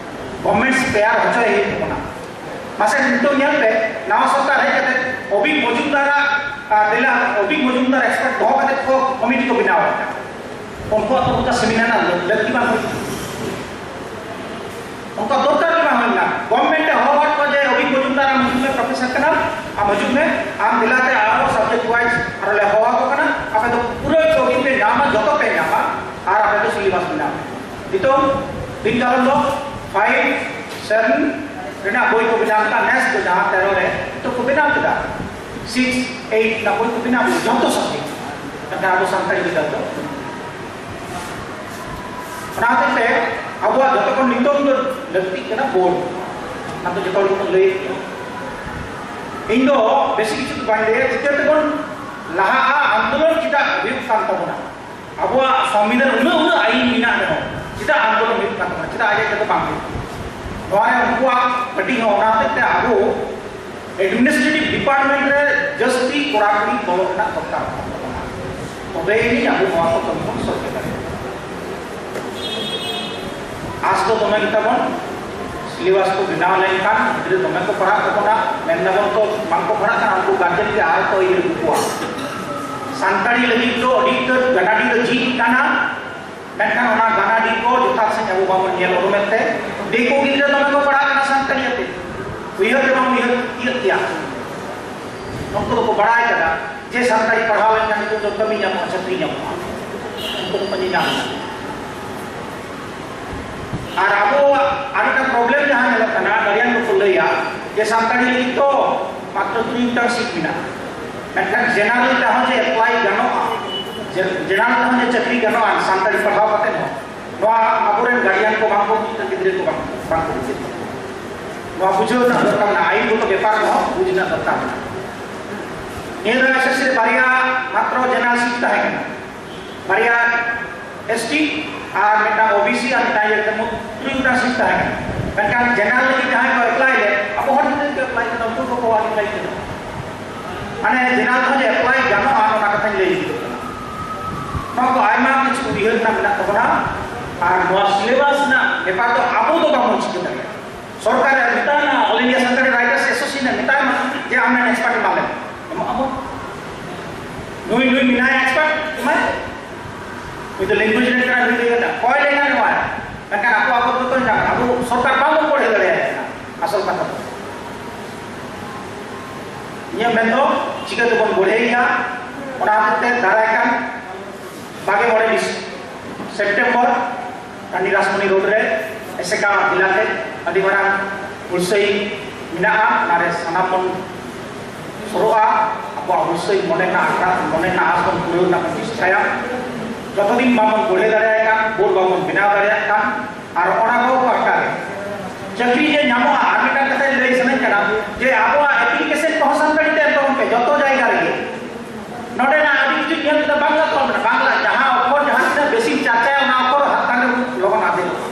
ᱜᱚᱵᱷᱢᱮᱱᱴ ᱥᱯᱮᱭᱟᱨ ᱦᱚᱪᱚᱭ ᱦᱩᱭᱩᱜ ᱛᱟᱵᱚᱱᱟ᱾ ᱢᱟᱥᱮ ᱱᱤᱛᱚᱜ ᱧᱮᱞ ᱯᱮ, ᱱᱟᱣᱟ ᱥᱚᱨᱠᱟᱨ ᱦᱮᱡ ᱠᱟᱛᱮ ᱚᱵᱷᱤᱠ ᱢᱚᱡᱩᱢᱫᱟᱨᱟᱜ, ᱟᱨ, ᱫᱮᱞᱟ ᱚᱵᱷᱤᱠ ᱢᱚᱡᱩᱢᱫᱟᱨ ᱮᱠᱥᱯᱟᱨᱴ ᱫᱚᱦᱚ ᱠᱟᱛᱮ ᱠᱚ ᱠᱚᱢᱤᱴᱤ ᱠᱚ ᱵᱮᱱᱟᱣ ᱟᱠᱟᱫᱟ᱾ ᱩᱱᱠᱩᱣᱟᱜ ᱫᱚ ᱚᱱᱠᱟ ᱥᱮᱢᱤᱱᱟᱨ ᱨᱮᱱᱟᱜ ᱞᱟᱹᱠᱛᱤ ᱵᱟᱝ ᱦᱩᱭᱩᱜ ᱠᱟᱱᱟ᱾ ᱚᱱᱠᱟ ᱫᱚᱨᱠᱟᱨ ᱜᱮ ᱵᱟᱝ ᱦᱩᱭ ᱞᱮᱱᱟ᱾ ᱜᱚᱵᱷᱢᱮᱱᱴ ᱮ ᱦᱚᱦᱚ ᱟᱫ ᱠᱚᱣᱟ ᱡᱮ ᱚᱵᱷᱤᱠ ᱢᱚᱡᱩᱢᱫᱟᱨ, ᱟᱢ ᱦᱤᱡᱩᱜ ᱢᱮ, ᱯᱨᱚᱯᱷᱮᱥᱚᱨ ᱠᱟᱱᱟᱢ, ᱟᱢ ᱦᱤᱡᱩᱜ ᱢᱮ, ᱟᱢ ᱫᱮᱞᱟ ᱛᱮ ᱟᱨᱦᱚᱸ ᱥᱟᱵᱡᱮᱠᱴ ᱣᱟᱭᱤᱡ ᱟᱨᱚ ᱞᱮ ᱦᱚᱦᱚ ᱟᱠᱚ ᱠᱟᱱᱟ, ᱟᱯᱮ ᱫᱚ ᱯᱩᱨᱟᱹ ᱪᱚᱵᱤ ᱯᱮ ᱧᱟᱢᱟ, ᱡᱚᱛᱚ ᱯᱮ ᱧᱟᱢᱟ, ᱟᱨ ᱟᱯᱮ ᱫᱚ ᱥᱤᱞᱮᱵᱟᱥ ᱢᱮᱱᱟᱜᱼᱟ᱾ ᱱᱤᱛᱚᱝ ᱫᱤᱱ ᱠᱟᱞᱚᱢ ᱫᱚ ᱯᱷᱟᱭᱤᱵᱷ ᱥᱮᱵᱷᱮᱱ ᱨᱮᱱᱟᱜ ᱵᱳᱭ ᱠᱚ ᱵᱮᱱᱟᱣ ᱠᱟᱱᱟ, ᱱᱮᱥ ᱫᱚ ᱡᱟᱦᱟᱸ ᱛᱮᱨᱚ ᱨᱮ ᱱᱤᱛᱚᱜ ᱠᱚ ᱵᱮᱱᱟᱣ ᱠᱮᱫᱟ, ᱥᱤᱠᱥ ᱮᱭᱤᱴ ᱨᱮᱱᱟᱜ ᱵᱳᱭ ᱠᱚ ᱵᱮᱱᱟᱣ ᱠᱮᱫᱟ, ᱡᱚᱛᱚ ᱥᱟᱵᱡᱮᱠᱴ᱾ ᱢᱮᱱᱠᱷᱟᱱ ᱟᱵᱚ ᱥᱟᱱᱛᱟᱲᱤ ᱜᱤᱫᱽᱨᱟᱹ ᱫᱚ ᱚᱱᱟ ᱦᱚᱛᱮᱡ ᱛᱮ ᱟᱵᱚᱣᱟᱜ ᱡᱚᱛᱚ ᱠᱷᱚᱱ ᱱᱤᱛᱚᱝ ᱫᱚ ᱞᱟᱹᱠᱛᱤᱜ ᱠᱟᱱᱟ ᱵᱳᱨᱰ᱾ ᱚᱱᱟ ᱫᱚ ᱡᱚᱛᱚ ᱦᱚᱲ ᱜᱮᱵᱚᱱ ᱞᱟᱹᱭᱮᱫ ᱜᱮᱭᱟ᱾ ᱤᱧ ᱫᱚ ᱵᱮᱥᱤ ᱠᱤᱪᱷᱩ ᱫᱚ ᱵᱟᱹᱧ ᱞᱟᱹᱭᱟ, ᱪᱤᱠᱟᱹ ᱛᱮᱵᱚᱱ ᱞᱟᱦᱟᱜᱼᱟ, ᱟᱱᱫᱳᱞᱚᱱ ᱪᱮᱫᱟᱜ ᱦᱩᱭᱩᱜ ᱠᱟᱱ ᱛᱟᱵᱚᱱᱟ? ᱟᱵᱚᱣᱟᱜ ᱥᱚᱝᱵᱤᱫᱷᱟᱱ ᱩᱱᱟᱹᱜ, ᱩᱱᱟᱹᱜ ᱟᱭᱤᱱ ᱢᱮᱱᱟᱜ ᱨᱮᱦᱚᱸ ᱪᱮᱫᱟᱜ ᱟᱱᱫᱳᱞᱚᱱ ᱦᱩᱭᱩᱜ ᱠᱟᱱ ᱛᱟᱵᱚᱱᱟ? ᱪᱮᱫᱟᱜ ᱟᱡ ᱟᱡ ᱛᱮᱫᱚ ᱵᱟᱝ ᱦᱩᱭᱩᱜ ᱠᱟᱱᱟ? ᱱᱚᱣᱟ ᱨᱮ ᱩᱱᱠᱩᱣᱟᱜ ᱟᱹᱰᱤ ᱦᱚᱸ, ᱚᱱᱟ ᱦᱚᱛᱮᱡ ᱛᱮ ᱟᱵᱚ ᱮᱰᱢᱤᱱᱤᱥᱴᱨᱮᱴᱤᱵᱷ ᱰᱤᱯᱟᱨᱴᱢᱮᱱᱴ ᱨᱮ ᱡᱟᱹᱥᱛᱤ ᱠᱚᱲᱟ ᱠᱩᱲᱤ ᱵᱚᱞᱚᱜ ᱨᱮᱱᱟᱜ ᱫᱚᱨᱠᱟᱨ ᱠᱟᱱ ᱛᱟᱵᱚᱱᱟ, ᱛᱚᱵᱮ ᱟᱹᱱᱤᱡ ᱟᱵᱚ ᱱᱚᱣᱟ ᱠᱚ ᱠᱟᱹᱢᱤ ᱵᱚᱱ ᱥᱚᱞᱦᱮ ᱫᱟᱲᱮᱭᱟᱜᱼᱟ᱾ ᱟᱥ ᱫᱚ ᱫᱚᱢᱮ ᱜᱮᱛᱟᱵᱚᱱ, ᱥᱤᱞᱮᱵᱟᱥ ᱠᱚ ᱵᱮᱱᱟᱣ ᱞᱮᱱᱠᱷᱟᱱ ᱜᱤᱫᱽᱨᱟᱹ ᱫᱚᱢᱮ ᱠᱚ ᱯᱟᱲᱦᱟᱜ ᱛᱟᱵᱚᱱᱟ, ᱢᱮᱱ ᱫᱟᱵᱚᱱ ᱛᱚ ᱵᱟᱝᱠᱚ ᱯᱟᱲᱦᱟᱜ ᱠᱟᱱᱟ, ᱩᱱᱠᱩ ᱜᱟᱨᱡᱮᱱ ᱜᱮ ᱟᱨ ᱠᱚ ᱤᱭᱟᱹ ᱠᱚᱣᱟ᱾ ᱥᱟᱱᱛᱟᱲᱤ ᱞᱟᱹᱜᱤᱫ ᱫᱚ ᱟᱹᱰᱤ ᱩᱛᱟᱹᱨ ᱜᱟᱰᱟᱰᱤ ᱫᱚ ᱡᱷᱤᱡ ᱠᱟᱱᱟ, ᱢᱮᱱᱠᱷᱟᱱ ᱚᱱᱟ ᱜᱟᱱᱟᱰᱤ ᱠᱚ ᱡᱚᱛᱷᱟᱛ ᱥᱟᱺᱦᱤᱡ ᱟᱵᱚ ᱵᱟᱵᱚᱱ ᱧᱮᱞ ᱩᱨᱩᱢᱮᱫ ᱛᱮ, ᱫᱤᱠᱩ ᱜᱤᱫᱽᱨᱟᱹ ᱫᱚᱢᱮ ᱠᱚ ᱯᱟᱲᱦᱟᱜ ᱠᱟᱱᱟ ᱥᱟᱱᱛᱟᱲᱤ ᱛᱮ, ᱩᱭᱦᱟᱹᱨ ᱜᱮ ᱵᱟᱝ ᱩᱭᱦᱟᱹᱨ ᱛᱤᱭᱟᱹᱜ ᱜᱮᱭᱟ᱾ ᱩᱱᱠᱩ ᱫᱚᱠᱚ ᱵᱟᱲᱟᱭ ᱠᱟᱫᱟ ᱡᱮ ᱥᱟᱱᱛᱟᱲᱤ ᱯᱟᱲᱦᱟᱣ ᱞᱮᱱᱠᱷᱟᱱ ᱱᱤᱛᱚᱜ ᱫᱚ ᱠᱟᱹᱢᱤ ᱧᱟᱢᱚᱜᱼᱟ, ᱪᱟᱹᱠᱨᱤ ᱧᱟᱢᱚᱜᱼᱟ, ᱩᱱᱠᱩ ᱫᱚᱠᱚ ᱧᱮᱧᱟᱢ ᱮᱫᱟ᱾ ᱟᱨ ᱟᱵᱚᱣᱟᱜ ᱟᱨ ᱢᱤᱫᱴᱟᱝ ᱯᱨᱚᱵᱞᱮᱢ ᱡᱟᱦᱟᱸ ᱧᱮᱞᱚᱜ ᱠᱟᱱᱟ, ᱜᱟᱨᱰᱤᱭᱟᱱ ᱠᱚᱠᱚ ᱞᱟᱹᱭᱟ ᱡᱮ ᱥᱟᱱᱛᱟᱲᱤ ᱞᱟᱹᱜᱤᱫ ᱫᱚ ᱢᱟᱛᱨᱚ ᱛᱩᱨᱩᱭ ᱜᱚᱴᱟᱝ ᱥᱤᱴ ᱢᱮᱱᱟᱜᱼᱟ, ᱢᱮᱱᱠᱷᱟᱱ ᱡᱮᱱᱟᱨᱮᱞ ᱛᱮᱦᱚᱸ ᱡᱮ ᱮᱯᱞᱟᱭ ᱜᱟᱱᱚᱜᱼᱟ, ᱡᱮ ᱡᱮᱱᱟᱨᱮᱞ ᱛᱮᱦᱚᱸ ᱡᱮ ᱪᱟᱹᱠᱨᱤ ᱜᱟᱱᱚᱜᱼᱟ ᱥᱟᱱᱛᱟᱲᱤ ᱯᱟᱲᱦᱟᱣ ᱠᱟᱛᱮ ᱦᱚᱸ, ᱱᱚᱣᱟ ᱟᱵᱚᱨᱮᱱ ᱜᱟᱨᱰᱤᱭᱟᱱ ᱠᱚ ᱵᱟᱝ ᱠᱚ ᱵᱩᱡᱽ ᱮᱫᱟ, ᱜᱤᱫᱽᱨᱟᱹ ᱠᱚ ᱵᱟᱝ, ᱵᱟᱝ ᱠᱚ ᱵᱩᱡᱽ ᱮᱫᱟ᱾ ᱱᱚᱣᱟ ᱵᱩᱡᱷᱟᱹᱣ ᱨᱮᱱᱟᱜ ᱫᱚᱨᱠᱟᱨ ᱢᱮᱱᱟᱜᱼᱟ, ᱟᱭᱤᱱ ᱜᱚᱛᱚ ᱵᱮᱯᱟᱨ ᱠᱚᱦᱚᱸ ᱵᱩᱡᱽ ᱨᱮᱱᱟᱜ ᱫᱚᱨᱠᱟᱨ ᱢᱮᱱᱟᱜᱼᱟ᱾ ᱱᱤᱭᱟᱹ ᱫᱷᱟᱣ ᱮᱥᱮᱥᱥᱤ ᱨᱮ ᱵᱟᱨᱭᱟ ᱢᱟᱛᱨᱚ ᱡᱮᱱᱟᱨᱮᱞ ᱥᱤᱴ ᱛᱟᱦᱮᱸ ᱠᱟᱱᱟ, ᱵᱟᱨᱭᱟ ᱮᱥᱴᱤ ᱟᱨ ᱢᱤᱫᱴᱟᱝ ᱳᱵᱤᱥᱤ ᱟᱨ ᱢᱤᱫᱴᱟᱝ ᱤᱭᱟᱹ ᱠᱟᱛᱮ ᱢᱚᱛ ᱛᱩᱨᱩᱭ ᱜᱚᱴᱟᱝ ᱥᱤᱴ ᱛᱟᱦᱮᱸ ᱠᱟᱱᱟ᱾ ᱢᱮᱱᱠᱷᱟᱱ ᱡᱮᱱᱟᱨᱮᱞ ᱞᱟᱹᱜᱤᱫ ᱡᱟᱦᱟᱸᱭ ᱠᱚ ᱮᱯᱞᱟᱭ ᱞᱮᱫ, ᱟᱵᱚ ᱦᱚᱲ ᱜᱤᱫᱽᱨᱟᱹ ᱠᱚ ᱮᱯᱞᱟᱭ ᱠᱟᱱᱟ, ᱩᱱᱠᱩ ᱠᱚ ᱠᱚᱣᱟᱞᱤᱯᱷᱟᱭ ᱠᱟᱱᱟ᱾ ᱢᱟᱱᱮ ᱡᱮᱱᱟᱨᱮᱞ ᱦᱚᱸ ᱡᱮ ᱮᱯᱞᱟᱭ ᱜᱟᱱᱚᱜᱼᱟ, ᱚᱱᱟ ᱠᱟᱛᱷᱟᱧ ᱞᱟᱹᱭ ᱞᱟᱹᱜᱤᱫᱚᱜ ᱠᱟᱱᱟ᱾ ᱢᱮᱱᱟᱜ ᱛᱟᱵᱚᱱᱟ᱾ ᱟᱨ ᱱᱚᱣᱟ ᱥᱤᱞᱮᱵᱟᱥ ᱨᱮᱱᱟᱜ ᱵᱮᱯᱟᱨ ᱫᱚ ᱟᱵᱚ ᱫᱚ ᱵᱟᱵᱚᱱ ᱪᱤᱠᱟᱹ ᱫᱟᱲᱮᱭᱟᱜᱼᱟ᱾ ᱥᱚᱨᱠᱟᱨ ᱮ ᱢᱮᱛᱟᱭ ᱢᱟ, All India Santali Writers Association ᱮ ᱢᱮᱛᱟᱭ ᱢᱟ ᱡᱮ ᱟᱢ ᱨᱮᱱ ᱮᱠᱥᱯᱟᱨᱴ ᱮᱢᱟ ᱞᱮᱢ, ᱮᱢᱚᱜ ᱟᱵᱚ᱾ ᱱᱩᱭ ᱱᱩᱭ ᱢᱮᱱᱟᱭᱟ ᱮᱠᱥᱯᱟᱨᱴ, ᱮᱢᱟᱭ᱾ ᱱᱩᱭ ᱫᱚ ᱞᱮᱝᱜᱩᱭᱮᱡᱽ ᱨᱮᱱ ᱠᱟᱱᱟ, ᱱᱩᱭ ᱫᱚ ᱤᱭᱟᱹ ᱠᱟᱱᱟ, ᱚᱠᱚᱭ ᱞᱟᱹᱭ ᱧᱟᱢ ᱮᱢᱟᱭ? ᱢᱮᱱᱠᱷᱟᱱ ᱟᱵᱚ ᱟᱵᱚ ᱫᱚ ᱧᱟᱢᱟ, ᱟᱵᱚ ᱥᱚᱨᱠᱟᱨ ᱵᱟᱵᱚᱱ ᱵᱚᱲᱦᱮ ᱫᱟᱲᱮᱭᱟᱭ ᱠᱟᱱᱟ᱾ ᱟᱥᱚᱞ ᱠᱟᱛᱷᱟ ᱫᱚ ᱤᱧᱟᱹᱜ ᱢᱮᱱ ᱫᱚ ᱪᱤᱠᱟᱹ ᱛᱮᱵᱚᱱ ᱵᱚᱲᱦᱮᱭᱟ, ᱚᱱᱟ ᱦᱚᱛᱮᱡ ᱛᱮ ᱫᱟᱨᱟᱭ ᱠᱟᱱ ᱵᱟᱜᱮ ᱢᱚᱬᱮ ᱥᱮᱯᱴᱮᱢᱵᱚᱨ ᱨᱟᱱᱤ ᱨᱟᱥᱢᱚᱱᱤ ᱨᱳᱰ ᱨᱮ ᱮᱥᱮᱠᱟ ᱵᱤᱞᱟᱛᱮ ᱟᱹᱰᱤ ᱢᱟᱨᱟᱝ ᱦᱩᱞᱥᱟᱹᱭ ᱢᱮᱱᱟᱜᱼᱟ᱾ ᱚᱱᱟᱨᱮ ᱥᱟᱱᱟᱢ ᱵᱚᱱ ᱥᱩᱨᱩᱜᱼᱟ, ᱟᱵᱚᱣᱟᱜ ᱦᱩᱞᱥᱟᱹᱭ ᱢᱚᱱᱮ ᱨᱮᱱᱟᱜ ᱟᱠᱷᱲᱟ, ᱢᱚᱱᱮ ᱨᱮᱱᱟᱜ ᱟᱥ ᱵᱚᱱ ᱯᱩᱨᱟᱹᱣ ᱨᱮᱱᱟᱜ ᱵᱚᱱ ᱪᱮᱥᱴᱟᱭᱟ᱾ ᱡᱚᱛᱚ ᱫᱤᱱ ᱵᱟᱵᱚᱱ ᱵᱚᱲᱦᱮ ᱫᱟᱲᱮᱭᱟᱜ ᱠᱟᱱ, ᱵᱳᱨᱰ ᱵᱟᱵᱚᱱ ᱵᱮᱱᱟᱣ ᱫᱟᱲᱮᱭᱟᱜ ᱠᱟᱱ, ᱟᱨ ᱚᱱᱟ ᱠᱚ ᱯᱟᱦᱴᱟ ᱨᱮ ᱪᱟᱹᱠᱨᱤ ᱡᱮ ᱧᱟᱢᱚᱜᱼᱟ, ᱟᱨ ᱢᱤᱫᱴᱟᱝ ᱠᱟᱛᱷᱟ ᱞᱟᱹᱭ ᱥᱟᱱᱟᱧ ᱠᱟᱱᱟ ᱡᱮ ᱟᱵᱚᱣᱟᱜ ᱮᱯᱞᱤᱠᱮᱥᱚᱱ ᱠᱚᱦᱚᱸ ᱥᱟᱱᱛᱟᱲᱤ ᱛᱮ ᱮᱢ ᱛᱟᱵᱚᱱ ᱯᱮ ᱡᱚᱛᱚ ᱡᱟᱭᱜᱟ ᱨᱮᱜᱮ᱾ ᱱᱚᱰᱮᱱᱟᱜ ᱟᱹᱰᱤ ᱠᱤᱪᱷᱩ ᱧᱮᱞ ᱛᱮ ᱵᱟᱝᱞᱟ ᱛᱮ ᱚᱞ ᱢᱮᱱᱟᱜᱼᱟ, ᱵᱟᱝᱞᱟ ᱡᱟᱦᱟᱸ ᱚᱠᱷᱚᱨ ᱡᱟᱦᱟᱸ ᱛᱤᱱᱟᱹᱜ ᱵᱮᱥᱤᱢ ᱪᱟᱨᱪᱟᱭᱟ ᱚᱱᱟ ᱚᱠᱷᱚᱨ ᱦᱟᱛᱟᱝ ᱨᱮ ᱞᱚᱜᱚᱱ ᱟᱫᱮᱨᱚᱜᱼᱟ᱾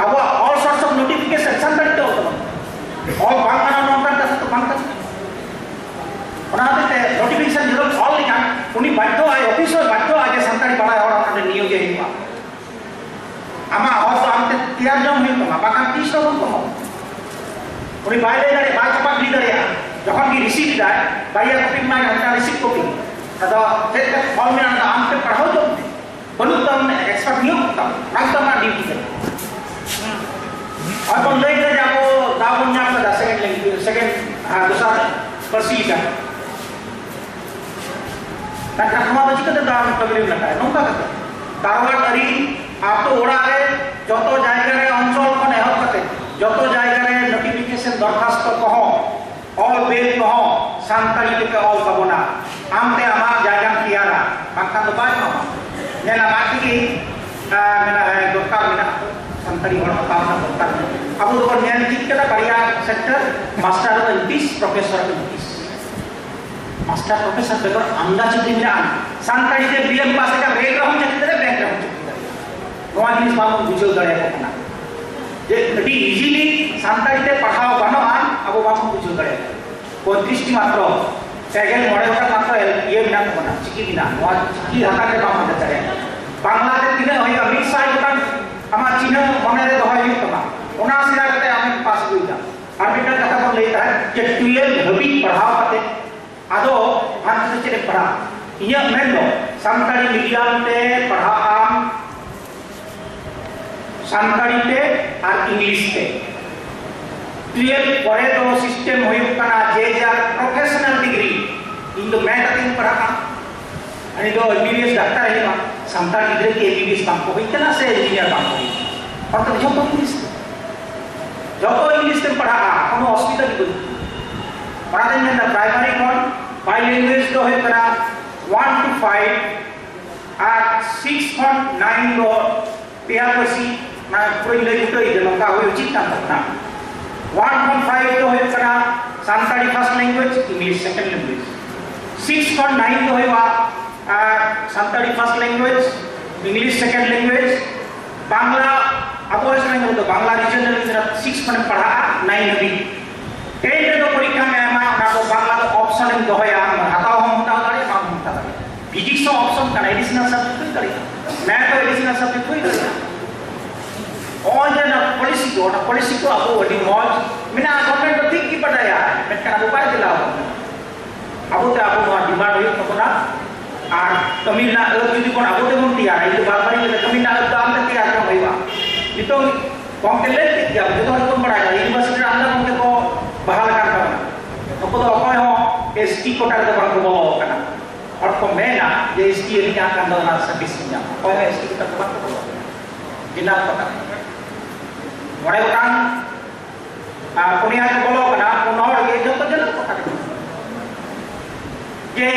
ᱟᱵᱚᱣᱟᱜ all sorts of notification Santali ᱛᱮ ᱚᱞ ᱛᱟᱵᱚᱱ, ᱚᱞ ᱵᱟᱝ ᱜᱟᱱᱚᱜᱼᱟ ᱱᱚᱝᱠᱟᱱ ᱠᱟᱛᱷᱟ ᱫᱚ ᱵᱟᱝ ᱠᱟᱱᱟ᱾ ᱚᱱᱟ ᱦᱚᱛᱮᱡ ᱛᱮ ᱱᱳᱴᱤᱯᱷᱤᱠᱮᱥᱚᱱ ᱡᱚᱠᱷᱚᱱ ᱚᱞ ᱞᱮᱠᱷᱟᱱ ᱩᱱᱤ ᱵᱟᱫᱽᱫᱷᱚ ᱟᱭ, ᱚᱯᱷᱤᱥ ᱦᱚᱸ ᱵᱟᱫᱽᱫᱷᱚ ᱟᱭ ᱡᱮ ᱥᱟᱱᱛᱟᱲᱤ ᱵᱟᱲᱟᱭ ᱦᱚᱲ ᱚᱸᱰᱮ ᱱᱤᱭᱳᱜᱮ ᱦᱩᱭᱩᱜᱼᱟ᱾ ᱟᱢᱟᱜ ᱦᱚᱲ ᱫᱚ ᱟᱢᱛᱮ ᱛᱮᱭᱟᱨ ᱡᱚᱝ ᱦᱩᱭᱩᱜ ᱛᱟᱢᱟ, ᱵᱟᱠᱷᱟᱱ ᱛᱤᱥ ᱦᱚᱸ ᱵᱟᱢ ᱠᱚᱢᱚᱜᱼᱟ᱾ ᱩᱱᱤ ᱵᱟᱭ ᱞᱟᱹᱭ ᱫᱟᱲᱮᱭᱟᱜᱼᱟ, ᱵᱟᱭ ᱪᱟᱯᱟᱫ ᱜᱤᱰᱤ ᱫᱟᱲᱮᱭᱟᱜᱼᱟ᱾ ᱡᱚᱠᱷᱚᱱ ᱜᱮ ᱨᱤᱥᱤᱵᱷ ᱮᱫᱟᱭ, ᱵᱟᱨᱭᱟ ᱠᱚᱯᱤ ᱮᱢᱟᱭ ᱠᱟᱱᱟ, ᱢᱤᱫᱴᱟᱝ ᱨᱤᱥᱤᱵᱷ ᱠᱚᱯᱤ, ᱟᱫᱚ ᱪᱮᱫ ᱞᱮᱠᱟ ᱚᱞ ᱢᱮᱱᱟᱜᱼᱟ, ᱟᱢᱛᱮ ᱯᱟᱲᱦᱟᱣ ᱡᱚᱝ ᱢᱮ᱾ ᱵᱟᱹᱱᱩᱜ ᱛᱟᱢ, ᱮᱠᱥᱯᱟᱨᱴ ᱱᱤᱭᱳᱜ ᱛᱟᱢ, ᱚᱱᱟ ᱫᱚ ᱟᱢᱟᱜ ᱰᱤᱭᱩᱴᱤ ᱠᱟᱱᱟ᱾ ᱦᱚᱭ ᱵᱚᱱ ᱞᱟᱹᱭ ᱠᱮᱫᱟ ᱡᱮ ᱟᱵᱚ ᱫᱟᱣ ᱵᱚᱱ ᱧᱟᱢ ᱠᱮᱫᱟ ᱥᱮᱠᱮᱱᱰ ᱞᱮᱝᱜᱩᱭᱮᱡᱽ, ᱥᱮᱠᱮᱱᱰ, ᱦᱮᱸ, ᱫᱚᱥᱟᱨ ᱯᱟᱹᱨᱥᱤ ᱞᱮᱠᱟ᱾ ᱢᱮᱱᱠᱷᱟᱱ ᱱᱚᱣᱟ ᱫᱚ ᱪᱤᱠᱟᱹᱛᱮ ᱫᱟᱣ ᱯᱨᱚᱵᱞᱮᱢ ᱞᱮᱠᱟ? ᱱᱚᱝᱠᱟ ᱠᱟᱛᱮ ᱫᱟᱨᱣᱟᱴ ᱟᱹᱨᱤ ᱟᱛᱳ ᱚᱲᱟᱜ ᱨᱮ ᱡᱚᱛᱚ ᱡᱟᱭᱜᱟ ᱨᱮ, ᱚᱧᱪᱚᱞ ᱠᱷᱚᱱ ᱮᱦᱚᱵ ᱠᱟᱛᱮ ᱡᱚᱛᱚ ᱡᱟᱭᱜᱟ ᱨᱮ ᱱᱳᱴᱤᱯᱷᱤᱠᱮᱥᱚᱱ ᱫᱚᱨᱠᱷᱟᱥᱛᱚ ᱠᱚᱦᱚᱸ, ᱚᱞ ᱵᱮᱞ ᱠᱚᱦᱚᱸ ᱥᱟᱱᱛᱟᱲᱤ ᱛᱮᱯᱮ ᱚᱞ ᱛᱟᱵᱚᱱᱟ᱾ ᱟᱢᱛᱮ ᱟᱢᱟᱜ ᱡᱟᱭᱜᱟᱢ ᱛᱮᱭᱟᱨᱟ, ᱵᱟᱝᱠᱷᱟᱱ ᱫᱚ ᱵᱟᱭ ᱧᱟᱢᱟ᱾ ᱧᱮᱞᱟᱢ ᱟᱡ ᱛᱮᱜᱮ, ᱟᱸ, ᱢᱮᱱᱟᱜᱼᱟ, ᱫᱚᱨᱠᱟᱨ ᱢᱮᱱᱟᱜᱼᱟ, ᱥᱟᱱᱛᱟᱲᱤ ᱦᱚᱲ ᱦᱟᱛᱟᱣ ᱨᱮᱱᱟᱜ ᱫᱚᱨᱠᱟᱨ ᱢᱮᱱᱟᱜᱼᱟ᱾ ᱟᱵᱚ ᱫᱚᱵᱚᱱ ᱧᱮᱞ ᱪᱮᱫ ᱠᱟᱫᱟ ᱵᱟᱨᱭᱟ ᱥᱮᱠᱴᱚᱨ, ᱢᱟᱥᱴᱟᱨ ᱫᱚ ᱤᱝᱞᱤᱥ, ᱯᱨᱚᱯᱷᱮᱥᱚᱨ ᱫᱚ ᱤᱝᱞᱤᱥ᱾ ᱢᱟᱥᱴᱟᱨ ᱯᱨᱚᱯᱷᱮᱥᱚᱨ ᱵᱮᱜᱚᱨ ᱟᱢᱫᱟ ᱪᱟᱹᱠᱨᱤ ᱢᱮᱱᱟᱜᱼᱟ᱾ ᱥᱟᱱᱛᱟᱲᱤ ᱛᱮ ᱵᱤ ᱮᱢ ᱯᱟᱥ ᱞᱮᱠᱷᱟᱱ ᱨᱮᱞ ᱨᱮᱦᱚᱸ ᱪᱟᱹᱠᱨᱤ ᱫᱟᱲᱮᱭᱟᱜᱼᱟ, ᱵᱮᱝᱠ ᱨᱮᱦᱚᱸ ᱪᱟᱹᱠᱨᱤ ᱫᱟᱲᱮᱭᱟᱜᱼᱟ᱾ ᱱᱚᱣᱟ ᱡᱤᱱᱤᱥ ᱵᱟᱵᱚᱱ ᱵᱩᱡᱷᱟᱹᱣ ᱫᱟᱲᱮᱭᱟᱠᱚ ᱠᱟᱱᱟ ᱡᱮ ᱟᱹᱰᱤ ᱤᱡᱤᱞᱤ ᱥᱟᱱᱛᱟᱲᱤ ᱛᱮ ᱯᱟᱲᱦᱟᱣ ᱜᱟᱱᱚᱜᱼᱟ, ᱟᱵᱚ ᱵᱟᱵᱚᱱ ᱵᱩᱡᱷᱟᱹᱣ ᱫᱟᱲᱮᱭᱟᱜᱼᱟ᱾ ᱯᱚᱸᱭᱛᱨᱤᱥ ᱴᱤ ᱢᱟᱛᱨᱚ, ᱯᱮ ᱜᱮᱞ ᱢᱚᱬᱮ ᱜᱚᱴᱟᱝ ᱢᱟᱛᱨᱚ ᱤᱭᱟᱹ ᱢᱮᱱᱟᱜ ᱛᱟᱵᱚᱱᱟ, ᱪᱤᱠᱤ ᱢᱮᱱᱟᱜᱼᱟ᱾ ᱱᱚᱣᱟ ᱪᱤᱠᱤ ᱦᱟᱛᱟᱣ ᱨᱮ ᱵᱟᱢ ᱦᱟᱛᱟᱣ ᱫᱟᱲᱮᱭᱟᱜᱼᱟ᱾ ᱵᱟᱝᱞᱟ ᱛᱮ ᱛᱤᱱᱟᱹᱜ ᱦᱩᱭᱩᱜᱼᱟ? ᱢᱤᱫ ᱥᱟᱭ ᱜᱚᱴᱟᱝ ᱟᱢᱟᱜ ᱪᱤᱱᱦᱟᱹ ᱢᱚᱱᱮ ᱨᱮ ᱫᱚᱦᱚᱭ ᱦᱩᱭᱩᱜ ᱛᱟᱢᱟ᱾ ᱚᱱᱟ ᱥᱮᱬᱟ ᱠᱟᱛᱮ ᱟᱢᱮᱢ ᱯᱟᱥ ᱟᱹᱜᱩᱭᱮᱫᱟ᱾ ᱟᱨ ᱢᱤᱫᱴᱟᱝ ᱠᱟᱛᱷᱟ ᱵᱚᱱ ᱞᱟᱹᱭ ᱛᱟᱦᱮᱸᱫ ᱡᱮ ᱴᱩᱭᱮᱞᱵᱷ ᱦᱟᱹᱵᱤᱡ ᱯᱟᱲᱦᱟᱣ ᱠᱟᱛᱮ ᱟᱫᱚ ᱵᱷᱟᱨᱚᱛ ᱨᱮ ᱪᱮᱫ ᱮᱢ ᱯᱟᱲᱦᱟᱜᱼᱟ? ᱤᱧᱟᱹᱜ ᱢᱮᱱ ᱫᱚ ᱥᱟᱱᱛᱟᱲᱤ ᱢᱤᱰᱤᱭᱟᱢ ᱛᱮ ᱯᱟᱲᱦᱟᱜ ᱟᱢ, ᱥᱟᱱᱛᱟᱲᱤ ᱛᱮ ᱟᱨ ᱤᱝᱞᱤᱥ ᱛᱮ᱾ ᱴᱩᱭᱮᱞᱵᱷ ᱯᱚᱨᱮ ᱫᱚ ᱥᱤᱥᱴᱮᱢ ᱦᱩᱭᱩᱜ ᱠᱟᱱᱟ ᱡᱮ ᱡᱟᱨ ᱯᱨᱚᱯᱷᱮᱥᱚᱱᱟᱞ ᱰᱤᱜᱽᱨᱤ᱾ ᱤᱧ ᱫᱚ ᱢᱮᱛᱷ ᱟᱛᱮᱧ ᱯᱟᱲᱦᱟᱜᱼᱟ, ᱩᱱᱤ ᱫᱚ M B B S doctor ᱦᱩᱭᱩᱜᱼᱟ᱾ ᱥᱟᱱᱛᱟᱲ ᱜᱤᱫᱽᱨᱟᱹ ᱠᱤ ᱮᱢ ᱵᱤ ᱵᱤ ᱮᱥ ᱵᱟᱝ ᱠᱚ ᱦᱩᱭ ᱠᱟᱱᱟ ᱥᱮ ᱤᱧᱡᱤᱱᱤᱭᱟᱨ ᱵᱟᱝ ᱠᱚ ᱦᱩᱭ ᱠᱟᱱᱟ? ᱚᱱᱟ ᱫᱚ ᱡᱷᱚᱛᱚ ᱤᱝᱞᱤᱥ ᱛᱮ, ᱡᱷᱚᱛᱚ ᱤᱝᱞᱤᱥ ᱛᱮᱢ ᱯᱟᱲᱦᱟᱜᱼᱟ, ᱠᱳᱱᱳ ᱚᱥᱩᱵᱤᱫᱷᱟ ᱜᱮ ᱵᱟᱹᱱᱩᱜᱼᱟ᱾ ᱚᱱᱟᱛᱮᱧ ᱢᱮᱱᱫᱟ ᱯᱨᱟᱭᱢᱟᱨᱤ ᱠᱷᱚᱱ ᱵᱟᱭ ᱞᱮᱝᱜᱩᱭᱮᱡᱽ ᱫᱚ ᱦᱩᱭᱩᱜ ᱠᱟᱱᱟ ᱳᱣᱟᱱ ᱴᱩ ᱯᱷᱟᱭᱤᱵᱷ ᱟᱨ ᱥᱤᱠᱥ ᱠᱷᱚᱱ ᱱᱟᱭᱤᱱ ᱫᱚ ᱯᱮᱭᱟ ᱯᱟᱹᱨᱥᱤ᱾ ᱚᱱᱟ ᱯᱩᱨᱟᱹᱧ ᱞᱟᱹᱭ ᱵᱩᱴᱟᱹᱭ ᱡᱮ ᱱᱚᱝᱠᱟ ᱦᱩᱭ ᱩᱪᱤᱛ ᱠᱟᱱ ᱛᱟᱵᱚᱱᱟ᱾ ᱳᱣᱟᱱ ᱠᱷᱚᱱ ᱯᱷᱟᱭᱤᱵᱷ ᱫᱚ ᱦᱩᱭᱩᱜ ᱠᱟᱱᱟ Santali first language, English second language. Six ᱠᱷᱚᱱ ᱱᱟᱭᱤᱱ ᱫᱚ ᱦᱩᱭᱩᱜᱼᱟ ᱟᱨ Santali first language, English second language, Bangla. ᱟᱵᱚ ᱳᱭᱮᱥᱴ ᱵᱮᱝᱜᱚᱞ ᱫᱚ ᱵᱟᱝᱞᱟ ᱨᱤᱡᱚᱱᱟᱞ ᱥᱤᱠᱥ ᱠᱷᱚᱱᱮᱢ ᱯᱟᱲᱦᱟᱜᱼᱟ ᱱᱟᱭᱤᱱ ᱦᱟᱹᱵᱤᱡ᱾ ᱴᱮᱱ ᱨᱮᱫᱚ ᱯᱚᱨᱤᱠᱠᱷᱟᱢ ᱮᱢᱟ, ᱚᱱᱟ ᱫᱚ ᱵᱟᱝᱞᱟ ᱫᱚ ᱚᱯᱥᱚᱱ ᱮᱢ ᱫᱚᱦᱚᱭᱟ, ᱟᱢ ᱦᱟᱛᱟᱣ ᱦᱚᱸᱢ ᱦᱟᱛᱟᱣ ᱫᱟᱲᱮᱭᱟᱜᱼᱟ, ᱵᱟᱢ ᱦᱟᱛᱟᱣ ᱫᱟᱲᱮᱭᱟᱜᱼᱟ᱾ ᱯᱷᱤᱡᱤᱠᱥ ᱦᱚᱸ ᱚᱯᱥᱚᱱ ᱠᱟᱱᱟ, ᱮᱰᱤᱥᱚᱱᱟᱞ ᱥᱟᱵᱡᱮᱠᱴ ᱦᱩᱭ ᱫᱟᱲᱮᱭᱟᱜᱼᱟ, ᱢᱮᱛᱷ ᱦᱚᱸ ᱮᱰᱤᱥᱚᱱᱟᱞ ᱥᱟᱵᱡᱮᱠᱴ ᱦᱩᱭ ᱫᱟᱲᱮᱭᱟᱜᱼᱟ᱾ ᱱᱚᱜᱼᱚᱭ ᱡᱮ ᱚᱱᱟ ᱯᱚᱞᱤᱥᱤ ᱠᱚ, ᱚᱱᱟ ᱯᱚᱞᱤᱥᱤ ᱠᱚ ᱟᱵᱚ ᱟᱹᱰᱤ ᱢᱚᱡᱽ ᱢᱮᱱᱟᱜᱼᱟ, ᱜᱚᱵᱷᱚᱨᱱᱢᱮᱱᱴ ᱫᱚ ᱴᱷᱤᱠ ᱜᱮ ᱵᱟᱰᱟᱭᱟ, ᱢᱮᱱᱠᱷᱟᱱ ᱟᱵᱚ ᱵᱟᱭ ᱫᱮᱞᱟ ᱟᱵᱚᱱ ᱠᱟᱱᱟ᱾ ᱟᱵᱚᱛᱮ ᱟᱵᱚ ᱱᱚᱣᱟ ᱰᱤᱢᱟᱱᱰ ᱦᱩᱭᱩᱜ ᱛᱟᱵᱚᱱᱟ᱾ ᱟᱨ ᱠᱟᱹᱢᱤ ᱨᱮᱱᱟᱜ ᱟᱹᱛ ᱡᱩᱫᱤ ᱵᱚᱱ ᱟᱵᱚ ᱛᱮᱵᱚᱱ ᱛᱮᱭᱟᱨᱟ, ᱤᱧ ᱫᱚ ᱵᱟᱨ ᱵᱟᱨᱤᱧ ᱞᱟᱹᱭᱫᱟ, ᱠᱟᱹᱢᱤ ᱨᱮᱱᱟᱜ ᱟᱹᱛ ᱫᱚ ᱟᱢᱛᱮ ᱛᱮᱭᱟᱨ ᱠᱟᱜ ᱦᱩᱭᱩᱜᱼᱟ᱾ ᱱᱤᱛᱚᱝ ᱜᱚᱢᱠᱮ ᱞᱟᱹᱭ ᱠᱮᱫ ᱜᱮᱭᱟ, ᱡᱚᱛᱚ ᱦᱚᱲ ᱜᱮᱵᱚᱱ ᱵᱟᱲᱟᱭᱟ, ᱤᱭᱩᱱᱤᱵᱷᱟᱨᱥᱤᱴᱤ ᱨᱮ ᱟᱢᱫᱟ ᱜᱚᱢᱠᱮ ᱠᱚ ᱵᱟᱦᱟᱞ ᱟᱠᱟᱱ ᱛᱟᱵᱚᱱᱟ᱾ ᱱᱩᱠᱩ ᱫᱚ ᱚᱠᱚᱭ ᱦᱚᱸ ᱮᱥ ᱴᱤ ᱠᱳᱴᱟ ᱨᱮᱫᱚ ᱵᱟᱝ ᱠᱚ ᱵᱚᱞᱚ ᱟᱠᱟᱱᱟ᱾ ᱦᱚᱲ ᱠᱚ ᱢᱮᱱᱟ ᱡᱮ ᱮᱥ ᱴᱤ ᱟᱹᱞᱤᱧᱟᱜ ᱠᱟᱱ ᱫᱚ ᱚᱱᱟ ᱥᱟᱨᱵᱷᱤᱥ ᱞᱤᱧ ᱧᱟᱢᱟ, ᱚᱠᱚᱭ ᱦᱚᱸ ᱮᱥ ᱴᱤ ᱠᱳᱴᱟ ᱨᱮᱫᱚ ᱵᱟᱝ ᱠᱚ ᱵᱚᱞᱚ ᱟᱠᱟᱱᱟ᱾ ᱡᱮᱱᱟᱨᱮᱞ ᱠᱳᱴᱟ ᱢᱚᱬᱮ ᱜᱚᱴᱟᱝ ᱟᱨ ᱯᱩᱱᱭᱟ ᱠᱚ ᱵᱚᱞᱚ ᱠᱟᱱᱟ, ᱯᱩᱱ ᱦᱚᱲ ᱜᱮ ᱡᱚᱛᱚ ᱡᱚᱱᱚᱜ ᱠᱚ ᱠᱟᱱᱟ᱾ ᱡᱮ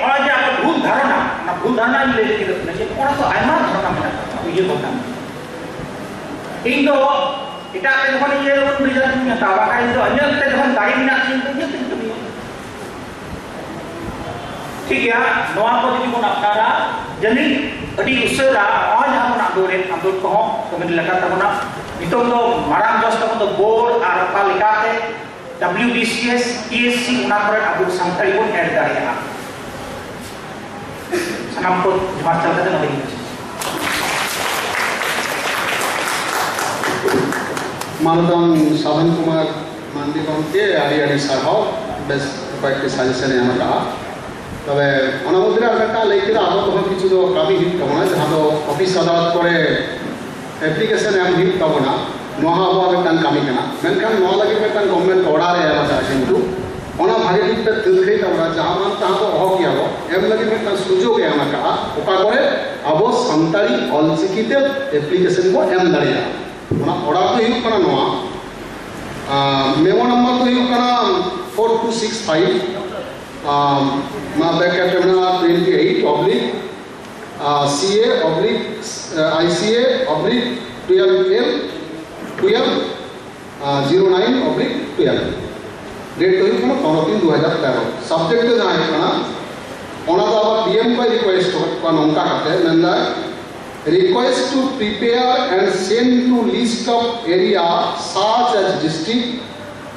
ᱚᱱᱟ ᱡᱮ ᱟᱵᱚ ᱵᱷᱩᱞ ᱫᱷᱟᱨᱚᱱᱟ, ᱚᱱᱟ ᱵᱷᱩᱞ ᱫᱷᱟᱨᱚᱱᱟ ᱤᱧ ᱞᱟᱹᱭ ᱞᱟᱹᱜᱤᱫᱚᱜ ᱠᱟᱱᱟ ᱡᱮ ᱚᱱᱟ ᱫᱚ ᱟᱭᱢᱟ ᱫᱷᱟᱨᱚᱱᱟ ᱢᱮᱱᱟᱜ ᱛᱟᱵᱚᱱᱟ, ᱩᱭᱦᱟᱹᱨ ᱵᱷᱟᱵᱽᱱᱟ᱾ ᱤᱧ ᱫᱚ ᱮᱴᱟᱜ ᱨᱮ ᱡᱚᱠᱷᱚᱱ ᱤᱭᱟᱹ ᱨᱮᱵᱚᱱ result ᱤᱧ ᱦᱟᱛᱟᱣᱟ, ᱵᱟᱠᱷᱟᱱ ᱤᱧ ᱫᱚ ᱤᱧᱟᱹᱜ ᱛᱮ ᱡᱚᱠᱷᱚᱱ ᱫᱟᱲᱮ ᱢᱮᱱᱟᱜ ᱛᱤᱧ ᱫᱚ ᱤᱧᱟᱹᱜ ᱛᱮᱧ ᱠᱟᱹᱢᱤᱭᱟ᱾ ᱴᱷᱤᱠ ᱜᱮᱭᱟ, ᱱᱚᱣᱟ ᱠᱚ ᱡᱩᱫᱤ ᱵᱚᱱ ᱟᱯᱱᱟᱨᱟ, ᱡᱟᱹᱱᱤᱡ ᱟᱹᱰᱤ ᱩᱥᱟᱹᱨᱟ ᱱᱚᱜᱼᱚᱭ ᱡᱟᱦᱟᱸ ᱵᱚᱱ ᱟᱸᱫᱳᱲᱮᱫ, ᱟᱸᱫᱳᱲ ᱠᱚᱦᱚᱸ ᱠᱟᱹᱢᱤ ᱞᱮᱠᱟ ᱛᱟᱵᱚᱱᱟ᱾ ᱱᱤᱛᱚᱝ ᱫᱚ ᱢᱟᱨᱟᱝ ᱡᱚᱥ ᱛᱟᱵᱚᱱ ᱫᱚ ᱵᱳᱨᱰ ᱟᱨ ᱚᱠᱟ ᱞᱮᱠᱟᱛᱮ W B C S, P S C, ᱚᱱᱟ ᱠᱚᱨᱮ ᱟᱵᱚ ᱥᱟᱱᱛᱟᱲᱤ ᱵᱚᱱ ᱮᱰ ᱫᱟᱲᱮᱭᱟᱜᱼᱟ᱾ ᱥᱟᱱᱟᱢ ᱠᱚ ᱡᱚᱦᱟᱨ ᱪᱟᱞ ᱠᱟᱛᱮ ᱱᱚᱰᱮ ᱜᱮ ᱢᱩᱪᱟᱹᱫ᱾ ᱢᱟᱱᱚᱛᱟᱱ ᱥᱟᱫᱷᱚᱱ ᱠᱩᱢᱟᱨ ᱢᱟᱱᱰᱤ ᱜᱚᱢᱠᱮ ᱟᱹᱰᱤ ᱟᱹᱰᱤ ᱥᱟᱨᱦᱟᱣ, ᱵᱮᱥ ᱠᱚᱭᱮᱠᱴᱤ ᱥᱟᱡᱮᱥᱚᱱ ᱮ ᱮᱢ ᱟᱠᱟᱫᱼᱟ᱾ ᱛᱚᱵᱮ ᱚᱱᱟ ᱢᱚᱫᱽᱫᱷᱮ ᱨᱮ ᱟᱨ ᱢᱤᱫᱴᱟᱝ ᱞᱟᱹᱭ ᱠᱮᱫᱟ, ᱟᱵᱚ ᱠᱚᱦᱚᱸ ᱠᱤᱪᱷᱩ ᱫᱚ ᱠᱟᱹᱢᱤ ᱦᱩᱭᱩᱜ ᱛᱟᱵᱚᱱᱟ, ᱡᱟᱦᱟᱸ ᱫᱚ ᱚᱯᱷᱤᱥ ᱟᱫᱟᱞᱚᱛ ᱠᱚᱨᱮ ᱮᱯᱞᱤᱠᱮᱥᱚᱱ ᱮᱢ ᱦᱩᱭᱩᱜ ᱛᱟᱵᱚᱱᱟ᱾ ᱱᱚᱣᱟ ᱦᱚᱸ ᱟᱵᱚᱣᱟᱜ ᱢᱤᱫᱴᱟᱝ ᱠᱟᱹᱢᱤ ᱠᱟᱱᱟ, ᱢᱮᱱᱠᱷᱟᱱ ᱱᱚᱣᱟ ᱞᱟᱹᱜᱤᱫ ᱢᱤᱫᱴᱟᱝ ᱜᱚᱵᱷᱢᱮᱱᱴ ᱚᱰᱟᱨ ᱮ ᱮᱢ ᱟᱠᱟᱫᱼᱟ, ᱠᱤᱱᱛᱩ ᱚᱱᱟ ᱵᱷᱟᱜᱮ ᱴᱷᱤᱠ ᱛᱮ ᱛᱟᱹᱨᱠᱷᱟᱹᱭ ᱛᱟᱵᱚᱱᱟ, ᱡᱟᱦᱟᱸ ᱵᱟᱝ ᱛᱟᱦᱟᱸ ᱫᱚ ᱚᱦᱚ ᱠᱮᱭᱟ ᱵᱚ, ᱮᱢ ᱞᱟᱹᱜᱤᱫ ᱢᱤᱫᱴᱟᱝ ᱥᱩᱡᱳᱜᱽ ᱮ ᱮᱢ ᱟᱠᱟᱫᱼᱟ, ᱚᱠᱟ ᱠᱚᱨᱮ ᱟᱵᱚ ᱥᱟᱱᱛᱟᱲᱤ ᱚᱞᱪᱤᱠᱤ ᱛᱮ ᱮᱯᱞᱤᱠᱮᱥᱚᱱ ᱵᱚ ᱮᱢ ᱫᱟᱲᱮᱭᱟᱜᱼᱟ᱾ ᱚᱱᱟ ᱚᱰᱟᱨ ᱫᱚ ᱦᱩᱭᱩᱜ ᱠᱟᱱᱟ ᱱᱚᱣᱟ, ᱢᱮᱢᱳ ᱱᱟᱢᱵᱟᱨ ᱫᱚ ᱦᱩᱭᱩᱜ ᱠᱟᱱᱟ ᱯᱷᱳᱨ ᱴᱩ ᱥᱤᱠᱥ ᱯᱷᱟᱭᱤᱵᱷ, ᱱᱚᱣᱟ ᱵᱨᱮᱠᱮᱴ ᱨᱮ ᱢᱮᱱᱟᱜᱼᱟ twenty eight oblique C A oblique I C A oblique twelve L twelve zero nine oblique twelve. Date ᱫᱚ ᱦᱩᱭᱩᱜ ᱠᱟᱱᱟ ᱯᱚᱱᱨᱚ ᱛᱤᱱ ᱫᱩ ᱦᱟᱡᱟᱨ ᱛᱮᱨᱚ᱾ ᱥᱟᱵᱡᱮᱠᱴ ᱫᱚ ᱡᱟᱦᱟᱸ ᱦᱩᱭᱩᱜ ᱠᱟᱱᱟ, ᱚᱱᱟ ᱫᱚ ᱟᱵᱟᱨ ᱰᱤ ᱮᱢ ᱠᱚᱭ ᱨᱤᱠᱩᱭᱮᱥᱴ ᱟᱠᱟᱫ ᱠᱚᱣᱟ ᱱᱚᱝᱠᱟ ᱠᱟᱛᱮ, ᱢᱮᱱᱫᱟᱭ, request to prepare and send to list of area such as district,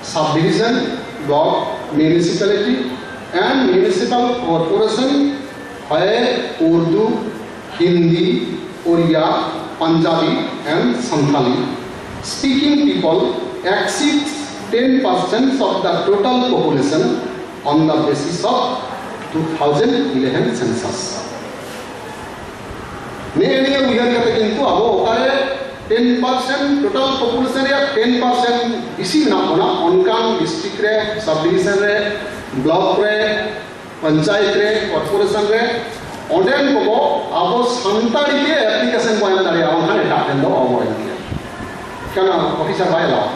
subdivision, block, municipality and municipal corporation where Urdu, Hindi, Oriya, Punjabi and Santhali speaking people exceeds ten percent of the total population on the basis of two thousand eleven census. ᱱᱮᱜᱼᱮ ᱱᱤᱭᱟᱹ ᱩᱭᱦᱟᱹᱨ ᱠᱟᱛᱮ ᱠᱤᱱᱛᱩ ᱟᱵᱚ ᱚᱠᱟᱨᱮ ᱴᱮᱱ ᱯᱟᱨᱥᱮᱱᱴ ᱴᱳᱴᱟᱞ ᱯᱚᱯᱩᱞᱮᱥᱚᱱ ᱨᱮᱭᱟᱜ ᱴᱮᱱ ᱯᱟᱨᱥᱮᱱᱴ ᱵᱮᱥᱤ ᱢᱮᱱᱟᱜ ᱵᱚᱱᱟ, ᱚᱱᱠᱟᱱ ᱰᱤᱥᱴᱨᱤᱠᱴ ᱨᱮ, ᱥᱟᱵ ᱰᱤᱵᱤᱡᱚᱱ ᱨᱮ, ᱵᱞᱚᱠ ᱨᱮ, ᱯᱚᱧᱪᱟᱭᱮᱛ ᱨᱮ, ᱠᱚᱨᱯᱳᱨᱮᱥᱚᱱ ᱨᱮ, ᱚᱸᱰᱮᱱ ᱠᱚᱫᱚ ᱟᱵᱚ ᱥᱟᱱᱛᱟᱲᱤ ᱛᱮ ᱮᱯᱞᱤᱠᱮᱥᱚᱱ ᱵᱚ ᱮᱢ ᱫᱟᱲᱮᱭᱟᱜᱼᱟ, ᱵᱟᱝᱠᱷᱟᱱ ᱮᱴᱟᱜ ᱴᱷᱮᱱ ᱫᱚ ᱚᱦᱚ ᱵᱚ ᱮᱢ ᱠᱮᱭᱟ᱾ ᱠᱟᱨᱚᱱ ᱚᱯᱷᱤᱥᱟᱨ ᱵᱟᱭ ᱮᱞᱟᱣᱟ᱾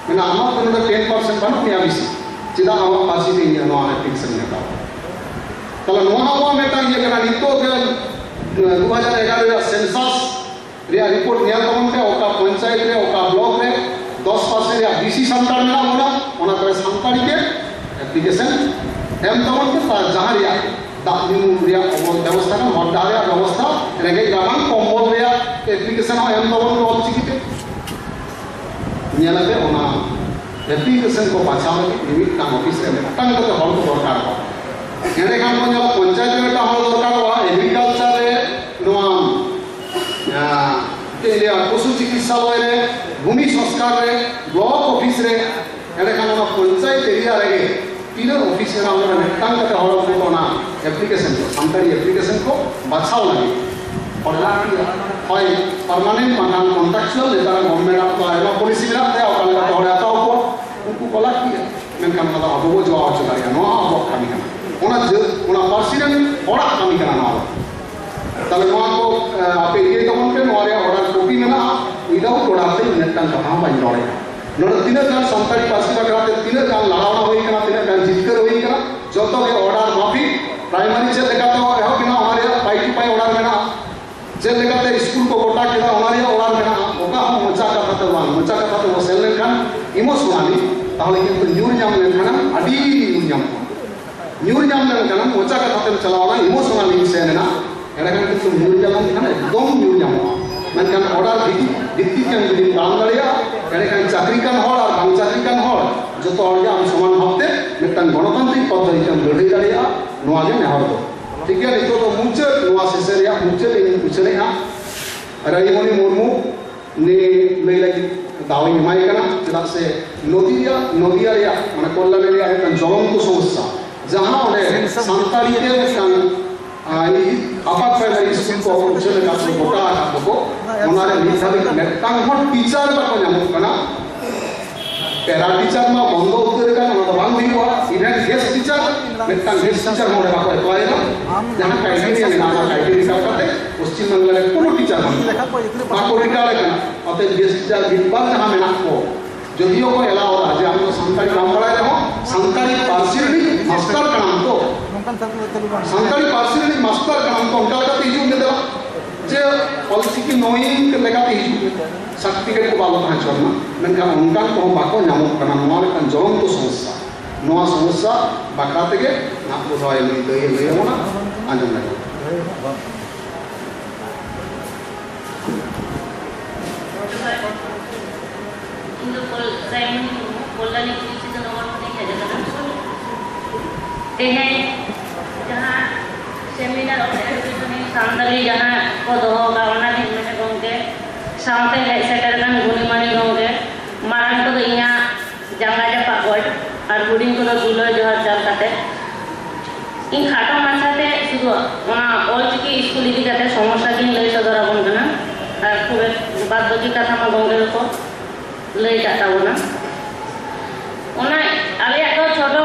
ᱢᱮᱱᱟ, ᱟᱢᱟᱜ ᱫᱚ ᱱᱚᱰᱮ ᱴᱮᱱ ᱯᱟᱨᱥᱮᱱᱴ ᱵᱟᱹᱱᱩᱜ ᱢᱮᱭᱟ ᱵᱮᱥᱤ, ᱪᱮᱫᱟᱜ ᱟᱢᱟᱜ ᱯᱟᱹᱨᱥᱤ ᱛᱮ ᱤᱧ ᱱᱚᱣᱟ ᱮᱯᱞᱤᱠᱮᱥᱚᱱ ᱤᱧ ᱦᱟᱛᱟᱣᱟ? ᱛᱟᱦᱚᱞᱮ ᱱᱚᱣᱟ ᱦᱚᱸ ᱢᱤᱫᱴᱟᱝ ᱤᱭᱟᱹ ᱠᱟᱱᱟ᱾ ᱱᱤᱛᱚᱜ ᱜᱮ ᱫᱩ ᱦᱟᱡᱟᱨ ᱮᱜᱟᱨᱚ ᱨᱮᱭᱟᱜ ᱥᱮᱱᱥᱟᱥ ᱨᱮᱭᱟᱜ ᱨᱤᱯᱳᱨᱴ ᱧᱮᱞ ᱛᱟᱵᱚᱱ ᱯᱮ, ᱚᱠᱟ ᱯᱚᱧᱪᱟᱭᱮᱛ ᱨᱮ, ᱚᱠᱟ ᱵᱞᱚᱠ ᱨᱮ ᱫᱚᱥ ᱯᱟᱨᱥᱮᱱᱴ ᱨᱮᱭᱟᱜ ᱵᱮᱥᱤ ᱥᱟᱱᱛᱟᱲ ᱢᱮᱱᱟᱜ ᱵᱚᱱᱟ, ᱚᱱᱟ ᱠᱚᱨᱮ ᱥᱟᱱᱛᱟᱲᱤ ᱛᱮ ᱮᱯᱞᱤᱠᱮᱥᱚᱱ ᱮᱢ ᱛᱟᱵᱚᱱ ᱯᱮ᱾ ᱟᱨ ᱡᱟᱦᱟᱸ ᱨᱮᱭᱟᱜ ᱫᱟᱜ ᱧᱩ ᱨᱮᱭᱟᱜ ᱵᱮᱵᱚᱥᱛᱷᱟ ᱠᱟᱱᱟ, ᱦᱚᱨ ᱰᱟᱦᱟᱨ ᱨᱮᱭᱟᱜ ᱵᱮᱵᱚᱥᱛᱷᱟ, ᱨᱮᱸᱜᱮᱡ ᱨᱟᱵᱟᱝ ᱠᱚᱢᱵᱚᱞ ᱨᱮᱭᱟᱜ ᱮᱯᱞᱤᱠᱮᱥᱚᱱ ᱦᱚᱸ ᱮᱢ ᱛᱟᱵᱚᱱ ᱯᱮ ᱚᱞᱪᱤᱠᱤ ᱛᱮ᱾ ᱧᱮᱞ ᱟᱯᱮ, ᱚᱱᱟ ᱮᱯᱞᱤᱠᱮᱥᱚᱱ ᱠᱚ ᱵᱟᱪᱷᱟᱣ ᱞᱟᱹᱜᱤᱫ ᱢᱤᱢᱤᱫᱴᱟᱝ ᱚᱯᱷᱤᱥ ᱨᱮ ᱢᱤᱫᱴᱟᱝ ᱠᱟᱛᱮ ᱦᱚᱲ ᱠᱚ ᱫᱚᱨᱠᱟᱨᱚᱜᱼᱟ᱾ ᱮᱸᱰᱮᱠᱷᱟᱱ ᱵᱚᱱ ᱧᱮᱞᱟ, ᱯᱚᱧᱪᱟᱭᱮᱛ ᱨᱮ ᱢᱤᱫᱴᱟᱝ ᱦᱚᱲ ᱫᱚᱨᱠᱟᱨᱚᱜᱼᱟ, ᱮᱜᱽᱨᱤᱠᱟᱞᱪᱟᱨ ᱨᱮ ᱱᱚᱣᱟ, ᱟᱸ, ᱪᱮᱫ ᱤᱧ ᱞᱟᱹᱭᱟ, ᱯᱚᱥᱩ ᱪᱤᱠᱤᱛᱥᱟᱞᱚᱭ ᱨᱮ, ᱵᱷᱩᱢᱤ ᱥᱚᱝᱥᱠᱟᱨ ᱨᱮ, ᱵᱞᱚᱠ ᱚᱯᱷᱤᱥ ᱨᱮ, ᱮᱸᱰᱮᱠᱷᱟᱱ ᱚᱱᱟ ᱯᱚᱧᱪᱟᱭᱮᱛ ᱮᱨᱤᱭᱟ ᱨᱮᱜᱮ ᱛᱤᱱᱟᱹᱜ ᱚᱯᱷᱤᱥ ᱢᱮᱱᱟᱜᱼᱟ, ᱚᱱᱟ ᱢᱤᱫᱴᱟᱝ ᱠᱟᱛᱮ ᱦᱚᱲ ᱠᱚ ᱚᱱᱟ ᱮᱯᱞᱤᱠᱮᱥᱚᱱ ᱠᱚ, ᱥᱟᱱᱛᱟᱲᱤ ᱮᱯᱞᱤᱠᱮᱥᱚᱱ ᱠᱚ ᱵᱟᱪᱷᱟᱣ ᱞᱟᱹᱜᱤᱫ ᱦᱚᱲ ᱞᱟᱹᱠᱛᱤᱭᱟ᱾ ᱦᱳᱭ, ᱯᱟᱨᱢᱟᱱᱮᱱᱴ ᱵᱟᱝᱠᱷᱟᱱ ᱠᱚᱱᱴᱨᱟᱠᱪᱩᱣᱟᱞ, ᱱᱮᱛᱟᱨ ᱜᱚᱵᱷᱚᱨᱱᱢᱮᱱᱴ ᱟᱜ ᱛᱚ ᱟᱭᱢᱟ ᱯᱚᱞᱤᱥᱤ ᱢᱮᱱᱟᱜ ᱛᱟᱭᱟ, ᱚᱠᱟ ᱞᱮᱠᱟᱛᱮ ᱦᱚᱲᱮ ᱦᱟᱛᱟᱣ ᱠᱚᱣᱟ, ᱩᱱᱠᱩ ᱠᱚ ᱞᱟᱹᱠᱛᱤᱭᱟ᱾ ᱢᱮᱱᱠᱷᱟᱱ ᱚᱱᱟ ᱫᱚ ᱟᱵᱚ ᱵᱚ ᱡᱚᱜᱟᱣ ᱦᱚᱪᱚ ᱫᱟᱲᱮᱭᱟᱜᱼᱟ, ᱱᱚᱣᱟ ᱟᱵᱚᱣᱟᱜ ᱠᱟᱹᱢᱤ ᱠᱟᱱᱟ᱾ ᱚᱱᱟ ᱡᱟᱹᱛ, ᱚᱱᱟ ᱯᱟᱹᱨᱥᱤ ᱨᱮᱱ ᱦᱚᱲᱟᱜ ᱠᱟᱹᱢᱤ ᱠᱟᱱᱟ ᱱᱚᱣᱟ ᱫᱚ᱾ ᱛᱟᱦᱞᱮ ᱱᱚᱣᱟ ᱠᱚ, ᱮ, ᱟᱯᱮ ᱤᱭᱟᱹᱭ ᱛᱟᱵᱚᱱ ᱯᱮ, ᱱᱚᱣᱟ ᱨᱮᱭᱟᱜ ᱚᱨᱰᱟᱨ ᱠᱚᱯᱤ ᱢᱮᱱᱟᱜᱼᱟ᱾ ᱩᱭᱫᱟᱣᱩᱴ ᱚᱨᱰᱟᱨ ᱛᱮ ᱤᱧ ᱢᱤᱫᱴᱟᱝ ᱠᱟᱛᱷᱟ ᱦᱚᱸ ᱵᱟᱹᱧ ᱨᱚᱲᱮᱫᱼᱟ᱾ ᱱᱚᱰᱮ ᱛᱤᱱᱟᱹᱜ ᱜᱟᱱ ᱥᱟᱱᱛᱟᱲᱤ ᱯᱟᱹᱨᱥᱤ ᱵᱟᱠᱷᱨᱟ ᱛᱮ ᱛᱤᱱᱟᱹᱜ ᱜᱟᱱ ᱞᱟᱲᱟᱣᱱᱟ ᱦᱩᱭ ᱠᱟᱱᱟ, ᱛᱤᱱᱟᱹᱜ ᱜᱟᱱ ᱡᱤᱛᱠᱟᱹᱨ ᱦᱩᱭ ᱠᱟᱱᱟ, ᱡᱚᱛᱚ ᱜᱮ ᱚᱨᱰᱟᱨ ᱢᱟᱯᱷᱤᱠ᱾ ᱯᱨᱟᱭᱢᱟᱨᱤ ᱪᱮᱫ ᱞᱮᱠᱟᱛᱮ ᱮᱦᱚᱵ ᱮᱱᱟ, ᱚᱱᱟ ᱨᱮᱭᱟᱜ ᱯᱟᱭ ᱴᱩ ᱯᱟᱭ ᱚᱨᱰᱟᱨ ᱢᱮᱱᱟᱜᱼᱟ᱾ ᱪᱮᱫ ᱞᱮᱠᱟᱛᱮ ᱥᱠᱩᱞ ᱠᱚ ᱜᱚᱴᱟ ᱠᱮᱫᱟ, ᱚᱱᱟ ᱨᱮᱭᱟᱜ ᱚᱨᱰᱟᱨ ᱢᱮᱱᱟᱜᱼᱟ᱾ ᱚᱠᱟ ᱦᱚᱸ ᱢᱚᱪᱟ ᱠᱟᱛᱷᱟ ᱛᱮ ᱵᱟᱝ, ᱢᱚᱪᱟ ᱠᱟᱛᱷᱟ ᱛᱮ ᱵᱚ ᱥᱮᱱ ᱞᱮᱱᱠᱷᱟᱱ ᱤᱢᱳᱥᱚᱱᱟᱞᱤ, ᱛᱟᱦᱚᱞᱮ ᱠᱤᱱᱛᱩ ᱧᱩᱨ ᱧᱟᱢ ᱞᱮᱱᱠᱷᱟᱱ ᱟᱹᱰᱤ ᱧᱩᱨ ᱧᱟᱢᱚᱜᱼᱟ᱾ ᱧᱩᱨ ᱧᱟᱢ ᱞᱮᱱᱠᱷᱟᱱ ᱢᱚᱪᱟ ᱠᱟᱛᱷᱟ ᱛᱮᱢ ᱪᱟᱞᱟᱣ ᱮᱱᱟ, ᱤᱢᱳᱥᱚᱱᱟᱞᱤ ᱥᱮᱱ ᱮᱱᱟ, ᱮᱸᱰᱮᱠᱷᱟᱱ ᱠᱤᱱᱛᱩ ᱧᱩᱨ ᱧᱟᱢ ᱞᱮᱱᱠᱷᱟᱱ ᱮᱠᱫᱚᱢ ᱧᱩᱨ ᱧᱟᱢᱚᱜᱼᱟ᱾ ᱢᱮᱱᱠᱷᱟᱱ ᱚᱨᱰᱟᱨ ᱵᱷᱤᱛᱤᱨ, ᱵᱷᱤᱛᱤᱨ ᱛᱮᱢ ᱡᱩᱫᱤᱢ ᱛᱟᱲᱟᱢ ᱫᱟᱲᱮᱭᱟᱜᱼᱟ, ᱮᱸᱰᱮᱠᱷᱟᱱ ᱪᱟᱹᱠᱨᱤ ᱠᱟᱱ ᱦᱚᱲ ᱟᱨ ᱵᱟᱝ ᱪᱟᱹᱠᱨᱤ ᱠᱟᱱ ᱦᱚᱲ ᱡᱚᱛᱚ ᱦᱚᱲ ᱜᱮ ᱟᱢ ᱥᱚᱢᱟᱱ ᱵᱷᱟᱵᱽ ᱛᱮ ᱢᱤᱫᱴᱟᱝ ᱜᱚᱱᱚᱛᱟᱱᱛᱨᱤᱠ ᱯᱚᱫᱽᱫᱷᱚᱛᱤ ᱛᱮᱢ ᱞᱟᱹᱲᱦᱟᱹᱭ ᱫᱟᱲᱮᱭᱟᱜᱼᱟ᱾ ᱱᱚᱣᱟ ᱜᱮ ᱱᱮᱦᱚᱨ ᱫᱚ᱾ ᱴᱷᱤᱠ ᱜᱮᱭᱟ, ᱱᱤᱛᱚᱜ ᱫᱚ ᱢᱩᱪᱟᱹᱫ, ᱱᱚᱣᱟ ᱥᱮᱥᱚᱱ ᱨᱮᱭᱟᱜ ᱢᱩᱪᱟᱹᱫ ᱤᱧ ᱩᱪᱷᱟᱹᱱᱮᱜᱼᱟ᱾ ᱨᱟᱭᱢᱚᱱᱤ ᱢᱩᱨᱢᱩ ᱱᱤ ᱞᱟᱹᱭ ᱞᱟᱹᱜᱤᱫ ᱫᱟᱣ ᱤᱧ ᱮᱢᱟᱭ ᱠᱟᱱᱟ, ᱪᱮᱫᱟᱜ ᱥᱮ ᱱᱚᱫᱤᱭᱟ, ᱱᱚᱫᱤᱭᱟ ᱨᱮᱭᱟᱜ, ᱢᱟᱱᱮ, ᱠᱚᱞᱞᱟᱱᱤ ᱨᱮᱭᱟᱜ ᱢᱤᱫᱴᱟᱝ ᱡᱚᱞᱚᱱᱛᱚ ᱥᱚᱢᱚᱥᱥᱟ, ᱡᱟᱦᱟᱸ ᱚᱸᱰᱮ ᱥᱟᱱᱛᱟᱲᱤ ᱛᱮ ᱢᱤᱫᱴᱟᱝ, ᱟᱨ, ᱟᱯᱟᱨ ᱯᱨᱟᱭᱢᱟᱨᱤ ᱥᱠᱩᱞ ᱠᱚ ᱩᱪᱷᱟᱹᱱ ᱟᱠᱟᱫ ᱠᱚ, ᱜᱚᱴᱟ ᱟᱠᱟᱫ ᱠᱚ, ᱚᱱᱟᱨᱮ ᱱᱤᱛ ᱫᱷᱟᱹᱵᱤᱡ ᱢᱤᱫᱴᱟᱝ ᱦᱚᱸ ᱴᱤᱪᱟᱨ ᱵᱟᱠᱚ ᱧᱟᱢᱚᱜ ᱠᱟᱱᱟ᱾ ᱯᱮᱨᱟ ᱴᱤᱪᱟᱨ ᱢᱟ ᱵᱚᱱᱫᱚ ᱩᱛᱟᱹᱨ ᱟᱠᱟᱱ, ᱚᱱᱟ ᱫᱚ ᱵᱟᱝ ᱦᱩᱭᱩᱜᱼᱟ᱾ ᱤᱵᱷᱮᱱ ᱜᱮᱥᱴ ᱴᱤᱪᱟᱨ, ᱢᱤᱫᱴᱟᱝ ᱜᱮᱥᱴ ᱴᱤᱪᱟᱨ ᱦᱚᱸ ᱚᱸᱰᱮ ᱵᱟᱠᱚ ᱮᱯᱞᱟᱭ ᱮᱫᱟ᱾ ᱡᱟᱦᱟᱸ ᱠᱨᱟᱭᱴᱮᱨᱤᱭᱟ ᱢᱮᱱᱟᱜᱼᱟ, ᱚᱱᱟ ᱠᱨᱟᱭᱴᱮᱨᱤᱭᱟ ᱦᱤᱥᱟᱵ ᱠᱟᱛᱮ ᱯᱚᱥᱪᱤᱢ ᱵᱟᱝᱞᱟ ᱨᱮ ᱠᱳᱱᱳ ᱴᱤᱪᱟᱨ ᱵᱟᱹᱱᱩᱜ ᱠᱚᱣᱟ, ᱵᱟᱠᱚ ᱨᱤᱴᱟᱭᱟᱨ ᱟᱠᱟᱱᱟ᱾ ᱚᱛᱚᱮᱵ ᱜᱮᱥᱴ ᱴᱤᱪᱟᱨ ᱢᱤᱫ ᱵᱟᱨ ᱡᱟᱦᱟᱸ ᱢᱮᱱᱟᱜ ᱠᱚ, ᱡᱚᱫᱤᱭᱳ ᱠᱚ ᱮᱞᱟᱣ ᱮᱫᱟ ᱡᱮ ᱟᱢ ᱫᱚ ᱥᱟᱱᱛᱟᱲᱤ ᱵᱟᱢ ᱵᱟᱲᱟᱭ ᱨᱮᱦᱚᱸ ᱥᱟᱱᱛᱟᱲᱤ ᱯᱟᱹᱨᱥᱤ ᱨᱤᱱᱤᱡ ᱢᱟᱥᱴᱟᱨ ᱠᱟᱱᱟᱢ ᱛᱚ, ᱥᱟᱱᱛᱟᱲᱤ ᱯᱟᱹᱨᱥᱤ ᱨᱤᱱᱤᱡ ᱢᱟᱥᱴᱟᱨ ᱠᱟᱱᱟᱢ ᱛᱚ, ᱚᱱᱠᱟ ᱞᱮᱠᱟᱛᱮ ᱦᱤᱡᱩᱜ ᱢᱮ ᱫᱮᱞᱟ, ᱡᱮ ᱚᱞᱪᱤᱠᱤ ᱱᱚᱭᱤᱝ ᱞᱮᱠᱟᱛᱮ ᱦᱤᱡᱩᱜ ᱢᱮ, ᱥᱟᱨᱴᱤᱯᱷᱤᱠᱮᱴ ᱠᱚ ᱵᱟᱵᱚ ᱛᱟᱦᱮᱸ ᱦᱚᱪᱚ ᱨᱮᱱᱟᱜ᱾ ᱢᱮᱱᱠᱷᱟᱱ ᱚᱱᱠᱟᱱ ᱠᱚᱦᱚᱸ ᱵᱟᱠᱚ ᱧᱟᱢᱚᱜ ᱠᱟᱱᱟ᱾ ᱱᱚᱣᱟ ᱢᱤᱫᱴᱟᱝ ᱡᱚᱞᱚᱱᱛᱚ ᱥᱚᱢᱚᱥᱥᱟ᱾ ᱱᱚᱣᱟ ᱥᱚᱢᱚᱥᱥᱟ ᱵᱟᱠᱷᱨᱟ ᱛᱮᱜᱮ ᱱᱟᱦᱟᱜ ᱵᱚ ᱞᱟᱹᱭ, ᱞᱟᱹᱭ, ᱞᱟᱹᱭ ᱟᱵᱚᱱᱟ, ᱟᱸᱡᱚᱢ ᱞᱟᱹᱜᱤᱫ᱾ ᱤᱧ ᱫᱚ ᱠᱚᱞ-, ᱨᱟᱭᱢᱚᱱᱤ ᱢᱩᱨᱢᱩ, ᱠᱚᱞᱞᱟᱱᱤ ᱠᱩᱲᱤ ᱥᱤᱫᱟᱹ ᱱᱚᱜᱚᱨ ᱠᱷᱚᱱᱤᱧ ᱦᱮᱡ ᱟᱠᱟᱱᱟ᱾ ᱛᱮᱦᱮᱧ ᱡᱟᱦᱟᱸ seminar of education in Santali ᱡᱟᱦᱟᱸ ᱠᱚ ᱫᱚᱦᱚ ᱟᱠᱟᱫ, ᱚᱱᱟ ᱨᱤᱧ ᱢᱮᱱᱟ ᱜᱚᱢᱠᱮ, ᱥᱟᱶᱛᱮ ᱦᱮᱡ ᱥᱮᱴᱮᱨ ᱟᱠᱟᱱ ᱜᱩᱱᱤᱢᱟᱱᱤ ᱜᱚᱢᱠᱮ, ᱢᱟᱨᱟᱝ ᱠᱚᱫᱚ ᱤᱧᱟᱹᱜ ᱡᱟᱸᱜᱟ ᱡᱟᱯᱟᱜ ᱜᱚᱰ ᱟᱨ ᱦᱩᱰᱤᱧ ᱠᱚᱫᱚ ᱫᱩᱞᱟᱹᱲ ᱡᱚᱦᱟᱨ ᱪᱟᱞ ᱠᱟᱛᱮ, ᱤᱧ ᱠᱷᱟᱴᱚ ᱢᱟᱪᱷᱟᱛᱮ ᱥᱩᱫᱷᱩ ᱚᱱᱟ ᱚᱞᱪᱤᱠᱤ ᱥᱠᱩᱞ ᱤᱫᱤ ᱠᱟᱛᱮ ᱥᱚᱢᱚᱥᱥᱟ ᱜᱤᱧ ᱞᱟᱹᱭ ᱥᱚᱫᱚᱨ ᱟᱵᱚᱱ ᱠᱟᱱᱟ᱾ ᱟᱨ ᱠᱷᱩᱵ ᱮᱠ-, ᱵᱟᱫ ᱵᱟᱹᱠᱤ ᱠᱟᱛᱷᱟ ᱢᱟ ᱜᱚᱢᱠᱮ ᱜᱮᱠᱚ ᱞᱟᱹᱭ ᱠᱟᱜ ᱛᱟᱵᱚᱱᱟ᱾ ᱚᱱᱟ ᱟᱞᱮᱭᱟᱜ ᱫᱚ ᱪᱷᱳᱴᱳ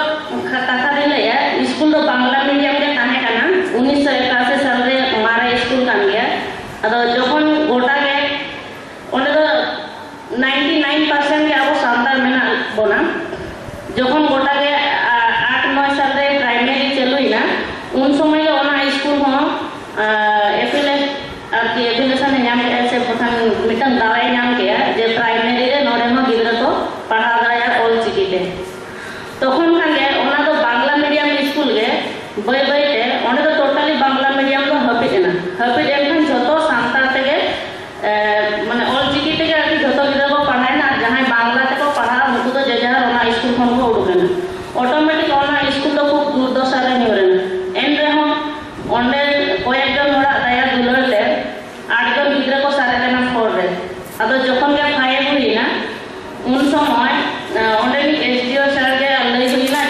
ᱠᱷᱟ-, ᱠᱟᱛᱷᱟ ᱫᱚᱧ ᱞᱟᱹᱭᱟ, ᱥᱠᱩᱞ ᱫᱚ ᱵᱟᱝᱞᱟ ᱢᱤᱰᱤᱭᱟᱢ ᱜᱮ ᱛᱟᱦᱮᱸ ᱠᱟᱱᱟ᱾ ᱩᱱᱤᱥᱥᱚ ᱮᱠᱟᱥᱤ ᱥᱟᱞ ᱨᱮ ᱢᱟᱨᱮ ᱥᱠᱩᱞ ᱠᱟᱱ ᱜᱮᱭᱟ᱾ ᱟᱫᱚ ᱡᱚᱠᱷᱚᱱ ᱜᱚᱴᱟ ᱜᱮ ᱚᱸᱰᱮ ᱫᱚ ninety nine percent ᱜᱮ ᱟᱵᱚ ᱥᱟᱱᱛᱟᱲ ᱢᱮᱱᱟᱜ ᱵᱚᱱᱟ᱾ ᱡᱚᱠᱷᱚᱱ ᱜᱚᱴᱟ ᱜᱮ, ᱟ, ᱟᱴ ᱱᱚᱭ ᱥᱟᱞ ᱨᱮ ᱯᱨᱟᱭᱢᱟᱨᱤ ᱪᱟᱹᱞᱩᱭᱮᱱᱟ, ᱩᱱ ᱥᱚᱢᱚᱭ ᱜᱮ ᱚᱱᱟ ᱥᱠᱩᱞ ᱦᱚᱸ, ᱟ, ᱮᱯᱷᱤᱞᱮ-, ᱟᱨᱠᱤ ᱮᱯᱷᱤᱞᱮᱥᱚᱱ ᱮ ᱧᱟᱢ ᱠᱮᱫᱼᱟ, ᱥᱮ ᱵᱟᱠᱷᱟᱱ ᱢᱤᱫᱴᱟᱝ ᱫᱟᱣ ᱮ ᱧᱟᱢ ᱠᱮᱫᱼᱟ ᱡᱮ ᱯᱨᱟᱭᱢᱟᱨᱤ ᱨᱮ ᱱᱚᱰᱮ ᱦᱚᱸ ᱜᱤᱫᱽᱨᱟᱹ ᱠᱚ ᱯᱟᱲᱦᱟᱣ ᱫᱟᱲᱮᱭᱟᱜᱼᱟ ᱚᱞ ᱪᱤᱠᱤ ᱛᱮ᱾ ᱛᱚᱠᱷᱚᱱ ᱠᱷᱟᱱ ᱜᱮ ᱚᱱᱟ ᱫᱚ ᱵᱟᱝᱞᱟ ᱢᱤᱰᱤᱭᱟᱢ ᱥᱠᱩᱞ ᱜᱮ ᱵᱟᱹᱭ ᱵᱟᱹᱭ ᱛᱮ ᱚᱸᱰᱮ ᱫᱚ ᱴᱳᱴᱟᱞᱤ ᱵᱟᱝᱞᱟ ᱢᱤᱰᱤᱭᱟᱢ ᱫᱚ ᱦᱟᱹᱯᱤᱫ ᱮᱱᱟ᱾ ᱦᱟᱹᱯᱤᱫ ᱮᱱ ᱠᱷᱟᱱ ᱡᱷᱚᱛᱚ ᱥᱟᱱᱛᱟᱲ ᱛᱮᱜᱮ, ᱮ, ᱢᱟᱱᱮ ᱚᱞ ᱪᱤᱠᱤ ᱛᱮᱜᱮ ᱟᱨᱠᱤ ᱡᱷᱚᱛᱚ ᱜᱤᱫᱽᱨᱟᱹ ᱠᱚ ᱯᱟᱲᱦᱟᱣᱮᱱᱟ, ᱟᱨ ᱡᱟᱦᱟᱸᱭ ᱵᱟᱝᱞᱟ ᱛᱮᱠᱚ ᱯᱟᱲᱦᱟᱜᱼᱟ ᱩᱱᱠᱩ ᱫᱚ ᱡᱮ ᱡᱟᱦᱟᱸ ᱚᱱᱟ ᱥᱠᱩᱞ ᱠᱷᱚᱱ ᱠᱚ ᱩᱰᱩᱠ ᱮᱱᱟ᱾ ᱚᱴᱳᱢᱮᱴᱤᱠ ᱚᱱᱟ ᱥᱠᱩᱞ ᱫᱚ ᱠᱷᱩᱵ ᱫᱩᱨᱫᱚᱥᱟ ᱨᱮ ᱧᱩᱨ ᱮᱱᱟ᱾ ᱮᱱ ᱨᱮᱦᱚᱸ ᱚᱸᱰᱮ ᱠᱚᱭᱮᱠ ᱡᱚᱱ ᱦᱚᱲᱟᱜ ᱫᱟᱭᱟ ᱫᱩᱞᱟᱹᱲ ᱛᱮ ᱟᱴ ᱡᱚᱱ ᱜᱤᱫᱽᱨᱟᱹ ᱠᱚ ᱥᱟᱨᱮᱡ ᱮᱱᱟ ᱯᱷᱳᱨ ᱨᱮ᱾ ᱟᱫᱚ ᱡᱚᱠᱷᱚᱱ ᱜᱮ ᱯᱷᱟᱭᱤᱵᱷ ᱦᱩᱭᱮᱱᱟ, ᱩᱱ ᱥᱚᱢᱚᱭ, ᱮ, ᱚᱸᱰᱮᱱᱤᱡ ᱮᱥ ᱰᱤ ᱳ ᱥᱟᱨ ᱜᱮ ᱞᱟᱹᱭ ᱦᱩᱭᱱᱟ,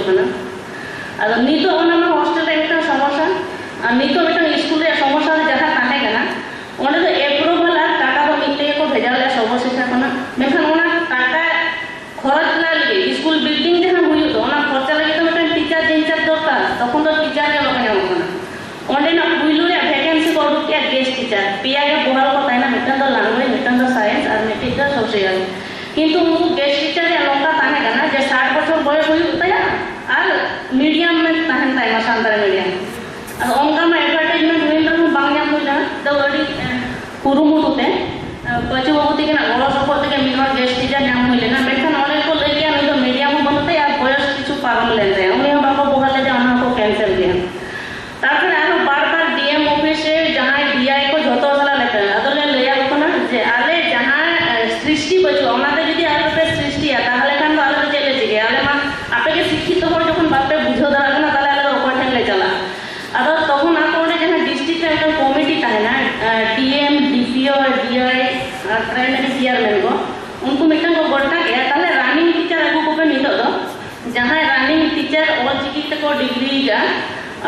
ᱠᱟᱱᱟ᱾ ᱟᱫᱚ ᱱᱤᱛᱚᱜ ᱚᱱᱟ ᱢᱟ ᱦᱳᱥᱴᱮᱞ ᱨᱮ ᱢᱤᱫᱴᱟᱝ ᱥᱚᱢᱚᱥᱥᱟ, ᱟᱨ ᱱᱤᱛᱚᱜ ᱢᱤᱫᱴᱟᱝ ᱥᱠᱩᱞ ᱨᱮᱭᱟᱜ ᱥᱚᱢᱚᱥᱥᱟ ᱫᱚ ᱡᱟᱦᱟᱸ ᱛᱟᱦᱮᱸ ᱠᱟᱱᱟ, ᱚᱸᱰᱮ ᱫᱚ ᱮᱯᱨᱩᱵᱷᱟᱞ ᱟᱨ ᱴᱟᱠᱟ ᱫᱚ ᱢᱤᱫ ᱛᱮᱜᱮ ᱠᱚ ᱵᱷᱮᱡᱟ ᱞᱮᱫᱼᱟ ᱥᱚᱨᱵᱚ ᱥᱤᱠᱠᱷᱟ ᱠᱷᱚᱱᱟᱜ᱾ ᱢᱮᱱᱠᱷᱟᱱ ᱚᱱᱟ ᱴᱟᱠᱟ ᱠᱷᱚᱨᱚᱪ ᱞᱟᱹᱜᱤᱫ, ᱥᱠᱩᱞ ᱵᱤᱞᱰᱤᱝ ᱡᱟᱦᱟᱸ ᱦᱩᱭᱩᱜ ᱫᱚ, ᱚᱱᱟ ᱠᱷᱚᱨᱪᱟ ᱞᱟᱹᱜᱤᱫ ᱫᱚ ᱢᱤᱫᱴᱟᱝ ᱴᱤᱪᱟᱨ ᱡᱮ ᱤᱱᱪᱟᱨᱡᱽ ᱫᱚᱨᱠᱟᱨ, ᱛᱚᱠᱷᱚᱱ ᱫᱚ ᱴᱤᱪᱟᱨ ᱜᱮ ᱵᱟᱠᱚ ᱧᱟᱢᱚᱜ ᱠᱟᱱᱟ᱾ ᱚᱸᱰᱮᱱᱟᱜ ᱯᱩᱭᱞᱩ ᱨᱮᱭᱟᱜ ᱵᱷᱮᱠᱮᱱᱥᱤ ᱠᱚ ᱩᱰᱩᱠ ᱠᱮᱫᱼᱟ ᱜᱮᱥᱴ ᱴᱤᱪᱟᱨ, ᱯᱮᱭᱟ ᱜᱮ ᱵᱚᱦᱟᱞ ᱠᱚ ᱛᱟᱦᱮᱱᱟ, ᱢᱤᱫᱴᱟᱝ ᱫᱚ ᱞᱮᱝᱜᱩᱭᱮᱡᱽ, ᱢᱤᱫᱴᱟᱝ ᱫᱚ ᱥᱟᱭᱮᱱᱥ ᱟᱨ ᱢᱤᱫᱴᱤᱡ ᱫᱚ ᱥᱳᱥᱤᱭᱟᱞ᱾ ᱠᱤᱱᱛᱩ ᱩᱱᱠᱩ ᱜᱮᱥᱴ ᱴᱤᱪᱟᱨ ᱨᱮᱭᱟᱜ ᱱᱚᱝᱠᱟ ᱛᱟᱦᱮᱸ ᱠᱟᱱᱟ ᱡᱮ ᱥᱟᱴ ᱵᱚᱪᱷᱚᱨ ᱵᱚᱭᱚᱥ ᱦᱩᱭᱩᱜ ᱛᱟᱭᱟ ᱟᱨ ᱢᱤᱰᱤᱭᱟᱢ ᱢᱮᱱ ᱛᱟᱦᱮᱱ ᱛᱟᱭ ᱢᱟ ᱥᱟᱱᱛᱟᱲᱤ ᱢᱤᱰᱤᱭᱟᱢ᱾ ᱟᱫᱚ ᱚᱱᱠᱟ ᱢᱟ ᱮᱰᱵᱷᱟᱨᱴᱟᱭᱤᱡᱽᱢᱮᱱᱴ ᱦᱩᱭᱮᱱ ᱨᱮᱦᱚᱸ ᱵᱟᱝ ᱧᱟᱢ ᱦᱩᱭ ᱞᱮᱱᱟ᱾ ᱛᱚ ᱟᱹᱰᱤ ᱮ, ᱠᱩᱨᱩᱢᱩᱴᱩ ᱛᱮ, ᱮ, ᱯᱟᱹᱪᱩ ᱵᱟᱹᱵᱩ ᱛᱤᱠᱤᱱᱟᱜ ᱜᱚᱲᱚ ᱥᱚᱯᱚᱦᱚᱫ ᱛᱮᱜᱮ ᱢᱤᱫ ᱦᱚᱲ ᱜᱮᱥᱴ ᱴᱤᱪᱟᱨ ᱧᱟᱢ ᱦᱩᱭ ᱞᱮᱱᱟ᱾ ᱢᱮᱱᱠᱷᱟᱱ ᱚᱸᱰᱮ ᱠᱚ ᱞᱟᱹᱭ ᱠᱮᱜᱼᱟ ᱱᱩᱭ ᱫᱚ ᱢᱤᱰᱤᱭᱟᱢ ᱦᱚᱸ ᱵᱟᱹᱱᱩᱜ ᱛᱟᱭᱟ ᱟᱨ ᱵᱚᱭᱚᱥ ᱠᱤᱪᱷᱩ ᱯᱟᱨᱚᱢ ᱞᱮᱱ ᱛᱟᱭᱟ, ᱩᱱᱤ ᱦᱚᱸ ᱵᱟᱠᱚ ᱵᱚᱦᱟᱞ ᱞᱮᱫᱮᱭᱟ, ᱚᱱᱟ ᱦᱚᱸᱠᱚ ᱠᱮᱱᱥᱮᱞ ᱠᱮᱜᱼᱟ᱾ ᱛᱟᱨᱯᱚᱨᱮ ᱟᱨᱦᱚᱸ ᱵᱟᱨ ᱵᱟᱨ ᱰᱤ ᱮᱢ ᱚᱯᱷᱤᱥ ᱨᱮ ᱡᱟᱦᱟᱸᱭ ᱰᱤ ᱟᱭ ᱠᱚ ᱡᱷᱚᱛᱚ ᱥᱟᱞᱟᱜ ᱞᱮ ᱠᱟᱹᱢᱤᱭᱟ᱾ ᱟᱫᱚ ᱞᱮ ᱞᱟᱹᱭ ᱟᱠᱚ ᱠᱟᱱᱟ ᱡᱮ ᱟᱞᱮ ᱡᱟᱦᱟᱸ, ᱮ, ᱥᱨᱤᱥᱴᱤ ᱵᱟᱹᱪᱩᱜᱼᱟ, ᱚᱱᱟᱛᱮ ᱡᱩᱫᱤ ᱟᱞᱮ ᱯᱮ ᱥᱨᱤᱥᱴᱤᱭᱟ, ᱛᱟᱦᱚᱞᱮ ᱠᱷᱟᱱ ᱫᱚ ᱟᱞᱮ ᱫᱚ ᱪᱮᱫ ᱞᱮ ᱪᱤᱠᱟᱹᱭᱟ? ᱟᱞᱮ ᱢᱟ ᱟᱯᱮ ᱜᱮ ᱥᱤᱠᱠᱷᱤᱛᱚ ᱦᱚᱲ ᱡᱚᱠᱷᱚᱱ ᱵᱟᱯᱮ ᱵᱩᱡᱷᱟᱹᱣ ᱫᱟᱲᱮᱭᱟᱜ ᱠᱟᱱᱟ, ᱛᱟᱦᱚᱞᱮ ᱟᱞᱮ ᱫᱚ ᱚᱠᱚᱭ ᱴᱷᱮᱱ ᱞᱮ ᱪᱟᱞᱟᱜᱼᱟ? ᱟᱫᱚ ᱛᱚᱠᱷᱚᱱ ᱟᱠᱚ ᱚᱸᱰᱮ ᱡᱟᱦᱟᱸ ᱰᱤᱥᱴᱨᱤᱠᱴ ᱨᱮ ᱢᱤᱫᱴᱟᱝ ᱠᱚᱢᱤᱴᱤ ᱛᱟᱦᱮᱱᱟ, ᱮ, ᱰᱤ ᱮᱢ, ᱰᱤ ᱯᱤ ᱳ, ᱰᱤ ᱟᱭ ᱟᱨ ᱯᱨᱟᱭᱢᱟᱨᱤ ᱪᱮᱭᱟᱨᱢᱮᱱ ᱠᱚ, ᱩᱱᱠᱩ ᱢᱤᱫᱴᱟᱝ ᱠᱚ ᱜᱚᱴᱟ ᱠᱮᱜᱼᱟ, ᱛᱟᱦᱚᱞᱮ ᱨᱟᱱᱤᱝ ᱴᱤᱪᱟᱨ ᱟᱹᱜᱩ ᱠᱚᱯᱮ ᱱᱤᱛᱚᱜ ᱫᱚ, ᱡᱟᱦᱟᱸᱭ ᱨᱟᱱᱤᱝ ᱴᱤᱪᱟᱨ ᱚᱞ ᱪᱤᱠᱤ ᱛᱮᱠᱚ ᱰᱤᱜᱽᱨᱤ ᱠᱟᱜᱼᱟ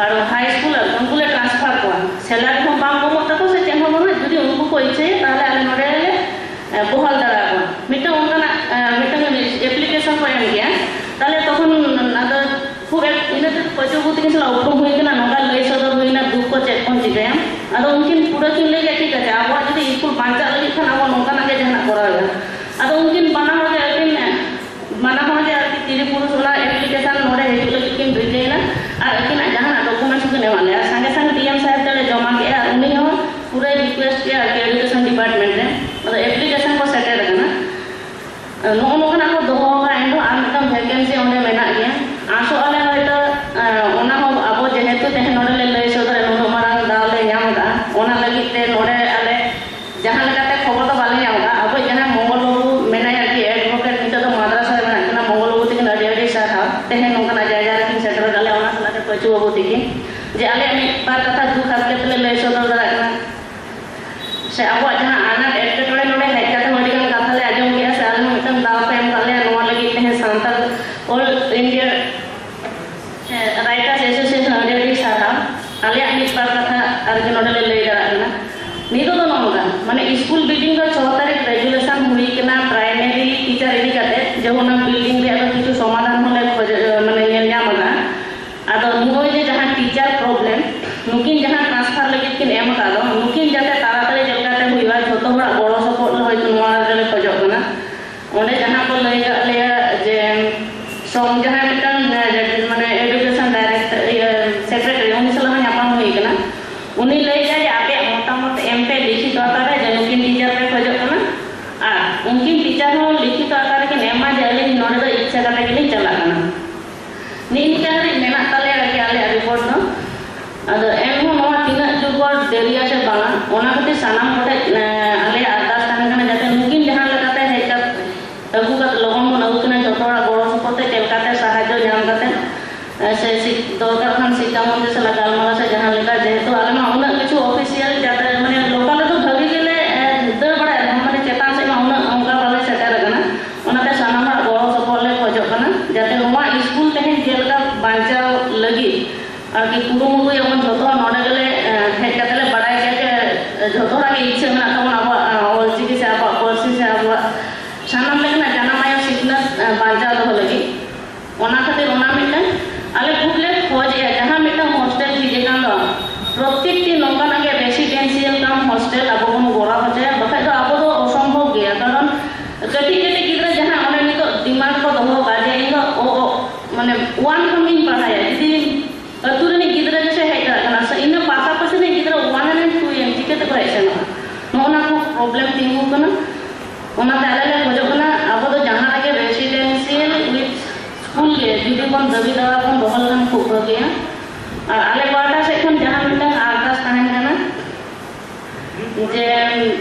ᱟᱨ ᱦᱟᱭ ᱥᱠᱩᱞ ᱟᱨ ᱩᱱᱠᱩ ᱞᱮ ᱴᱨᱟᱱᱥᱯᱷᱟᱨ ᱠᱚᱣᱟ᱾ ᱥᱮᱞᱟᱨᱤ ᱦᱚᱸ ᱵᱟᱝ ᱠᱚᱢᱚᱜ ᱛᱟᱠᱚ ᱥᱮ ᱪᱮᱫ ᱦᱚᱸ ᱵᱟᱝᱟ, ᱡᱩᱫᱤ ᱩᱱᱠᱩ ᱠᱚ ᱤᱪᱪᱷᱟᱹᱭᱟ ᱛᱟᱦᱚᱞᱮ ᱟᱞᱮ ᱱᱚᱰᱮ ᱞᱮ, ᱮ, ᱵᱚᱦᱟᱞ ᱫᱟᱲᱮ ᱟᱠᱚᱣᱟ᱾ ᱢᱤᱫᱴᱟᱝ ᱚᱱᱠᱟᱱᱟᱜ, ᱮ, ᱢᱤᱫᱴᱟᱝ ᱮᱯᱞᱤᱠᱮᱥᱚᱱ ᱠᱚ ᱮᱢ ᱜᱮᱭᱟ᱾ ᱛᱟᱦᱚᱞᱮ ᱛᱚᱠᱷᱚᱱ ᱟᱫᱚ ᱠᱷᱩᱵ ᱮᱠ-, ᱤᱱᱟᱹ ᱛᱮ ᱯᱟᱹᱪᱩ ᱠᱚ ᱛᱤᱠᱤᱱ ᱥᱟᱞᱟᱜ ᱩᱯᱨᱩᱢ ᱦᱩᱭ ᱠᱟᱱᱟ, ᱱᱚᱝᱠᱟ ᱞᱟᱹᱭ ᱥᱚᱫᱚᱨ ᱦᱩᱭᱱᱟ, ᱫᱩᱠ ᱠᱚ ᱪᱮᱫ ᱵᱚᱱ ᱪᱤᱠᱟᱹᱭᱟ᱾ ᱟᱫᱚ ᱩᱱᱠᱤᱱ ᱯᱩᱨᱟᱹ ᱠᱤᱱ ᱞᱟᱹᱭ ᱠᱮᱫ, "ᱴᱷᱤᱠ ᱟᱪᱷᱮ, ᱟᱵᱚᱣᱟᱜ ᱡᱩᱫᱤ ᱥᱠᱩᱞ ᱵᱟᱧᱪᱟᱜ ᱞᱟᱹᱜᱤᱫ ᱠᱷᱟᱱ ᱟᱵᱚ ᱱᱚᱝᱠᱟᱱᱟᱜ ᱜᱮ ᱡᱟᱦᱟᱱᱟᱜ ᱠᱚᱨᱟᱣ ᱦᱩᱭᱩᱜᱼᱟ᱾" ᱟᱫᱚ ᱩᱱᱠᱤᱱ ᱵᱟᱱᱟ ᱦᱚᱲ ᱜᱮ ᱟᱹᱠᱤᱱ, ᱵᱟᱱᱟ ᱦᱚᱲ ᱜᱮ ᱟᱨᱠᱤ ᱛᱤᱨᱤ ᱯᱩᱨᱩᱥ ᱚᱱᱟ ᱮᱯᱞᱤᱠᱮᱥᱚᱱ ᱱᱚᱰᱮ ᱦᱤᱡᱩᱜ ᱞᱟᱹᱜᱤᱫ ᱠᱤᱱ ᱨᱤᱠᱟᱹᱭᱮᱱᱟ ᱟᱨ ᱟᱹᱠᱤᱱᱟᱜ ᱡᱟᱦᱟᱱᱟᱜ ᱰᱚᱠᱩᱢᱮᱱᱴᱥ ᱠᱤᱱ ᱮᱢᱟᱫ ᱞᱮᱭᱟ᱾ ᱥᱟᱸᱜᱮ ᱥᱟᱸᱜᱮ ᱰᱤ ᱮᱢ ᱥᱟᱦᱮᱵᱽ ᱴᱷᱮᱱ ᱞᱮ ᱡᱚᱢᱟ ᱠᱮᱫᱼᱟ ᱟᱨ ᱩᱱᱤ ᱦᱚᱸ ᱯᱩᱨᱟᱹᱭ ᱨᱤᱠᱩᱭᱮᱥᱴ ᱠᱮᱫᱼᱟ ᱟᱨᱠᱤ ᱮᱰᱩᱠᱮᱥᱚᱱ ᱰᱤᱯᱟᱨᱴᱢᱮᱱᱴ ᱨᱮ᱾ ᱟᱫᱚ ᱮᱯᱞᱤᱠᱮᱥᱚᱱ ᱠᱚ ᱥᱮᱴᱮᱨ ᱟᱠᱟᱱᱟ᱾ ᱱᱚᱜᱼᱚ ᱱᱚᱝᱠᱟᱱᱟᱜ ᱠᱚ ᱫᱚᱦᱚ ᱟᱠᱟᱫᱼᱟ, ᱮᱱᱨᱮᱦᱚᱸ ᱟᱨ ᱢᱤᱫᱴᱟᱝ ᱵᱷᱮᱠᱮᱱᱥᱤ ᱚᱸᱰᱮ ᱢᱮᱱᱟᱜ ᱜᱮᱭᱟ᱾ ᱟᱥᱚᱜ ᱟᱞᱮ ᱦᱚᱭᱛᱳ, ᱮᱸ, ᱚᱱᱟ ᱦᱚᱸ ᱟᱵᱚ ᱡᱮᱦᱮᱛᱩ ᱛᱮᱦᱮᱧ ᱱᱚᱰᱮ ᱞᱮ ᱞᱟᱹᱭ ᱥᱚᱫᱚᱨᱟ, ᱱᱩᱱᱟᱹᱜ ᱢᱟᱨᱟᱝ ᱫᱟᱣ ᱞᱮ ᱧᱟᱢ ᱟᱠᱟᱫᱼᱟ, ᱚᱱᱟ ᱞᱟᱹᱜᱤᱫ ᱛᱮ ᱱᱚᱰᱮ ᱟᱞᱮ ᱡᱟᱦᱟᱸ ᱞᱮᱠᱟᱛᱮ ᱠᱷᱚᱵᱚᱨ ᱫᱚ ᱵᱟᱞᱮ ᱧᱟᱢ ᱟᱠᱟᱫᱼᱟ᱾ ᱟᱵᱚᱭᱤᱡ ᱡᱟᱦᱟᱸᱭ ᱢᱚᱝᱜᱚᱞ ᱵᱟᱹᱵᱩ ᱢᱮᱱᱟᱭᱟ ᱟᱨᱠᱤ ᱮᱰᱵᱷᱚᱠᱮᱴ, ᱱᱤᱛᱚᱜ ᱫᱚ ᱢᱟᱫᱽᱨᱟᱥ ᱨᱮ ᱢᱮᱱᱟᱜ ᱠᱤᱱᱟ᱾ ᱢᱚᱝᱜᱚᱞ ᱵᱟᱹᱵᱩ ᱛᱟᱹᱠᱤᱱ ᱟᱹᱰᱤ ᱟᱹᱰᱤ ᱥᱟᱨᱦᱟᱣ, ᱛᱮᱦᱮᱧ ᱱᱚᱝᱠᱟᱱᱟᱜ ᱡᱟᱭᱜᱟ ᱨᱮᱠᱤᱱ ᱥᱮᱴᱮᱨ ᱟᱠᱟᱫ ᱞᱮᱭᱟ, ᱚᱱᱟ ᱥᱟᱞᱟᱜ ᱛᱮ ᱯᱟᱹᱪᱩ ᱵᱟᱹᱵᱩ ᱛᱟᱹᱠᱤᱱ, ᱡᱮ ᱟᱞᱮᱭᱟᱜ ᱢᱤᱫ ᱵᱟᱨ ᱠᱟᱛᱷᱟ ᱫᱩᱠ ᱦᱟᱨᱠᱮᱛ ᱞᱮ ᱞᱟᱹᱭ ᱥᱚᱫᱚᱨ ᱫᱟᱲᱮᱭᱟᱜ ᱠᱟᱱᱟ᱾ ᱥᱮ ᱟᱵᱚᱣᱟᱜ ᱡᱟᱦᱟᱸ ᱟᱱᱟᱴ ᱮᱴᱠᱮᱴᱚᱬᱮ ᱱᱚᱰᱮ ᱦᱮᱡ ᱠᱟᱛᱮ ᱦᱚᱸ ᱟᱹᱰᱤ ᱜᱟᱱ ᱠᱟᱛᱷᱟ ᱞᱮ ᱟᱸᱡᱚᱢ ᱠᱮᱜᱼᱟ, ᱥᱮ ᱟᱞᱮ ᱦᱚᱸ ᱢᱤᱫᱴᱟᱝ ᱫᱟᱣ ᱯᱮ ᱮᱢ ᱠᱟᱜ ᱞᱮᱭᱟ ᱱᱚᱣᱟ ᱞᱟᱹᱜᱤᱫ ᱛᱮᱦᱮᱧ ᱥᱟᱱᱛᱟᱲ ᱚᱞ ᱤᱱᱰᱤᱭᱟ ᱵᱟᱨ ᱠᱟᱛᱷᱟ ᱟᱨᱠᱤ ᱱᱚᱰᱮ ᱞᱮ ᱞᱟᱹᱭ ᱫᱟᱲᱮᱭᱟᱜ ᱠᱟᱱᱟ᱾ ᱱᱤᱛᱚᱜ ᱫᱚ ᱱᱚᱝᱠᱟ, ᱢᱟᱱᱮ ᱥᱠᱩᱞ ᱵᱤᱞᱰᱤᱝ ᱫᱚ ᱪᱷᱚ ᱛᱟᱹᱨᱤᱠᱷ ᱨᱮ ᱨᱮᱡᱩᱞᱮᱥᱚᱱ ᱦᱩᱭ ᱠᱟᱱᱟ ᱯᱨᱟᱭᱢᱟᱨᱤ ᱴᱤᱪᱟᱨ ᱤᱫᱤ ᱠᱟᱛᱮ, ᱡᱮ ᱚᱱᱟ ᱵᱤᱞᱰᱤᱝ ᱨᱮᱭᱟᱜ ᱫᱚ ᱠᱤᱪᱷᱩ ᱥᱚᱢᱟᱫᱷᱟᱱ ᱦᱚᱸᱞᱮ ᱠᱷᱚᱡ, ᱢᱟᱱᱮ ᱧᱮᱞ ᱧᱟᱢ ᱟᱠᱟᱫᱼᱟ᱾ ᱟᱫᱚ ᱱᱚᱜᱼᱚᱭ ᱡᱮ ᱡᱟᱦᱟᱸ ᱴᱤᱪᱟᱨ ᱯᱨᱚᱵᱞᱮᱢ, ᱱᱩᱠᱤᱱ ᱡᱟᱦᱟᱸ ᱴᱨᱟᱱᱥᱯᱷᱟᱨ ᱞᱟᱹᱜᱤᱫ ᱠᱤᱱ ᱮᱢ ᱟᱠᱟᱫ ᱫᱚ, ᱱᱩᱠᱤᱱ ᱡᱟᱛᱮ ᱛᱟᱲᱟᱛᱟᱲᱤ ᱪᱮᱫ ᱞᱮᱠᱟᱛᱮ ᱦᱩᱭᱩᱜᱼᱟ, ᱡᱷᱚᱛᱚ ᱦᱚᱲᱟᱜ ᱜᱚᱲᱚ ᱥᱚᱯᱚᱦᱚᱫ ᱦᱚᱭᱛᱳ ᱱᱚᱣᱟ ᱨᱮᱞᱮ ᱠᱷᱚᱡᱚᱜ ᱠᱟᱱᱟ᱾ ᱚᱸᱰᱮ ᱡᱟᱦᱟᱸ ᱠᱚ ᱞᱟᱹᱭ ᱠᱟᱜ ᱞᱮᱭᱟ ᱡᱮ ᱥᱚᱝ ᱡᱟᱦᱟᱸᱭ ᱢᱤᱫᱴᱟᱝ, ᱮ, ᱢᱟᱱᱮ ᱮᱰᱩᱠᱮᱥᱚᱱ ᱰᱟᱭᱨᱮᱠᱴᱚᱨ, ᱤᱭᱟᱹ, ᱥᱮᱠᱨᱮᱴᱟᱨᱤ, ᱩᱱᱤ ᱥᱟᱞᱟᱜ ᱦᱚᱸ ᱧᱟᱯᱟᱢ ᱦᱩᱭ ᱠᱟᱱᱟ᱾ ᱩᱱᱤ ᱞᱟᱹᱭ ᱠᱮᱜᱼᱟ ᱡᱮ ᱟᱯᱮᱭᱟᱜ ᱢᱚᱛᱟᱢᱚᱛ ᱮᱢ ᱯᱮ ᱞᱤᱠᱷᱤᱛ ᱟᱠᱟᱨ ᱨᱮ, ᱡᱮ ᱱᱩᱠᱤᱱ ᱴᱤᱪᱟᱨ ᱯᱮ ᱠᱷᱚᱡᱚᱜ ᱠᱟᱱᱟ, ᱟᱨ ᱩᱱᱠᱤᱱ ᱴᱤᱪᱟᱨ ᱦᱚᱸ ᱞᱤᱠᱷᱤᱛ ᱟᱠᱟᱨ ᱨᱮᱠᱤᱱ ᱮᱢᱟ ᱡᱮ ᱟᱹᱞᱤᱧ ᱱᱚᱰᱮ ᱫᱚ ᱤᱪᱪᱷᱟᱹ ᱠᱟᱛᱮ ᱜᱮᱞᱤᱧ ᱪᱟᱞᱟᱜ ᱠᱟᱱᱟ᱾ ᱱᱤᱜ ᱱᱤᱝᱠᱟ ᱦᱟᱹᱨᱤᱡ ᱢᱮᱱᱟᱜ ᱛᱟᱞᱮᱭᱟ ᱟᱨᱠᱤ ᱟᱞᱮᱭᱟᱜ ᱨᱤᱯᱳᱨᱴ ᱫᱚ᱾ ᱟᱫᱚ ᱮᱱᱦᱚᱸ ᱱᱚᱣᱟ ᱛᱤᱱᱟᱹᱜ ᱡᱩᱜᱚᱨ ᱫᱮᱨᱤᱭᱟ ᱥᱮ ᱵᱟᱝᱟ, ᱚᱱᱟ ᱠᱷᱟᱹᱛᱤᱨ ᱥᱟᱱᱟᱢ ᱠᱚᱴᱷᱮᱡ, ᱮ, ᱟᱞᱮᱭᱟᱜ ᱟᱨᱫᱟᱥ ᱛᱟᱦᱮᱱ ᱠᱟᱱᱟ, ᱡᱟᱛᱮ ᱱᱩᱠᱤᱱ ᱡᱟᱦᱟᱸ ᱞᱮᱠᱟᱛᱮ ᱦᱮᱡ ᱠᱟᱛᱮ ᱟᱹᱜᱩ ᱠᱟᱛᱮ, ᱞᱚᱜᱚᱱ ᱵᱚᱱ ᱟᱹᱜᱩ ᱠᱤᱱᱟ, ᱡᱚᱛᱚ ᱦᱚᱲᱟᱜ ᱜᱚᱲᱚ ᱥᱚᱯᱚᱦᱚᱫ ᱛᱮ ᱪᱮᱫ ᱞᱮᱠᱟᱛᱮ ᱥᱟᱦᱟᱡᱽᱡᱚ ᱧᱟᱢ ᱠᱟᱛᱮ, ᱮ, ᱥᱮ ᱥᱤᱠ-, ᱫᱚᱨᱠᱟᱨ ᱠᱷᱟᱱ ᱥᱤᱠᱠᱷᱟ ᱢᱚᱱᱛᱨᱤ ᱥᱟᱞᱟᱜ ᱜᱟᱞᱢᱟᱨᱟᱣ ᱥᱮ ᱡᱟᱦᱟᱸ ᱞᱮᱠᱟ, ᱡᱮᱦᱮᱛᱩ ᱟᱞᱮ ᱢᱟ ᱩᱱᱟᱹᱜ ᱠᱤᱪᱷᱩ ᱚᱯᱷᱤᱥᱤᱭᱟᱞ ᱡᱟᱛᱮ, ᱢᱟᱱᱮ, ᱞᱳᱠᱟᱞ ᱨᱮᱫᱚ ᱵᱷᱟᱹᱜᱤ ᱜᱮᱞᱮ, ᱮ, ᱫᱟᱹᱲ ᱵᱟᱲᱟᱭ ᱨᱮᱦᱚᱸ, ᱢᱟᱱᱮ, ᱪᱮᱛᱟᱱ ᱥᱮᱫ ᱢᱟ ᱩᱱᱟᱹᱜ ᱚᱱᱠᱟ ᱵᱟᱞᱮ ᱥᱮᱴᱮᱨ ᱟᱠᱟᱱᱟ᱾ ᱚᱱᱟᱛᱮ ᱥᱟᱱᱟᱢ ᱦᱚᱲᱟᱜ ᱜᱚᱲᱚ ᱥᱚᱯᱚᱦᱚᱫ ᱞᱮ ᱠᱷᱚᱡᱚᱜ ᱠᱟᱱᱟ, ᱡᱟᱛᱮ ᱱᱚᱣᱟ ᱥᱠᱩᱞ ᱛᱮᱦᱮᱧ ᱡᱮᱞᱮᱠᱟ ᱵᱟᱧᱪᱟᱣ ᱞᱟᱹᱜᱤᱫ ᱟᱨᱠᱤ ᱠᱩᱨᱩᱢᱩᱴᱩᱭᱟᱵᱚᱱ ᱡᱷᱚᱛᱚ ᱦᱚᱲ ᱱᱚᱰᱮ ᱜᱮᱞᱮ, ᱮ, ᱦᱮᱡ ᱠᱟᱛᱮ ᱞᱮ ᱵᱟᱲᱟᱭ ᱠᱮᱫᱟ ᱡᱮ, ᱮ, ᱡᱷᱚᱛᱚ ᱦᱚᱲᱟᱜ ᱜᱮ ᱤᱪᱪᱷᱟᱹ ᱢᱮᱱᱟᱜ ᱛᱟᱵᱚᱱᱟ ᱟᱵᱚᱣᱟᱜ, ᱮ, ᱚᱞᱪᱤᱠᱤ ᱥᱮ ᱟᱵᱚᱣᱟᱜ ᱯᱟᱹᱨᱥᱤ ᱥᱮ ᱟᱵᱚᱣᱟᱜ ᱥᱟᱱᱟᱢ ᱞᱮᱠᱟᱱᱟᱜ ᱡᱟᱱᱟᱢ ᱟᱭᱳ ᱥᱤᱠᱷᱱᱟᱹᱛ, ᱮ, ᱵᱟᱧᱪᱟᱣ ᱫᱚᱦᱚ ᱞᱟᱹᱜᱤᱫ᱾ ᱚᱱᱟ ᱠᱷᱟᱹᱛᱤᱨ ᱚᱱᱟ ᱢᱤᱫᱴᱟᱝ ᱟᱞᱮ ᱠᱷᱩᱵ ᱞᱮ ᱠᱷᱚᱡᱮᱜᱼᱟ, ᱡᱟᱦᱟᱸ ᱢᱤᱫᱴᱟᱝ ᱦᱳᱥᱴᱮᱞ ᱡᱷᱤᱡ ᱟᱠᱟᱱ ᱫᱚ, ᱯᱨᱚᱛᱮᱠᱴᱤ ᱱᱚᱝᱠᱟᱱᱟᱜ ᱜᱮ ᱨᱮᱥᱤᱰᱮᱱᱥᱤᱭᱟᱞ ᱠᱟᱢ ᱦᱳᱥᱴᱮᱞ ᱟᱵᱚ ᱵᱚᱱ ᱠᱚᱨᱟᱣ ᱦᱚᱪᱚᱭᱟ, ᱵᱟᱠᱷᱟᱡ ᱫᱚ ᱟᱵᱚ ᱫᱚ ᱚᱥᱚᱢᱵᱷᱚᱵ ᱜᱮᱭᱟ᱾ ᱠᱟᱨᱚᱱ ᱠᱟᱹᱴᱤᱡ ᱠᱟᱹᱴᱤᱡ ᱜᱤᱫᱽᱨᱟᱹ ᱡᱟᱦᱟᱸ ᱚᱸᱰᱮ ᱱᱤᱛᱚᱜ ᱰᱤᱢᱟᱱᱰ ᱠᱚ ᱫᱚᱦᱚ ᱟᱠᱟᱫ ᱡᱮ ᱤᱧ ᱫᱚ ᱚ, ᱚ, ᱢᱟᱱᱮ ᱳᱣᱟᱱ ᱠᱷᱚᱱ ᱜᱤᱧ ᱯᱟᱲᱦᱟᱭᱟ, ᱡᱩᱫᱤ ᱟᱹᱛᱩ ᱨᱤᱱᱤᱡ ᱜᱤᱫᱽᱨᱟᱹ ᱜᱮᱥᱮ ᱦᱮᱡ ᱫᱟᱲᱮᱭᱟᱜ ᱠᱟᱱᱟ, ᱥᱮ ᱤᱱᱟᱹ ᱯᱟᱥᱟᱯᱟᱥᱤ ᱨᱤᱱᱤᱡ ᱜᱤᱫᱽᱨᱟᱹ ᱳᱣᱟᱱ ᱨᱮᱱ ᱴᱩ ᱨᱮᱱ ᱪᱤᱠᱟᱹ ᱛᱮᱠᱚ ᱦᱮᱡ ᱥᱮᱱᱚᱜᱼᱟ? ᱱᱚᱜᱼᱚ ᱱᱟ ᱠᱚ ᱯᱨᱚᱵᱞᱮᱢ ᱛᱤᱸᱜᱩ ᱠᱟᱱᱟ᱾ ᱚᱱᱟᱛᱮ ᱟᱞᱮ ᱞᱮ ᱠᱷᱚᱡᱚᱜ ᱠᱟᱱᱟ, ᱟᱵᱚ ᱫᱚ ᱡᱟᱦᱟᱸ ᱨᱮᱜᱮ ᱨᱮᱥᱤᱰᱮᱱᱥᱤᱭᱟᱞ ᱩᱭᱤᱛᱷ ᱥᱠᱩᱞ ᱜᱮ ᱡᱩᱫᱤ ᱵᱚᱱ ᱫᱟᱹᱵᱤ ᱫᱟᱣᱟ ᱵᱚᱱ ᱫᱚᱦᱚ ᱞᱮᱠᱷᱟᱱ ᱠᱷᱩᱵ ᱵᱷᱟᱹᱜᱤᱜᱼᱟ᱾ ᱟᱨ ᱟᱞᱮ ᱯᱟᱦᱴᱟ ᱥᱮᱫ ᱠᱷᱚᱱ ᱡᱟᱦᱟᱸ ᱢᱤᱫᱴᱟᱝ ᱟᱨᱫᱟᱥ ᱛᱟᱦᱮᱱ ᱠᱟᱱᱟ, ᱡᱮ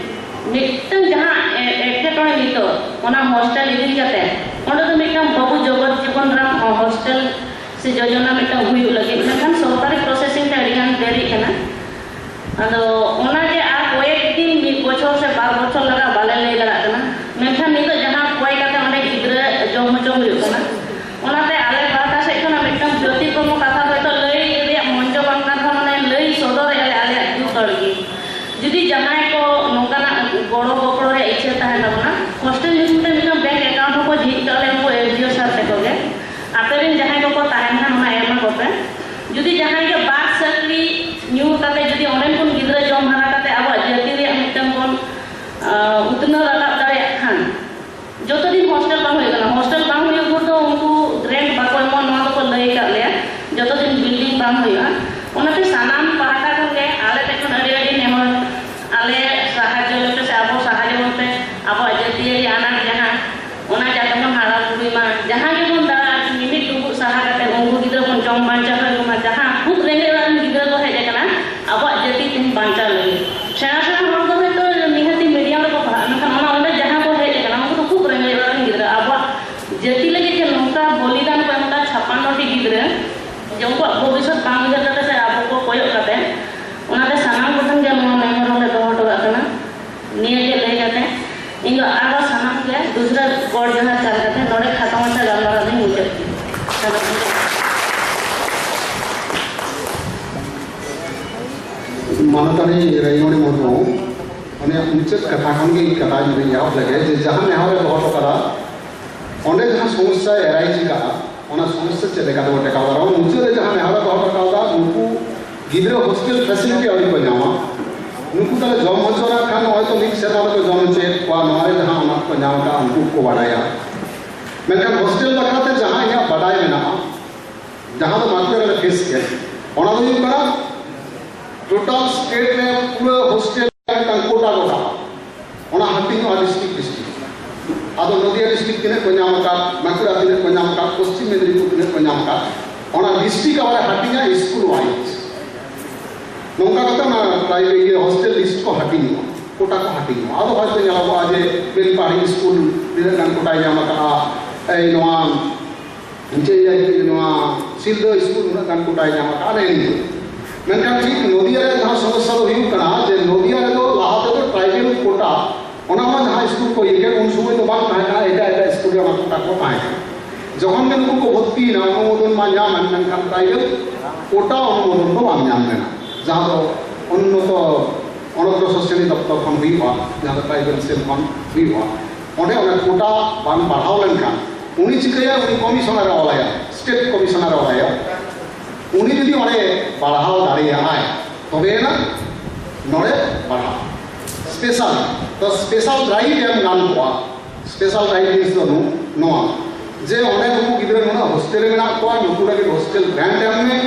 ᱢᱤᱫᱴᱟᱝ ᱡᱟᱦᱟᱸ ᱮ-, ᱮᱴᱠᱮᱴᱚᱬᱮ ᱱᱤᱛᱚᱜ ᱚᱱᱟ ᱦᱳᱥᱴᱮᱞ ᱤᱫᱤ ᱠᱟᱛᱮ, ᱚᱸᱰᱮ ᱫᱚ ᱢᱤᱫᱴᱟᱝ ᱵᱟᱹᱵᱩ ᱡᱚᱜᱚᱛ ᱡᱤᱵᱚᱱ ᱨᱟᱢ ᱦᱳᱥᱴᱮᱞ ᱥᱮ ᱡᱳᱡᱚᱱᱟ ᱢᱤᱫᱴᱟᱝ ᱦᱩᱭᱩᱜ ᱞᱟᱹᱜᱤᱫ, ᱢᱮᱱᱠᱷᱟᱱ ᱥᱚᱨᱠᱟᱨᱤ ᱯᱨᱚᱥᱮᱥᱤᱝ ᱛᱮ ᱟᱹᱰᱤ ᱜᱟᱱ ᱫᱮᱨᱤᱜ ᱠᱟᱱᱟ᱾ ᱟᱫᱚ ᱚᱱᱟ ᱡᱮ ᱟᱨ ᱠᱚᱭᱮᱠ ᱫᱤᱱ, ᱢᱤᱫ ᱵᱚᱪᱷᱚᱨ ᱥᱮ ᱵᱟᱨ ᱵᱚᱪᱷᱚᱨ ᱞᱟᱜᱟᱜ ᱵᱟᱞᱮ ᱞᱟᱹᱭ ᱫᱟᱲᱮᱭᱟᱜ ᱠᱟᱱᱟ, ᱢᱮᱱᱠᱷᱟᱱ ᱱᱤᱛᱚᱜ ᱡᱟᱦᱟᱸ ᱠᱚᱭ ᱠᱟᱛᱮ ᱚᱸᱰᱮ ᱜᱤᱫᱽᱨᱟᱹ ᱡᱚᱢ ᱦᱚᱪᱚ ᱦᱩᱭᱩᱜ ᱠᱟᱱᱟ, ᱚᱱᱟᱛᱮ ᱟᱞᱮ ᱯᱟᱦᱴᱟ ᱥᱮᱫ ᱠᱷᱚᱱᱟᱜ ᱢᱤᱫᱴᱟᱝ ᱡᱟᱹᱛᱤ ᱠᱚᱨᱢᱚ ᱠᱟᱛᱷᱟ ᱦᱚᱭᱛᱳ ᱞᱟᱹᱭ ᱨᱮᱭᱟᱜ ᱢᱚᱧᱪᱚ ᱵᱟᱝ ᱠᱟᱱ ᱨᱮᱦᱚᱸ, ᱢᱟᱱᱮ, ᱞᱟᱹᱭ ᱡᱩᱫᱤ ᱡᱟᱦᱟᱸᱭ ᱠᱚ ᱱᱚᱝᱠᱟᱱᱟᱜ ᱜᱚᱲᱚ ᱜᱚᱯᱚᱲᱚ ᱨᱮᱭᱟᱜ ᱤᱪᱪᱷᱟᱹ ᱛᱟᱦᱮᱱ ᱛᱟᱵᱚᱱᱟ, ᱦᱳᱥᱴᱮᱞ ᱧᱩᱛᱩᱢ ᱛᱮ ᱢᱤᱫᱴᱟᱝ ᱵᱮᱝᱠ ᱮᱠᱟᱣᱩᱱᱴ ᱦᱚᱸᱠᱚ ᱡᱷᱤᱡ ᱠᱟᱜ ᱞᱮᱭᱟ ᱩᱱᱠᱩ ᱮᱯᱷ ᱡᱤ ᱳ ᱥᱟᱨ ᱛᱟᱠᱚ ᱜᱮ᱾ ᱟᱯᱮ ᱨᱮᱱ ᱡᱟᱦᱟᱸᱭ ᱠᱚᱠᱚ ᱛᱟᱦᱮᱱ ᱠᱷᱟᱱ ᱚᱱᱟ ᱮᱢ ᱟᱠᱚ ᱯᱮ᱾ ᱡᱩᱫᱤ ᱡᱟᱦᱟᱸᱭ ᱜᱮ ᱵᱟᱨ ᱥᱟᱹᱠᱲᱤ ᱧᱩ ᱠᱟᱛᱮ ᱡᱩᱫᱤ ᱚᱸᱰᱮᱱ ᱠᱷᱚᱱ ᱜᱤᱫᱽᱨᱟᱹ ᱡᱚᱢ ᱦᱟᱨᱟ ᱠᱟᱛᱮ ᱟᱵᱚᱣᱟᱜ ᱡᱟᱹᱛᱤ ᱨᱮᱭᱟᱜ ᱢᱤᱫᱴᱟᱝ ᱵᱚᱱ, ᱟᱸ, ᱩᱛᱱᱟᱹᱣ ᱨᱟᱠᱟᱵ ᱫᱟᱲᱮᱭᱟᱜ ᱠᱷᱟᱱ, ᱡᱚᱛᱚ ᱫᱤᱱ ᱦᱳᱥᱴᱮᱞ ᱵᱟᱝ ᱦᱩᱭᱩᱜ ᱠᱟᱱᱟ, ᱦᱳᱥᱴᱮᱞ ᱵᱟᱝ ᱦᱩᱭᱩᱜ ᱵᱷᱳᱨ ᱫᱚ ᱩᱱᱠᱩ ᱨᱮᱱᱴ ᱵᱟᱠᱚ ᱮᱢᱚᱜ, ᱱᱚᱣᱟ ᱫᱚᱠᱚ ᱞᱟᱹᱭ ᱟᱠᱟᱫ ᱞᱮᱭᱟ, ᱡᱚᱛᱚ ᱫᱤᱱ ᱵᱤᱞᱰᱤᱝ ᱵᱟᱝ ᱦᱩᱭᱩᱜᱼᱟ᱾ ᱚᱱᱟᱛᱮ ᱥᱟᱱᱟᱢ ᱯᱟᱦᱴᱟ ᱠᱷᱚᱱ ᱜᱮ ᱟᱞᱮ ᱴᱷᱮᱱ ᱠᱷᱚᱱ ᱟᱹᱰᱤ ᱟᱹᱰᱤ ᱱᱮᱦᱚᱨ, ᱟᱞᱮ ᱥᱟᱦᱟᱡᱽᱡᱚ ᱞᱮᱯᱮ ᱥᱮ ᱟᱵᱚ ᱥᱟᱦᱟᱡᱽᱡᱚ ᱵᱚᱱ ᱯᱮ, ᱟᱵᱚᱣᱟᱜ ᱡᱟᱹᱛᱤᱭᱟᱹᱨᱤ ᱟᱱᱟᱴ ᱡᱟᱦᱟᱸ, ᱚᱱᱟ ᱡᱟᱛᱮ ᱵᱚᱱ ᱦᱟᱨᱟ ᱵᱩᱨᱩᱭ ᱢᱟ᱾ ᱡᱟᱦᱟᱸ ᱜᱮᱵᱚᱱ ᱫᱟᱬᱟ, ᱢᱤᱢᱤᱫ ᱰᱩᱵᱩᱜ ᱥᱟᱦᱟ ᱠᱟᱛᱮ ᱩᱱᱠᱩ ᱜᱤᱫᱽᱨᱟᱹ ᱵᱚᱱ ᱡᱚᱢ ᱵᱟᱧᱪᱟᱣ ᱦᱚᱪᱚ ᱠᱚᱢᱟ᱾ ᱡᱟᱦᱟᱸ ᱠᱷᱩᱵ ᱨᱮᱸᱜᱮᱡ ᱚᱲᱟᱜ ᱨᱮᱱ ᱜᱤᱫᱽᱨᱟᱹ ᱠᱚ ᱦᱮᱡ ᱟᱠᱟᱱᱟ ᱟᱵᱚᱣᱟᱜ ᱡᱟᱹᱛᱤ ᱛᱮᱦᱮᱧ ᱵᱟᱧᱪᱟᱣ ᱞᱟᱹᱜᱤᱫ, ᱥᱮᱬᱟ ᱥᱮᱬᱟ ᱦᱚᱲ ᱫᱚ ᱦᱚᱭᱛᱳ ᱱᱤᱦᱟᱹᱛᱤ ᱢᱤᱰᱤᱭᱟᱢ ᱨᱮᱠᱚ ᱯᱟᱲᱦᱟᱜᱼᱟ, ᱢᱮᱱᱠᱷᱟᱱ ᱚᱱᱟ ᱚᱸᱰᱮ ᱡᱟᱦᱟᱸ ᱠᱚ ᱦᱮᱡ ᱟᱠᱟᱱᱟ ᱩᱱᱠᱩ ᱫᱚ ᱠᱷᱩᱵ ᱨᱮᱸᱜᱮᱡ ᱚᱲᱟᱜ ᱨᱮᱱ ᱜᱤᱫᱽᱨᱟᱹ᱾ ᱟᱵᱚᱣᱟᱜ ᱡᱟᱹᱛᱤ ᱞᱟᱹᱜᱤᱫ ᱡᱮ ᱱᱚᱝᱠᱟ ᱵᱚᱞᱤᱫᱟᱱ ᱠᱚ ᱮᱢ ᱮᱫᱟ ᱪᱷᱟᱯᱟᱱᱱᱚ ᱴᱤ ᱜᱤᱫᱽᱨᱟᱹ, ᱡᱮ ᱩᱱᱠᱩᱣᱟᱜ ᱵᱷᱚᱵᱤᱥᱥᱚᱛ ᱵᱟᱝ ᱩᱭᱦᱟᱹᱨ ᱠᱟᱛᱮ ᱥᱮ ᱟᱵᱚ ᱠᱚ ᱠᱚᱭᱚᱜ ᱠᱟᱛᱮ, ᱚᱱᱟᱛᱮ ᱥᱟᱱᱟᱢ ᱠᱚᱴᱷᱮᱱ ᱜᱮ ᱱᱚᱣᱟ ᱱᱮᱦᱚᱨ ᱦᱚᱸᱞᱮ ᱫᱚᱦᱚ ᱦᱚᱴᱚ ᱠᱟᱜ ᱠᱟᱱᱟ᱾ ᱱᱤᱭᱟᱹ ᱜᱮ ᱞᱟᱹᱭ ᱠᱟᱛᱮ ᱤᱧ ᱫᱚ ᱟᱨᱦᱚᱸ ᱥᱟᱱᱟᱢ ᱜᱮ ᱫᱩᱥᱨᱟᱹ ᱜᱚᱰ ᱡᱚᱦᱟᱨ ᱪᱟᱞ ᱠᱟᱛᱮ ᱱᱚᱰᱮ ᱠᱷᱟᱴᱚ ᱢᱟᱪᱷᱟ ᱜᱟᱞᱢᱟᱨᱟᱣ ᱫᱚᱧ ᱢᱩᱪᱟᱹᱫ ᱠᱮᱫᱟ᱾ ᱢᱟᱱᱚᱛᱟᱱᱤ ᱨᱟᱭᱢᱚᱬᱤ ᱢᱩᱨᱢᱩ, ᱩᱱᱤᱭᱟᱜ ᱢᱩᱪᱟᱹᱫ ᱠᱟᱛᱷᱟ ᱠᱷᱚᱱ ᱜᱮ ᱤᱧ ᱠᱟᱛᱷᱟᱧ ᱮᱦᱚᱵ ᱞᱮᱜᱮ, ᱡᱮ ᱡᱟᱦᱟᱸ ᱱᱮᱦᱚᱨ ᱮ ᱫᱚᱦᱚ ᱦᱚᱴᱚ ᱠᱟᱫᱟ, ᱚᱸᱰᱮ ᱡᱟᱦᱟᱸ ᱥᱚᱢᱚᱥᱥᱟᱭ ᱮᱨᱟᱭᱤᱡᱽ ᱠᱟᱜᱼᱟ, ᱚᱱᱟ ᱥᱚᱢᱚᱥᱥᱟ ᱪᱮᱫ ᱞᱮᱠᱟ ᱛᱮᱵᱚ ᱴᱮᱠᱟᱣ ᱫᱟᱨᱟᱢᱟ? ᱢᱩᱪᱟᱹᱫ ᱨᱮ ᱡᱟᱦᱟᱸ ᱱᱮᱦᱚᱨ ᱮ ᱫᱚᱦᱚ ᱦᱚᱴᱚ ᱠᱟᱫᱟ, ᱱᱩᱠᱩ ᱜᱤᱫᱽᱨᱟᱹ ᱦᱳᱥᱴᱮᱞ ᱯᱷᱮᱥᱤᱞᱤᱴᱤ ᱟᱹᱣᱨᱤ ᱠᱚ ᱧᱟᱢᱟ, ᱱᱩᱠᱩ ᱛᱟᱦᱞᱮ ᱡᱚᱢ ᱦᱚᱪᱚ ᱨᱮᱱᱟᱜ ᱠᱷᱟᱱ ᱱᱚᱜᱼᱚᱭ ᱛᱚ ᱢᱤᱫ ᱥᱮᱨᱢᱟ ᱫᱚᱠᱚ ᱡᱚᱢ ᱦᱚᱪᱚᱭᱮᱫ ᱠᱚᱣᱟ, ᱱᱚᱣᱟ ᱨᱮ ᱡᱟᱦᱟᱸ ᱚᱱᱟ ᱠᱚ ᱧᱟᱢ ᱟᱠᱟᱫᱼᱟ ᱩᱱᱠᱩ ᱠᱚ ᱵᱟᱰᱟᱭᱟ᱾ ᱢᱮᱱᱠᱷᱟᱱ ᱦᱳᱥᱴᱮᱞ ᱵᱟᱠᱷᱨᱟ ᱛᱮ ᱡᱟᱦᱟᱸ ᱤᱧᱟᱹᱜ ᱵᱟᱰᱟᱭ ᱢᱮᱱᱟᱜᱼᱟ, ᱡᱟᱦᱟᱸ ᱫᱚ ᱵᱟᱸᱠᱩᱲᱟ ᱨᱮ ᱯᱷᱮᱥ ᱜᱮ, ᱚᱱᱟ ᱫᱚ ᱦᱩᱭᱩᱜ ᱠᱟᱱᱟ ᱴᱳᱴᱟᱞ ᱥᱴᱮᱴ ᱨᱮ ᱯᱩᱨᱟᱹ ᱦᱳᱥᱴᱮᱞ ᱨᱮ ᱢᱤᱫᱴᱟᱝ ᱠᱳᱴᱟ ᱠᱳᱴᱟ, ᱚᱱᱟ ᱦᱟᱹᱴᱤᱧᱚᱜᱼᱟ ᱰᱤᱥᱴᱨᱤᱠᱴ ᱰᱤᱥᱴᱨᱤᱠᱴ᱾ ᱟᱫᱚ ᱱᱚᱫᱤᱭᱟ ᱰᱤᱥᱴᱨᱤᱠᱴ ᱛᱤᱱᱟᱹᱜ ᱠᱚ ᱧᱟᱢ ᱟᱠᱟᱫ, ᱵᱟᱸᱠᱩᱲᱟ ᱛᱤᱱᱟᱹᱜ ᱠᱚ ᱧᱟᱢ ᱟᱠᱟᱫ, ᱯᱚᱥᱪᱤᱢ ᱢᱮᱫᱽᱱᱤᱯᱩᱨ ᱛᱤᱱᱟᱹᱜ ᱠᱚ ᱧᱟᱢ ᱟᱠᱟᱫ, ᱚᱱᱟ ᱰᱤᱥᱴᱨᱤᱠᱴ ᱟᱵᱟᱨ ᱦᱟᱹᱴᱤᱧᱟ ᱥᱠᱩᱞ ᱣᱟᱭᱤᱡ᱾ ᱱᱚᱝᱠᱟ ᱠᱟᱛᱮ ᱚᱱᱟ ᱯᱨᱟᱭ ᱤᱭᱟᱹ ᱦᱳᱥᱴᱮᱞ ᱞᱤᱥᱴ ᱠᱚ ᱦᱟᱹᱴᱤᱧᱚᱜᱼᱟ, ᱠᱳᱴᱟ ᱠᱚ ᱦᱟᱹᱴᱤᱧᱚᱜᱼᱟ᱾ ᱟᱫᱚ ᱦᱚᱭᱛᱳ ᱧᱮᱞᱚᱜᱚᱜᱼᱟ ᱡᱮ ᱵᱮᱞᱯᱟᱦᱟᱲᱤ ᱥᱠᱩᱞ ᱛᱤᱱᱟᱹᱜ ᱜᱟᱱ ᱠᱳᱴᱟᱭ ᱧᱟᱢ ᱟᱠᱟᱫᱼᱟ, ᱮᱭ ᱱᱚᱣᱟ ᱪᱮᱫ ᱤᱧ ᱞᱟᱹᱭᱟ, ᱱᱚᱣᱟ ᱥᱤᱞᱫᱟᱹ ᱥᱠᱩᱞ ᱩᱱᱟᱹᱜ ᱜᱟᱱ ᱠᱳᱴᱟᱭ ᱧᱟᱢ ᱟᱠᱟᱫᱼᱟ, ᱱᱮᱜᱼᱮ ᱱᱤᱭᱟᱹ᱾ ᱢᱮᱱᱠᱷᱟᱱ ᱴᱷᱤᱠ ᱱᱚᱫᱤᱭᱟ ᱨᱮ ᱡᱟᱦᱟᱸ ᱥᱚᱢᱚᱥᱥᱟ ᱫᱚ ᱦᱩᱭᱩᱜ ᱠᱟᱱᱟ ᱡᱮ ᱱᱚᱫᱤᱭᱟ ᱨᱮᱫᱚ ᱞᱟᱦᱟ ᱛᱮᱫᱚ ᱴᱨᱟᱭᱵᱮᱞ ᱠᱳᱴᱟ, ᱚᱱᱟ ᱢᱟ ᱡᱟᱦᱟᱸ ᱥᱠᱩᱞ ᱠᱚ ᱤᱭᱟᱹ ᱠᱮᱫ, ᱩᱱ ᱥᱚᱢᱚᱭ ᱫᱚ ᱵᱟᱝ ᱛᱟᱦᱮᱸ ᱠᱟᱱᱟ, ᱮᱴᱟᱜ ᱮᱴᱟᱜ ᱥᱠᱩᱞ ᱨᱮ ᱚᱱᱟ ᱠᱳᱴᱟ ᱠᱚ ᱛᱟᱦᱮᱸ ᱠᱟᱱᱟ᱾ ᱡᱚᱠᱷᱚᱱ ᱜᱮ ᱱᱩᱠᱩ ᱠᱚ ᱵᱷᱚᱨᱛᱤᱭᱮᱱᱟ, ᱚᱱᱩᱢᱳᱫᱚᱱ ᱢᱟ ᱧᱟᱢ ᱮᱱ, ᱢᱮᱱᱠᱷᱟᱱ ᱴᱨᱟᱭᱵᱮᱞ ᱠᱳᱴᱟ ᱚᱱᱩᱢᱳᱫᱚᱱ ᱫᱚ ᱵᱟᱝ ᱧᱟᱢ ᱞᱮᱱᱟ, ᱡᱟᱦᱟᱸ ᱫᱚ ᱩᱱᱱᱚᱛᱚ ᱚᱱᱚᱜᱨᱚᱥᱚᱥᱮᱱᱤ ᱫᱚᱯᱛᱚᱨ ᱠᱷᱚᱱ ᱦᱩᱭᱩᱜᱼᱟ, ᱡᱟᱦᱟᱸ ᱫᱚ ᱴᱨᱟᱭᱵᱟᱞ ᱥᱮᱞ ᱠᱷᱚᱱ ᱦᱩᱭᱩᱜᱼᱟ, ᱚᱸᱰᱮ ᱚᱱᱟ ᱠᱳᱴᱟ ᱵᱟᱝ ᱵᱟᱲᱦᱟᱣ ᱞᱮᱱᱠᱷᱟᱱ ᱩᱱᱤ ᱪᱤᱠᱟᱹᱭᱟ? ᱩᱱᱤ ᱠᱚᱢᱤᱥᱚᱱᱟᱨ ᱮ ᱚᱞᱟᱭᱟ, ᱥᱴᱮᱴ ᱠᱚᱢᱤᱥᱚᱱᱟᱨ ᱮ ᱚᱞᱟᱭᱟ᱾ ᱩᱱᱤ ᱡᱩᱫᱤ ᱚᱸᱰᱮ ᱵᱟᱲᱦᱟᱣ ᱫᱟᱲᱮᱭᱟᱜᱼᱟᱭ, ᱛᱚᱵᱮ ᱮᱱᱟ ᱱᱚᱰᱮ ᱵᱟᱲᱦᱟᱣ ᱥᱯᱮᱥᱟᱞ, ᱛᱚ ᱥᱯᱮᱥᱟᱞ ᱨᱟᱭᱤᱴ ᱮᱢ ᱜᱟᱱ ᱠᱚᱜᱼᱟ᱾ ᱥᱯᱮᱥᱟᱞ ᱨᱟᱭᱤᱴ ᱡᱤᱱᱤᱥ ᱫᱚ ᱱᱚᱣᱟ ᱡᱮ ᱚᱸᱰᱮ ᱱᱩᱠᱩ ᱜᱤᱫᱽᱨᱟᱹ ᱱᱩᱱᱟᱹᱜ ᱦᱳᱥᱴᱮᱞ ᱨᱮ ᱢᱮᱱᱟᱜ ᱠᱚᱣᱟ, ᱱᱩᱠᱩ ᱞᱟᱹᱜᱤᱫ ᱦᱳᱥᱴᱮᱞ ᱜᱨᱟᱱᱴ ᱮᱢ ᱢᱮ,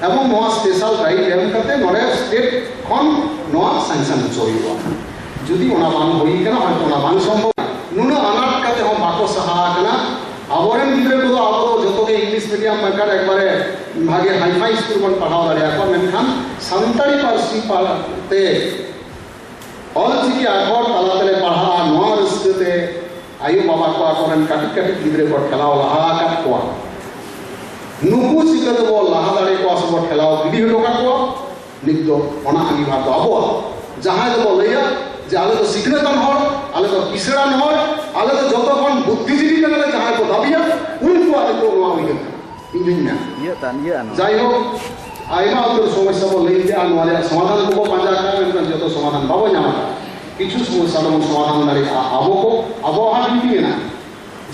ᱮᱵᱚᱝ ᱱᱚᱣᱟ ᱥᱯᱮᱥᱟᱞ ᱨᱟᱭᱤᱴ ᱮᱢ ᱠᱟᱛᱮ ᱱᱚᱰᱮ ᱥᱴᱮᱴ ᱠᱷᱚᱱ ᱱᱚᱣᱟ ᱥᱟᱝᱥᱚᱱ ᱦᱚᱪᱚ ᱦᱩᱭᱩᱜᱼᱟ᱾ ᱡᱩᱫᱤ ᱚᱱᱟ ᱵᱟᱝ ᱦᱩᱭ ᱠᱟᱱᱟ, ᱦᱚᱭᱛᱚ ᱚᱱᱟ ᱵᱟᱝ ᱥᱚᱢᱵᱷᱚᱵ᱾ ᱱᱩᱱᱟᱹᱜ ᱟᱱᱟᱴ ᱠᱟᱛᱮ ᱦᱚᱸ ᱵᱟᱠᱚ ᱥᱟᱦᱟ ᱟᱠᱟᱱᱟ᱾ ᱟᱵᱚᱨᱮᱱ ᱜᱤᱫᱽᱨᱟᱹ ᱠᱚᱫᱚ ᱟᱵᱚ ᱫᱚ ᱡᱚᱛᱚ ᱜᱮ ᱤᱝᱞᱤᱥ ᱢᱤᱰᱤᱭᱟᱢ ᱢᱮᱱᱠᱷᱟᱱ ᱮᱠᱵᱟᱨᱮ ᱵᱷᱟᱜᱮ ᱦᱟᱭᱯᱷᱟᱭ ᱥᱠᱩᱞ ᱵᱚᱱ ᱯᱟᱲᱦᱟᱣ ᱫᱟᱲᱮᱭᱟᱠᱚᱣᱟ, ᱢᱮᱱᱠᱷᱟᱱ ᱥᱟᱱᱛᱟᱲᱤ ᱯᱟᱹᱨᱥᱤ ᱯᱟᱲᱦᱟᱣ ᱛᱮ ᱚᱞᱪᱤᱠᱤ ᱟᱠᱷᱚᱨ ᱛᱟᱞᱟ ᱛᱮᱞᱮ ᱯᱟᱲᱦᱟᱜᱼᱟ, ᱱᱚᱣᱟ ᱨᱟᱹᱥᱠᱟᱹ ᱛᱮ ᱟᱭᱳ ᱵᱟᱵᱟ ᱠᱚ ᱟᱠᱚᱨᱮᱱ ᱠᱟᱹᱴᱤᱡ ᱠᱟᱹᱴᱤᱡ ᱜᱤᱫᱽᱨᱟᱹ ᱠᱚ ᱴᱷᱮᱞᱟᱣ ᱞᱟᱦᱟ ᱟᱠᱟᱫ ᱠᱚᱣᱟ᱾ ᱱᱩᱠᱩ ᱪᱤᱠᱟᱹ ᱛᱮᱵᱚ ᱞᱟᱦᱟ ᱫᱟᱲᱮ ᱠᱚᱣᱟ ᱥᱮᱵᱚ ᱴᱷᱮᱞᱟᱣ ᱜᱤᱰᱤ ᱦᱚᱴᱚ ᱠᱟᱠᱚᱣᱟ? ᱱᱤᱛ ᱫᱚ ᱚᱱᱟ ᱟᱸᱜᱤᱵᱷᱟᱨ ᱫᱚ ᱟᱵᱚᱣᱟᱜ᱾ ᱡᱟᱦᱟᱸᱭ ᱫᱚᱵᱚ ᱞᱟᱹᱭᱟ ᱡᱮ ᱟᱞᱮ ᱫᱚ ᱥᱤᱠᱷᱱᱟᱹᱛᱟᱱ ᱦᱚᱲ, ᱟᱞᱮ ᱫᱚ ᱠᱤᱥᱟᱹᱬᱟᱱ ᱦᱚᱲ, ᱟᱞᱮ ᱫᱚ ᱡᱚᱛᱚ ᱠᱷᱚᱱ ᱵᱩᱫᱽᱫᱷᱤᱡᱤᱵᱤ ᱠᱟᱱᱟᱞᱮ, ᱡᱟᱦᱟᱸᱭ ᱠᱚ ᱫᱟᱹᱵᱤᱭᱟ, ᱩᱱᱠᱩᱣᱟᱜ ᱱᱤᱛᱚᱜ ᱱᱚᱣᱟ ᱩᱭᱦᱟᱹᱨ ᱠᱟᱱᱟ᱾ ᱤᱧ ᱫᱩᱧ ᱢᱮᱱᱟ, ᱤᱭᱟᱹᱜ ᱛᱟᱱ, ᱤᱭᱟᱹᱜᱼᱟ ᱱᱚᱣᱟ᱾ ᱡᱟᱭᱦᱳᱠ, ᱟᱭᱢᱟ ᱩᱛᱟᱹᱨ ᱥᱚᱢᱚᱥᱥᱟ ᱵᱚ ᱞᱟᱹᱭ ᱠᱮᱜᱼᱟ, ᱱᱚᱣᱟ ᱨᱮᱭᱟᱜ ᱥᱚᱢᱟᱫᱷᱟᱱ ᱠᱚᱵᱚ ᱯᱟᱸᱡᱟ ᱠᱟᱜᱼᱟ, ᱢᱮᱱᱠᱷᱟᱱ ᱡᱚᱛᱚ ᱥᱚᱢᱟᱫᱷᱟᱱ ᱵᱟᱵᱚ ᱧᱟᱢ ᱟᱠᱟᱫᱟ᱾ ᱠᱤᱪᱷᱩ ᱥᱚᱢᱚᱥᱥᱟ ᱫᱚᱵᱚᱱ ᱥᱚᱢᱟᱫᱷᱟᱱ ᱫᱟᱲᱮᱭᱟᱜᱼᱟ ᱟᱵᱚ ᱠᱚ, ᱟᱵᱚᱣᱟᱜ ᱦᱟᱸᱜ ᱰᱤᱭᱩᱴᱤ ᱢᱮᱱᱟᱜᱼᱟ᱾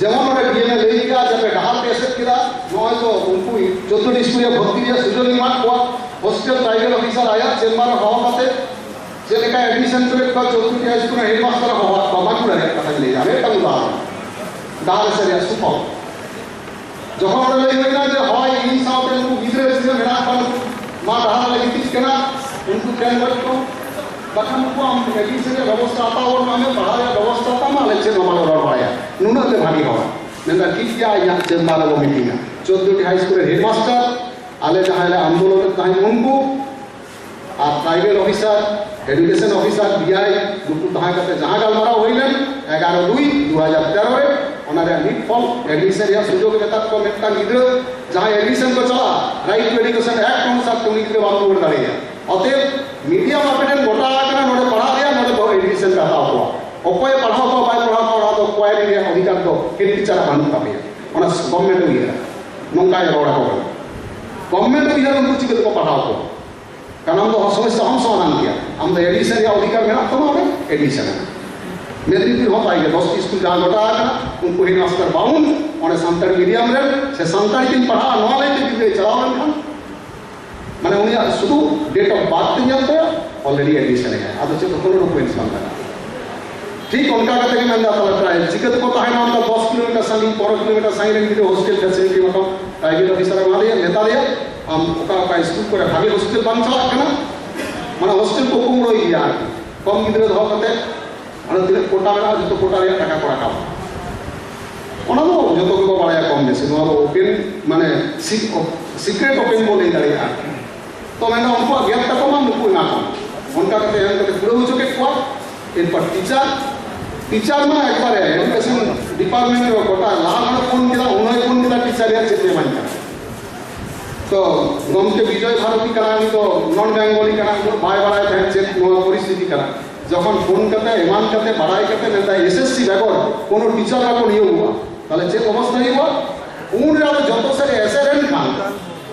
ᱡᱮᱢᱚᱱ ᱱᱚᱰᱮ ᱰᱤ ᱮᱢ ᱮ ᱞᱟᱹᱭ ᱠᱮᱜᱼᱟ ᱡᱮ ᱟᱯᱮ ᱰᱟᱦᱟᱨ ᱯᱮ ᱮᱥᱮᱫ ᱠᱮᱫᱟ, ᱱᱚᱜᱼᱚᱭ ᱛᱚ ᱩᱱᱠᱩ ᱪᱳᱫᱽᱫᱳ ᱴᱤ ᱥᱠᱩᱞ ᱨᱮ ᱵᱷᱚᱨᱛᱤ ᱨᱮᱭᱟᱜ ᱥᱩᱡᱳᱜᱽ ᱤᱧ ᱮᱢᱟᱫ ᱠᱚᱣᱟ, ᱦᱳᱥᱴᱮᱞ ᱴᱨᱟᱭᱵᱮᱞ ᱚᱯᱷᱤᱥᱟᱨ ᱟᱭᱟᱜ ᱪᱮᱢᱵᱟᱨ ᱨᱮ ᱦᱚᱦᱚ ᱠᱟᱛᱮ ᱪᱮᱫ ᱞᱮᱠᱟ ᱮᱰᱢᱤᱥᱚᱱ ᱠᱚᱨᱮ ᱠᱚ ᱪᱳᱫᱽᱫᱳ ᱴᱤ ᱦᱟᱭ ᱥᱠᱩᱞ ᱨᱮ ᱦᱮᱰᱢᱟᱥᱴᱟᱨ ᱮ ᱦᱚᱦᱚ ᱟᱫ ᱠᱚᱣᱟ, ᱵᱟᱸᱠᱩᱲᱟ ᱨᱮᱭᱟᱜ ᱠᱟᱛᱷᱟᱧ ᱞᱟᱹᱭᱟ, ᱢᱤᱫᱴᱟᱝ ᱩᱫᱟᱦᱚᱨᱚᱱ, ᱰᱟᱦᱟᱨ ᱮᱥᱮᱫ ᱨᱮᱭᱟᱜ ᱥᱩᱯᱷᱚᱞ᱾ ᱡᱚᱠᱷᱚᱱ ᱚᱸᱰᱮ ᱞᱟᱹᱭ ᱦᱩᱭᱱᱟ ᱡᱮ ᱦᱳᱭ, ᱤᱧ ᱥᱟᱶᱛᱮ ᱱᱩᱠᱩ ᱜᱤᱫᱽᱨᱟᱹ ᱡᱩᱫᱤ ᱢᱮᱱᱟᱜ ᱠᱚᱣᱟ, ᱢᱟ ᱰᱟᱦᱟᱨ ᱨᱮ ᱜᱤᱛᱤᱡ ᱠᱟᱱᱟ, ᱩᱱᱠᱩ ᱴᱷᱮᱱ ᱜᱚᱡ ᱠᱚ, ᱵᱟᱠᱷᱟᱱ ᱱᱩᱠᱩ ᱟᱢ ᱮᱰᱢᱤᱥᱚᱱ ᱨᱮᱭᱟᱜ ᱵᱮᱵᱚᱥᱛᱷᱟ ᱦᱟᱛᱟᱣ ᱜᱚᱫ ᱠᱟᱜ ᱢᱮ, ᱯᱟᱲᱦᱟᱣ ᱨᱮᱭᱟᱜ ᱵᱮᱵᱚᱥᱛᱷᱟ ᱦᱟᱛᱟᱣ ᱢᱮ, ᱟᱞᱮ ᱪᱮᱫ ᱦᱚᱸ ᱵᱟᱞᱮ ᱨᱚᱲ ᱵᱟᱲᱟᱭᱟ, ᱱᱩᱱᱟᱹᱜ ᱞᱮ ᱵᱷᱟᱹᱜᱤ ᱦᱚᱲ᱾ ᱢᱮᱱᱫᱟ, ᱴᱷᱤᱠ ᱜᱮᱭᱟ, ᱤᱧᱟᱹᱜ ᱪᱮᱢᱵᱟᱨ ᱨᱮᱵᱚ ᱢᱤᱴᱤᱝᱟ᱾ ᱪᱳᱫᱽᱫᱳ ᱴᱤ ᱦᱟᱭ ᱥᱠᱩᱞ ᱨᱮᱱ ᱦᱮᱰᱢᱟᱥᱴᱟᱨ, ᱟᱞᱮ ᱡᱟᱦᱟᱸᱭ ᱞᱮ ᱟᱱᱫᱳᱞᱚᱱ ᱮᱫ ᱛᱟᱦᱮᱸᱫ ᱩᱱᱠᱩ, ᱟᱨ ᱴᱨᱟᱭᱵᱮᱞ ᱚᱯᱷᱤᱥᱟᱨ, ᱮᱰᱩᱠᱮᱥᱚᱱ ᱚᱯᱷᱤᱥᱟᱨ, ᱰᱤ ᱟᱭ, ᱱᱩᱠᱩ ᱛᱟᱦᱮᱸ ᱠᱟᱛᱮ ᱡᱟᱦᱟᱸ ᱜᱟᱞᱢᱟᱨᱟᱣ ᱦᱩᱭ ᱞᱮᱱ ᱮᱜᱟᱨᱚ ᱫᱩᱭ ᱫᱩ ᱦᱟᱡᱟᱨ ᱛᱮᱨᱚ ᱨᱮ, ᱚᱱᱟ ᱨᱮᱭᱟᱜ ᱢᱤᱫ ᱯᱷᱚᱞ, ᱮᱰᱢᱤᱥᱚᱱ ᱨᱮᱭᱟᱜ ᱥᱩᱡᱳᱜᱽ ᱢᱮᱛᱟᱜ ᱠᱚ ᱢᱤᱫᱴᱟᱝ ᱜᱤᱫᱽᱨᱟᱹ ᱡᱟᱦᱟᱸᱭ ᱮᱰᱢᱤᱥᱚᱱ ᱠᱚ ᱪᱟᱞᱟᱜᱼᱟ, ᱨᱟᱭᱤᱴ ᱴᱩ ᱮᱰᱩᱠᱮᱥᱚᱱ ᱮᱠᱴ ᱚᱱᱩᱥᱟᱨ ᱛᱮ ᱩᱱᱤ ᱜᱤᱫᱽᱨᱟᱹ ᱵᱟᱢ ᱨᱩᱣᱟᱹᱲ ᱫᱟᱲᱮᱭᱟᱜᱼᱟ᱾ ᱚᱛᱮᱵ ᱢᱤᱰᱤᱭᱟᱢ ᱟᱯᱮ ᱴᱷᱮᱱ ᱜᱚᱴᱟ ᱟᱠᱟᱱᱟ, ᱱᱚᱰᱮ ᱵᱟᱹᱦᱩ ᱮᱰᱢᱤᱥᱚᱱ ᱯᱮ ᱦᱟᱛᱟᱣ ᱠᱚᱣᱟ᱾ ᱚᱠᱚᱭᱮ ᱯᱟᱲᱦᱟᱣ ᱠᱚᱣᱟ ᱵᱟᱭ ᱯᱟᱲᱦᱟᱣ ᱠᱚᱣᱟ, ᱚᱱᱟ ᱫᱚ ᱠᱚᱭᱮᱨᱤ ᱨᱮᱭᱟᱜ ᱚᱫᱷᱤᱠᱟᱨ ᱫᱚ ᱦᱮᱰ ᱴᱤᱪᱟᱨᱟᱜ ᱵᱟᱹᱱᱩᱜ ᱛᱟᱯᱮᱭᱟ᱾ ᱚᱱᱟ ᱜᱚᱵᱷᱢᱮᱱᱴ ᱩᱭᱦᱟᱹᱨᱟ, ᱱᱚᱝᱠᱟᱭ ᱨᱚᱲ ᱟᱠᱚ ᱠᱟᱱᱟ᱾ ᱜᱚᱵᱷᱢᱮᱱᱴ ᱩᱭᱦᱟᱹᱨ ᱩᱱᱠᱩ ᱪᱤᱠᱟᱹ ᱛᱮᱠᱚ ᱯᱟᱲᱦᱟᱣ ᱠᱚᱣᱟ? ᱠᱟᱨᱚᱱ ᱫᱚ ᱥᱚᱢᱚᱥᱥᱟ ᱦᱚᱸ ᱥᱚᱢᱟᱫᱷᱟᱱ ᱜᱮᱭᱟ᱾ ᱟᱢ ᱫᱚ ᱮᱰᱢᱤᱥᱚᱱ ᱨᱮᱭᱟᱜ ᱚᱫᱷᱤᱠᱟᱨ ᱢᱮᱱᱟᱜ ᱛᱟᱢᱟ, ᱚᱸᱰᱮ ᱮᱰᱢᱤᱥᱚᱱ ᱢᱮᱱᱟᱜᱼᱟ᱾ ᱢᱮᱫᱽᱱᱤᱯᱩᱨ ᱦᱚᱸ ᱛᱟᱭ ᱜᱮ, ᱫᱚᱥᱴᱤ ᱥᱠᱩᱞ ᱡᱟᱦᱟᱸ ᱜᱚᱴᱟ ᱟᱠᱟᱱᱟ, ᱩᱱᱠᱩ ᱦᱮᱰᱢᱟᱥᱴᱟᱨ ᱵᱟᱣᱩᱱᱰ, ᱚᱸᱰᱮ ᱥᱟᱱᱛᱟᱲᱤ ᱢᱤᱰᱤᱭᱟᱢ ᱨᱮ ᱥᱮ ᱥᱟᱱᱛᱟᱲᱤ ᱛᱮᱧ ᱯᱟᱲᱦᱟᱜᱼᱟ, ᱱᱚᱣᱟ ᱞᱟᱹᱭᱛᱮ ᱜᱤᱫᱽᱨᱟᱹᱭ ᱪᱟᱞᱟᱣ ᱞᱮᱱᱠᱷᱟᱱ, ᱢᱟᱱᱮ ᱩᱱᱤᱭᱟᱜ ᱥᱩᱫᱷᱩ ᱰᱮᱴ ᱚᱯᱷ ᱵᱟᱨᱛᱷ ᱛᱮ ᱧᱮᱞ ᱛᱟᱭᱟ, ᱚᱞᱨᱮᱰᱤ ᱮᱰᱢᱤᱥᱚᱱ ᱮᱱᱟᱭ, ᱟᱫᱚ ᱪᱮᱫ ᱦᱚᱸ ᱠᱳᱱᱳ ᱰᱚᱠᱩᱢᱮᱱᱴᱥ ᱵᱟᱝ ᱞᱟᱜᱟᱜᱼᱟ᱾ ᱴᱷᱤᱠ ᱚᱱᱠᱟ ᱠᱟᱛᱮ ᱜᱮ ᱢᱮᱱᱫᱟ, ᱛᱟᱦᱞᱮ ᱴᱨᱟᱭᱵᱟᱞ ᱪᱤᱠᱟᱹ ᱛᱮᱠᱚ ᱛᱟᱦᱮᱱᱟ? ᱚᱱᱠᱟ ᱫᱚᱥ ᱠᱤᱞᱳᱢᱤᱴᱟᱨ ᱥᱟᱺᱜᱤᱧ, ᱯᱚᱱᱨᱚ ᱠᱤᱞᱳᱢᱤᱴᱟᱨ ᱥᱟᱺᱜᱤᱧ ᱨᱮᱱ ᱜᱤᱫᱽᱨᱟᱹ ᱦᱳᱥᱴᱮᱞ ᱯᱷᱮᱥᱤᱞᱤᱴᱤ ᱮᱢᱟ ᱠᱚᱢ᱾ ᱴᱨᱟᱭᱵᱟᱞ ᱚᱯᱷᱤᱥᱟᱨ ᱮ ᱮᱢᱟ ᱫᱮᱭᱟ, ᱢᱮᱛᱟ ᱫᱮᱭᱟ, ᱟᱢ ᱚᱠᱟ ᱚᱠᱟ ᱥᱠᱩᱞ ᱠᱚᱨᱮ ᱵᱷᱟᱜᱮ ᱦᱳᱥᱴᱮᱞ ᱵᱟᱝ ᱪᱟᱞᱟᱜ ᱠᱟᱱᱟ, ᱢᱟᱱᱮ ᱦᱳᱥᱴᱮᱞ ᱠᱚ ᱠᱩᱢᱲᱩᱭ ᱜᱮᱭᱟ ᱟᱨᱠᱤ, ᱠᱚᱢ ᱜᱤᱫᱽᱨᱟᱹ ᱫᱚᱦᱚ ᱠᱟᱛᱮ, ᱚᱱᱟ ᱛᱤᱱᱟᱹᱜ ᱠᱳᱴᱟ ᱢᱮᱱᱟᱜᱼᱟ, ᱡᱚᱛᱚ ᱠᱳᱴᱟ ᱨᱮᱭᱟᱜ ᱴᱟᱠᱟ ᱠᱚ ᱨᱟᱠᱟᱵᱟ᱾ ᱚᱱᱟ ᱫᱚ ᱡᱚᱛᱚ ᱜᱮᱠᱚ ᱵᱟᱲᱟᱭᱟ ᱠᱚᱢ ᱵᱮᱥᱤ, ᱱᱚᱣᱟ ᱫᱚ ᱳᱯᱮᱱ, ᱢᱟᱱᱮ ᱥᱤᱠᱨᱮᱴ ᱳᱯᱮᱱ ᱵᱚ ᱞᱟᱹᱭ ᱫᱟᱲᱮᱭᱟᱜᱼᱟ᱾ ᱛᱚ ᱢᱮᱱᱫᱟ ᱩᱱᱠᱩᱣᱟᱜ ᱜᱮᱯ ᱛᱟᱠᱚ ᱢᱟ, ᱱᱩᱠᱩ ᱮᱢᱟ ᱠᱚ᱾ ᱚᱱᱠᱟ ᱠᱟᱛᱮ ᱮᱢ ᱠᱟᱛᱮ ᱯᱩᱨᱟᱹᱣ ᱦᱚᱪᱚ ᱠᱮᱫ ᱠᱚᱣᱟ᱾ ᱮᱨᱯᱚᱨ ᱴᱤᱪᱟᱨ, ᱴᱤᱪᱟᱨ ᱢᱟ ᱮᱠᱵᱟᱨᱮ ᱮᱰᱩᱠᱮᱥᱚᱱ ᱰᱤᱯᱟᱨᱴᱢᱮᱱᱴ ᱨᱮ ᱜᱚᱴᱟ ᱞᱟᱦᱟ ᱠᱷᱚᱱ ᱯᱷᱳᱱ ᱠᱮᱫᱟ, ᱩᱱᱟᱹᱭ ᱯᱷᱳᱱ ᱠᱮᱫᱟ, ᱴᱤᱪᱟᱨ ᱨᱮᱭᱟᱜ ᱪᱮᱫ ᱮ ᱢᱟᱧ ᱠᱟᱱᱟ᱾ ᱛᱚ ᱜᱚᱢᱠᱮ ᱵᱤᱡᱚᱭ ᱵᱷᱟᱨᱚᱛᱤ ᱠᱟᱱᱟ, ᱩᱱᱤ ᱫᱚ ᱱᱚᱱ ᱵᱮᱝᱜᱚᱞᱤ ᱠᱟᱱᱟ, ᱩᱱᱟᱹᱜ ᱵᱟᱭ ᱵᱟᱲᱟᱭ ᱛᱟᱦᱮᱸᱫ ᱪᱮᱫ ᱱᱚᱣᱟ ᱯᱚᱨᱤᱥᱛᱷᱤᱛᱤ ᱠᱟᱱᱟ᱾ ᱡᱚᱠᱷᱚᱱ ᱯᱷᱳᱱ ᱠᱟᱛᱮ, ᱮᱢᱟᱱ ᱠᱟᱛᱮ, ᱵᱟᱲᱟᱭ ᱠᱟᱛᱮ ᱢᱮᱱᱫᱟ ᱮᱥᱮᱥᱥᱤ ᱵᱮᱜᱚᱨ ᱠᱳᱱᱳ ᱴᱤᱪᱟᱨ ᱵᱟᱠᱚ ᱱᱤᱭᱳᱜᱚᱜᱼᱟ, ᱛᱟᱦᱞᱮ ᱪᱮᱫ ᱚᱵᱚᱥᱛᱟ ᱦᱩᱭᱩᱜᱼᱟ? ᱩᱱ ᱨᱮ ᱟᱫᱚ ᱡᱚᱛᱚ ᱥᱮᱫ ᱮ ᱮᱥᱮᱫ ᱮᱱ ᱠᱷᱟᱱ,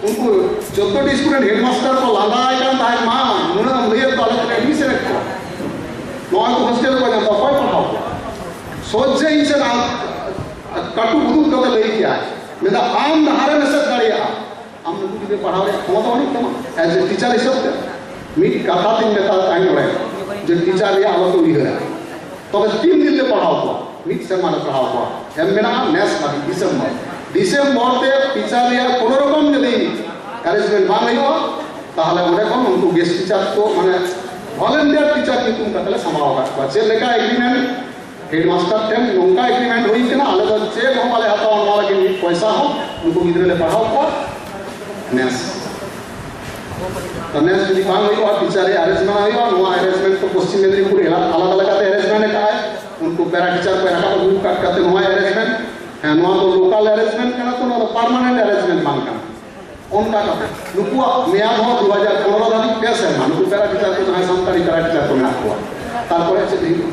ᱩᱱᱠᱩ ᱪᱳᱫᱽᱫᱳ ᱴᱤ ᱥᱠᱩᱞ ᱨᱮᱱ ᱦᱮᱰᱢᱟᱥᱴᱟᱨ ᱠᱚ ᱞᱟᱸᱫᱟᱭ ᱠᱟᱱ ᱛᱟᱦᱮᱸᱫ, "ᱢᱟ, ᱱᱩᱱᱟᱹᱜ ᱮᱢ ᱞᱟᱹᱭᱮᱫ ᱠᱚᱣᱟ, ᱟᱞᱮ ᱫᱚᱞᱮ ᱮᱰᱢᱤᱥᱚᱱ ᱮᱫ ᱠᱚᱣᱟ, ᱱᱚᱣᱟ ᱠᱚ ᱦᱳᱥᱴᱮᱞ ᱨᱮᱠᱚ ᱧᱟᱢ ᱫᱟ, ᱚᱠᱚᱭ ᱯᱟᱲᱦᱟᱣ ᱠᱚᱣᱟ?" ᱥᱚᱡᱷᱮ ᱤᱧ ᱥᱮᱫ ᱟᱨ ᱠᱟᱹᱴᱩᱵ ᱩᱫᱩᱜ ᱠᱟᱛᱮ ᱞᱟᱹᱭ ᱠᱮᱜᱼᱟ, ᱢᱮᱱᱫᱟ, "ᱟᱢ ᱰᱟᱦᱟᱨᱮᱢ ᱮᱥᱮᱫ ᱫᱟᱲᱮᱭᱟᱜᱼᱟ, ᱟᱢ ᱱᱩᱠᱩ ᱜᱤᱫᱽᱨᱟᱹ ᱯᱟᱲᱦᱟᱣ ᱨᱮᱭᱟᱜ ᱠᱷᱚᱢᱚᱛᱟ ᱵᱟᱹᱱᱩᱜ ᱛᱟᱢᱟ, as a teacher ᱦᱤᱥᱟᱹᱵ ᱛᱮ ᱢᱤᱫ ᱠᱟᱛᱷᱟ ᱛᱤᱧ ᱢᱮᱛᱟᱫ ᱛᱟᱦᱮᱸ ᱱᱚᱰᱮ, ᱡᱮ ᱴᱤᱪᱟᱨ ᱨᱮᱭᱟᱜ ᱟᱞᱚ ᱯᱮ ᱩᱭᱦᱟᱹᱨᱟ, ᱛᱚᱵᱮ ᱛᱤᱱ ᱫᱤᱱ ᱞᱮ ᱯᱟᱲᱦᱟᱣ ᱠᱚᱣᱟ?" ᱢᱤᱫ ᱥᱮᱨᱢᱟ ᱞᱮ ᱯᱟᱲᱦᱟᱣ ᱠᱚᱣᱟ, ᱮᱢ ᱢᱮᱱᱟᱜᱼᱟ ᱱᱮᱥ ᱦᱟᱹᱵᱤᱡ ᱰᱤᱥᱮᱢᱵᱚᱨ᱾ ᱰᱤᱥᱮᱢᱵᱚᱨ ᱛᱮ ᱴᱤᱪᱟᱨ ᱨᱮᱭᱟᱜ ᱠᱳᱱᱳ ᱨᱚᱠᱚᱢ ᱡᱩᱫᱤ ᱮᱨᱮᱧᱡᱽᱢᱮᱱᱴ ᱵᱟᱝ ᱦᱩᱭᱩᱜᱼᱟ, ᱛᱟᱦᱚᱞᱮ ᱚᱸᱰᱮ ᱠᱷᱚᱱ ᱩᱱᱠᱩ ᱜᱮᱥᱴ ᱴᱤᱪᱟᱨ ᱠᱚ, ᱢᱟᱱᱮ ᱵᱷᱚᱞᱮᱱᱴᱤᱭᱟᱨ ᱴᱤᱪᱟᱨ ᱧᱩᱛᱩᱢ ᱠᱟᱛᱮ ᱞᱮ ᱥᱟᱢᱵᱟᱣ ᱟᱠᱟᱫ ᱠᱚᱣᱟ᱾ ᱪᱮᱫ ᱞᱮᱠᱟ ᱮᱜᱽᱨᱤᱢᱮᱱᱴ ᱦᱮᱰᱢᱟᱥᱴᱟᱨ ᱴᱷᱮᱱ ᱱᱚᱝᱠᱟ ᱮᱜᱽᱨᱤᱢᱮᱱᱴ ᱦᱩᱭ ᱠᱟᱱᱟ, ᱟᱞᱮ ᱫᱚ ᱪᱮᱫ ᱦᱚᱸ ᱵᱟᱞᱮ ᱦᱟᱛᱟᱣᱟ, ᱱᱚᱣᱟ ᱞᱟᱹᱜᱤᱫ ᱢᱤᱫ ᱯᱚᱭᱥᱟ ᱦᱚᱸ, ᱱᱩᱠᱩ ᱜᱤᱫᱽᱨᱟᱹ ᱞᱮ ᱯᱟᱲᱦᱟᱣ ᱠᱚᱣᱟ᱾ ᱱᱮᱥ, ᱛᱚ ᱱᱮᱥ ᱡᱩᱫᱤ ᱵᱟᱝ ᱦᱩᱭᱩᱜᱼᱟ, ᱴᱤᱪᱟᱨ ᱨᱮᱭᱟᱜ ᱮᱨᱮᱧᱡᱽᱢᱮᱱᱴ ᱦᱩᱭᱩᱜᱼᱟ, ᱱᱚᱣᱟ ᱮᱨᱮᱧᱡᱽᱢᱮᱱᱴ ᱠᱚ ᱯᱚᱥᱪᱤᱢ ᱢᱮᱫᱽᱱᱤᱯᱩᱨ ᱮᱞᱟ-, ᱟᱞᱟᱫᱟ ᱞᱮᱠᱟᱛᱮ ᱮᱨᱮᱧᱡᱽᱢᱮᱱᱴ ᱟᱠᱟᱫᱼᱟᱭ, ᱩᱱᱠᱩ ᱯᱮᱨᱟ ᱴᱤᱪᱟᱨ ᱠᱚ ᱨᱟᱠᱟᱵ ᱟᱹᱜᱩ ᱟᱠᱟᱫ ᱠᱟᱛᱮ ᱱᱚᱣᱟ ᱮᱨᱮᱧᱡᱽᱢᱮᱱᱴ, ᱦᱮᱸ, ᱱᱚᱣᱟ ᱫᱚ ᱞᱳᱠᱟᱞ ᱮᱨᱮᱧᱡᱽᱢᱮᱱᱴ ᱠᱟᱱᱟ, ᱛᱚ ᱱᱚᱣᱟ ᱫᱚ ᱯᱟᱨᱢᱟᱱᱮᱱᱴ ᱮᱨᱮᱧᱡᱽᱢᱮᱱᱴ ᱵᱟᱝ ᱠᱟᱱᱟ᱾ ᱚᱱᱠᱟ ᱠᱟᱛᱮ ᱱᱩᱠᱩᱣᱟᱜ ᱢᱮᱭᱟᱫ ᱦᱚᱸ ᱫᱩ ᱦᱟᱡᱟᱨ ᱯᱚᱱᱨᱚ ᱫᱷᱟᱹᱵᱤᱡ ᱯᱮ ᱥᱮᱨᱢᱟ, ᱱᱩᱠᱩ ᱯᱮᱨᱟ ᱴᱤᱪᱟᱨ ᱠᱚ ᱡᱟᱦᱟᱸᱭ ᱥᱟᱱᱛᱟᱲᱤ ᱯᱮᱨᱟ ᱴᱤᱪᱟᱨ ᱠᱚ ᱢᱮᱱᱟᱜ ᱠᱚᱣᱟ, ᱛᱟᱨᱯᱚᱨᱮ ᱪᱮᱫ ᱦᱩᱭᱩᱜᱼᱟ?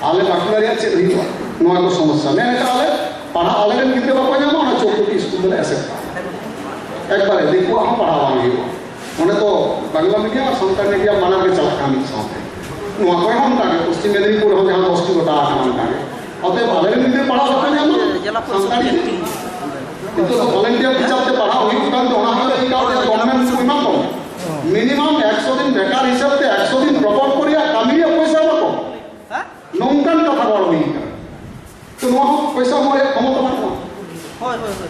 ᱟᱞᱮ ᱵᱟᱸᱠᱩᱲᱟ ᱨᱮᱭᱟᱜ ᱪᱮᱫ ᱦᱩᱭᱩᱜᱼᱟ? ᱱᱚᱣᱟ ᱠᱚ ᱥᱚᱢᱚᱥᱥᱟ ᱢᱮᱱ ᱟᱠᱟᱫ ᱟᱞᱮ, ᱯᱟᱲᱦᱟᱜ ᱟᱞᱮᱨᱮᱱ ᱜᱤᱫᱽᱨᱟᱹ ᱵᱟᱠᱚ ᱧᱟᱢᱟ, ᱚᱱᱟ ᱪᱳᱫᱽᱫᱳ ᱴᱤ ᱥᱠᱩᱞ ᱫᱚᱞᱮ ᱮᱥᱮᱫ ᱠᱟᱜᱼᱟ᱾ ᱮᱠᱵᱟᱨᱮ ᱫᱤᱠᱩᱣᱟᱜ ᱦᱚᱸ ᱯᱟᱲᱦᱟᱣ ᱵᱟᱝ ᱦᱩᱭᱩᱜᱼᱟ᱾ ᱚᱸᱰᱮ ᱫᱚ ᱵᱟᱝᱞᱟ ᱢᱤᱰᱤᱭᱟᱢ ᱟᱨ ᱥᱟᱱᱛᱟᱲᱤ ᱢᱤᱰᱤᱭᱟᱢ ᱵᱟᱱᱟᱨ ᱜᱮ ᱪᱟᱞᱟᱜ ᱠᱟᱱᱟ ᱢᱤᱫ ᱥᱟᱶᱛᱮ᱾ ᱱᱚᱣᱟ ᱠᱚᱨᱮ ᱦᱚᱸ ᱚᱱᱠᱟ ᱜᱮ, ᱯᱚᱥᱪᱤᱢ ᱢᱮᱫᱤᱱᱤᱯᱩᱨ ᱨᱮᱦᱚᱸ ᱡᱟᱦᱟᱸ ᱫᱚᱥᱴᱤ ᱜᱚᱴᱟ ᱟᱠᱟᱱᱟ ᱚᱱᱠᱟ ᱜᱮ᱾ ᱚᱛᱚᱮᱵ ᱟᱞᱮ ᱨᱮᱱ ᱜᱤᱫᱽᱨᱟᱹ ᱯᱟᱲᱦᱟᱣ ᱵᱟᱠᱚ ᱧᱟᱢᱟ ᱥᱟᱱᱛᱟᱲᱤ ᱛᱮ᱾ ᱱᱤᱛᱚᱜ ᱫᱚ ᱵᱷᱚᱞᱮᱱᱴᱤᱭᱟᱨ ᱦᱤᱥᱟᱹᱵ ᱛᱮ ᱯᱟᱲᱦᱟᱣ ᱦᱩᱭᱩᱜ ᱠᱟᱱ ᱛᱮ ᱚᱱᱟ ᱦᱚᱸ ᱤᱱᱠᱟᱢ ᱨᱮᱭᱟᱜ ᱜᱚᱵᱷᱚᱨᱱᱢᱮᱱᱴ ᱠᱚ ᱮᱢᱟ ᱠᱚ᱾ ᱢᱤᱱᱤᱢᱟᱢ ᱮᱠᱥᱚ ᱫᱤᱱ ᱵᱮᱠᱟᱨ ᱦᱤᱥᱟᱹᱵ ᱛᱮ ᱮᱠᱥᱚ ᱫᱤᱱ ᱰᱨᱚᱯ ᱟᱣᱩᱴ ᱠᱚ ᱨᱮᱭᱟᱜ ᱠᱟᱹᱢᱤ ᱨᱮᱭᱟᱜ ᱯᱚᱭᱥᱟ ᱮᱢᱟ ᱠᱚ᱾ ᱱᱚᱝᱠᱟᱱ ᱠᱟᱛᱷᱟ ᱨᱚᱲ ᱦᱩᱭ ᱠᱟᱱᱟ᱾ ᱛᱚ ᱱᱚᱣᱟ ᱦᱚᱸ ᱯᱚᱭᱥᱟ ᱮᱢᱚᱜ ᱨᱮᱭᱟᱜ ᱠᱷᱚᱢᱚᱛᱟ ᱵᱟᱹᱱᱩᱜᱼᱟ᱾ ᱦᱳᱭ, ᱦᱳᱭ, ᱦᱳᱭ᱾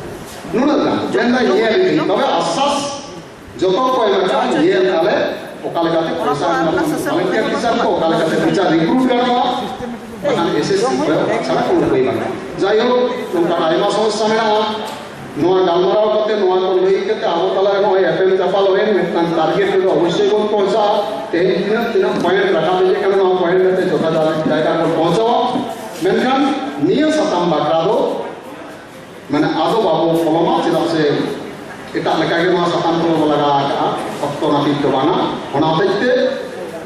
ᱱᱩᱱᱟᱹᱜ ᱜᱟᱱ ᱢᱮᱱᱫᱟ ᱧᱮᱞ ᱤᱫᱤ, ᱛᱚᱵᱮ ᱟᱥᱥᱟᱥ ᱡᱚᱛᱚ ᱠᱚ ᱮᱢ ᱟᱠᱟᱫᱼᱟ, ᱧᱮᱞ ᱟᱞᱮ ᱚᱠᱟ ᱞᱮᱠᱟᱛᱮ ᱯᱚᱭᱥᱟ ᱮᱢ ᱜᱟᱱᱚᱜᱼᱟ, ᱵᱷᱚᱞᱮᱱᱴᱤᱭᱟᱨ ᱴᱤᱪᱟᱨ ᱠᱚ ᱚᱠᱟ ᱞᱮᱠᱟᱛᱮ ᱴᱤᱪᱟᱨ ᱨᱤᱠᱨᱩᱴ ᱜᱟᱱᱚᱜᱼᱟ, ᱵᱟᱠᱷᱟᱱ ᱮᱥᱮᱥᱥᱤ ᱠᱚᱨᱮ ᱚᱲᱟᱜ ᱪᱷᱟᱲᱟ ᱠᱳᱱᱳ ᱩᱯᱟᱹᱭ ᱵᱟᱹᱱᱩᱜᱼᱟ᱾ ᱡᱟᱭᱦᱳᱠ, ᱱᱚᱝᱠᱟᱱ ᱟᱭᱢᱟ ᱥᱚᱢᱚᱥᱥᱟ ᱢᱮᱱᱟᱜᱼᱟ᱾ ᱱᱚᱣᱟ ᱜᱟᱞᱢᱟᱨᱟᱣ ᱠᱟᱛᱮ, ᱱᱚᱣᱟ ᱠᱚ ᱞᱟᱹᱭ ᱠᱟᱛᱮ ᱟᱵᱚ ᱛᱟᱞᱟ ᱨᱮ ᱱᱚᱜᱼᱚᱭ ᱮᱯᱮᱢ ᱪᱟᱯᱟᱞ ᱦᱩᱭᱮᱱ, ᱢᱤᱫᱴᱟᱝ ᱴᱟᱨᱜᱮᱴ ᱨᱮᱫᱚ ᱚᱵᱚᱥᱥᱳᱭ ᱵᱚᱱ ᱯᱚᱦᱪᱟᱜᱼᱟ᱾ ᱛᱮᱦᱮᱧ ᱛᱤᱱᱟᱹᱜ ᱛᱤᱱᱟᱹᱜ ᱯᱚᱭᱮᱱᱴ ᱨᱟᱠᱟᱵ ᱦᱮᱡ ᱟᱠᱟᱱᱟ, ᱱᱚᱣᱟ ᱯᱚᱭᱮᱱᱴ ᱠᱟᱛᱮ ᱡᱚᱛᱷᱟ ᱡᱟᱭᱜᱟ ᱨᱮᱵᱚᱱ ᱯᱚᱦᱪᱟᱣᱟ᱾ ᱢᱮᱱᱠᱷᱟᱱ ᱱᱤᱭᱟᱹ ᱥᱟᱛᱟᱢ ᱵᱟᱠᱷᱨᱟ ᱫᱚ ᱢᱟᱱᱮ ᱟᱫᱚ ᱵᱟᱵᱚ ᱯᱚᱞᱚᱢᱟ, ᱪᱮᱫᱟᱜ ᱥᱮ ᱮᱴᱟᱜ ᱞᱮᱠᱟ ᱜᱮ ᱱᱚᱣᱟ ᱥᱟᱛᱟᱢ ᱠᱚ ᱞᱟᱜᱟ ᱟᱠᱟᱫᱼᱟ, ᱚᱠᱛᱚ ᱱᱟᱹᱯᱤᱛ ᱫᱚ ᱵᱟᱝᱟ᱾ ᱚᱱᱟ ᱦᱚᱛᱮᱡ ᱛᱮ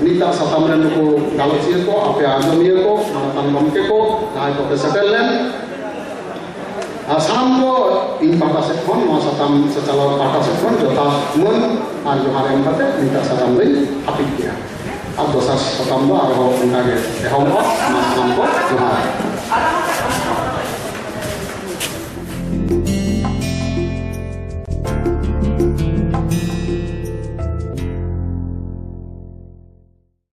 ᱱᱤᱛᱟᱜ ᱥᱟᱛᱟᱢ ᱨᱮᱱ ᱱᱩᱠᱩ ᱜᱟᱞᱚᱪᱤᱭᱟᱹ ᱠᱚ, ᱟᱯᱮ ᱟᱸᱡᱚᱢᱤᱭᱟᱹ ᱠᱚ, ᱢᱟᱱᱚᱛᱟᱱ ᱜᱚᱢᱠᱮ ᱠᱚ, ᱡᱟᱦᱟᱸᱭ ᱠᱚᱯᱮ ᱥᱮᱴᱮᱨ ᱞᱮᱱ, ᱟᱨ ᱥᱟᱱᱟᱢ ᱠᱚ ᱤᱧ ᱯᱟᱦᱴᱟ ᱥᱮᱫ ᱠᱷᱚᱱ, ᱱᱚᱣᱟ ᱥᱟᱛᱟᱢ ᱥᱮ ᱪᱟᱞᱟᱣ ᱯᱟᱦᱴᱟ ᱥᱮᱫ ᱠᱷᱚᱱ ᱡᱚᱛᱷᱟᱛ ᱢᱟᱹᱱ ᱟᱨ ᱡᱚᱦᱟᱨ ᱮᱢ ᱠᱟᱛᱮ ᱱᱤᱛᱟᱜ ᱥᱟᱛᱟᱢ ᱫᱚᱧ ᱦᱟᱹᱯᱤᱫ ᱠᱮᱫᱼᱟ᱾ ᱟᱨ ᱫᱚᱥᱟᱨ ᱥᱟᱛᱟᱢ ᱫᱚ ᱟᱨᱦᱚᱸ ᱚᱱᱠᱟ ᱜᱮ ᱮᱦᱚᱵᱚᱜᱼᱟ᱾ ᱚᱱᱟ ᱥᱟᱱᱟᱢ ᱠᱚ ᱡᱚᱦᱟᱨ᱾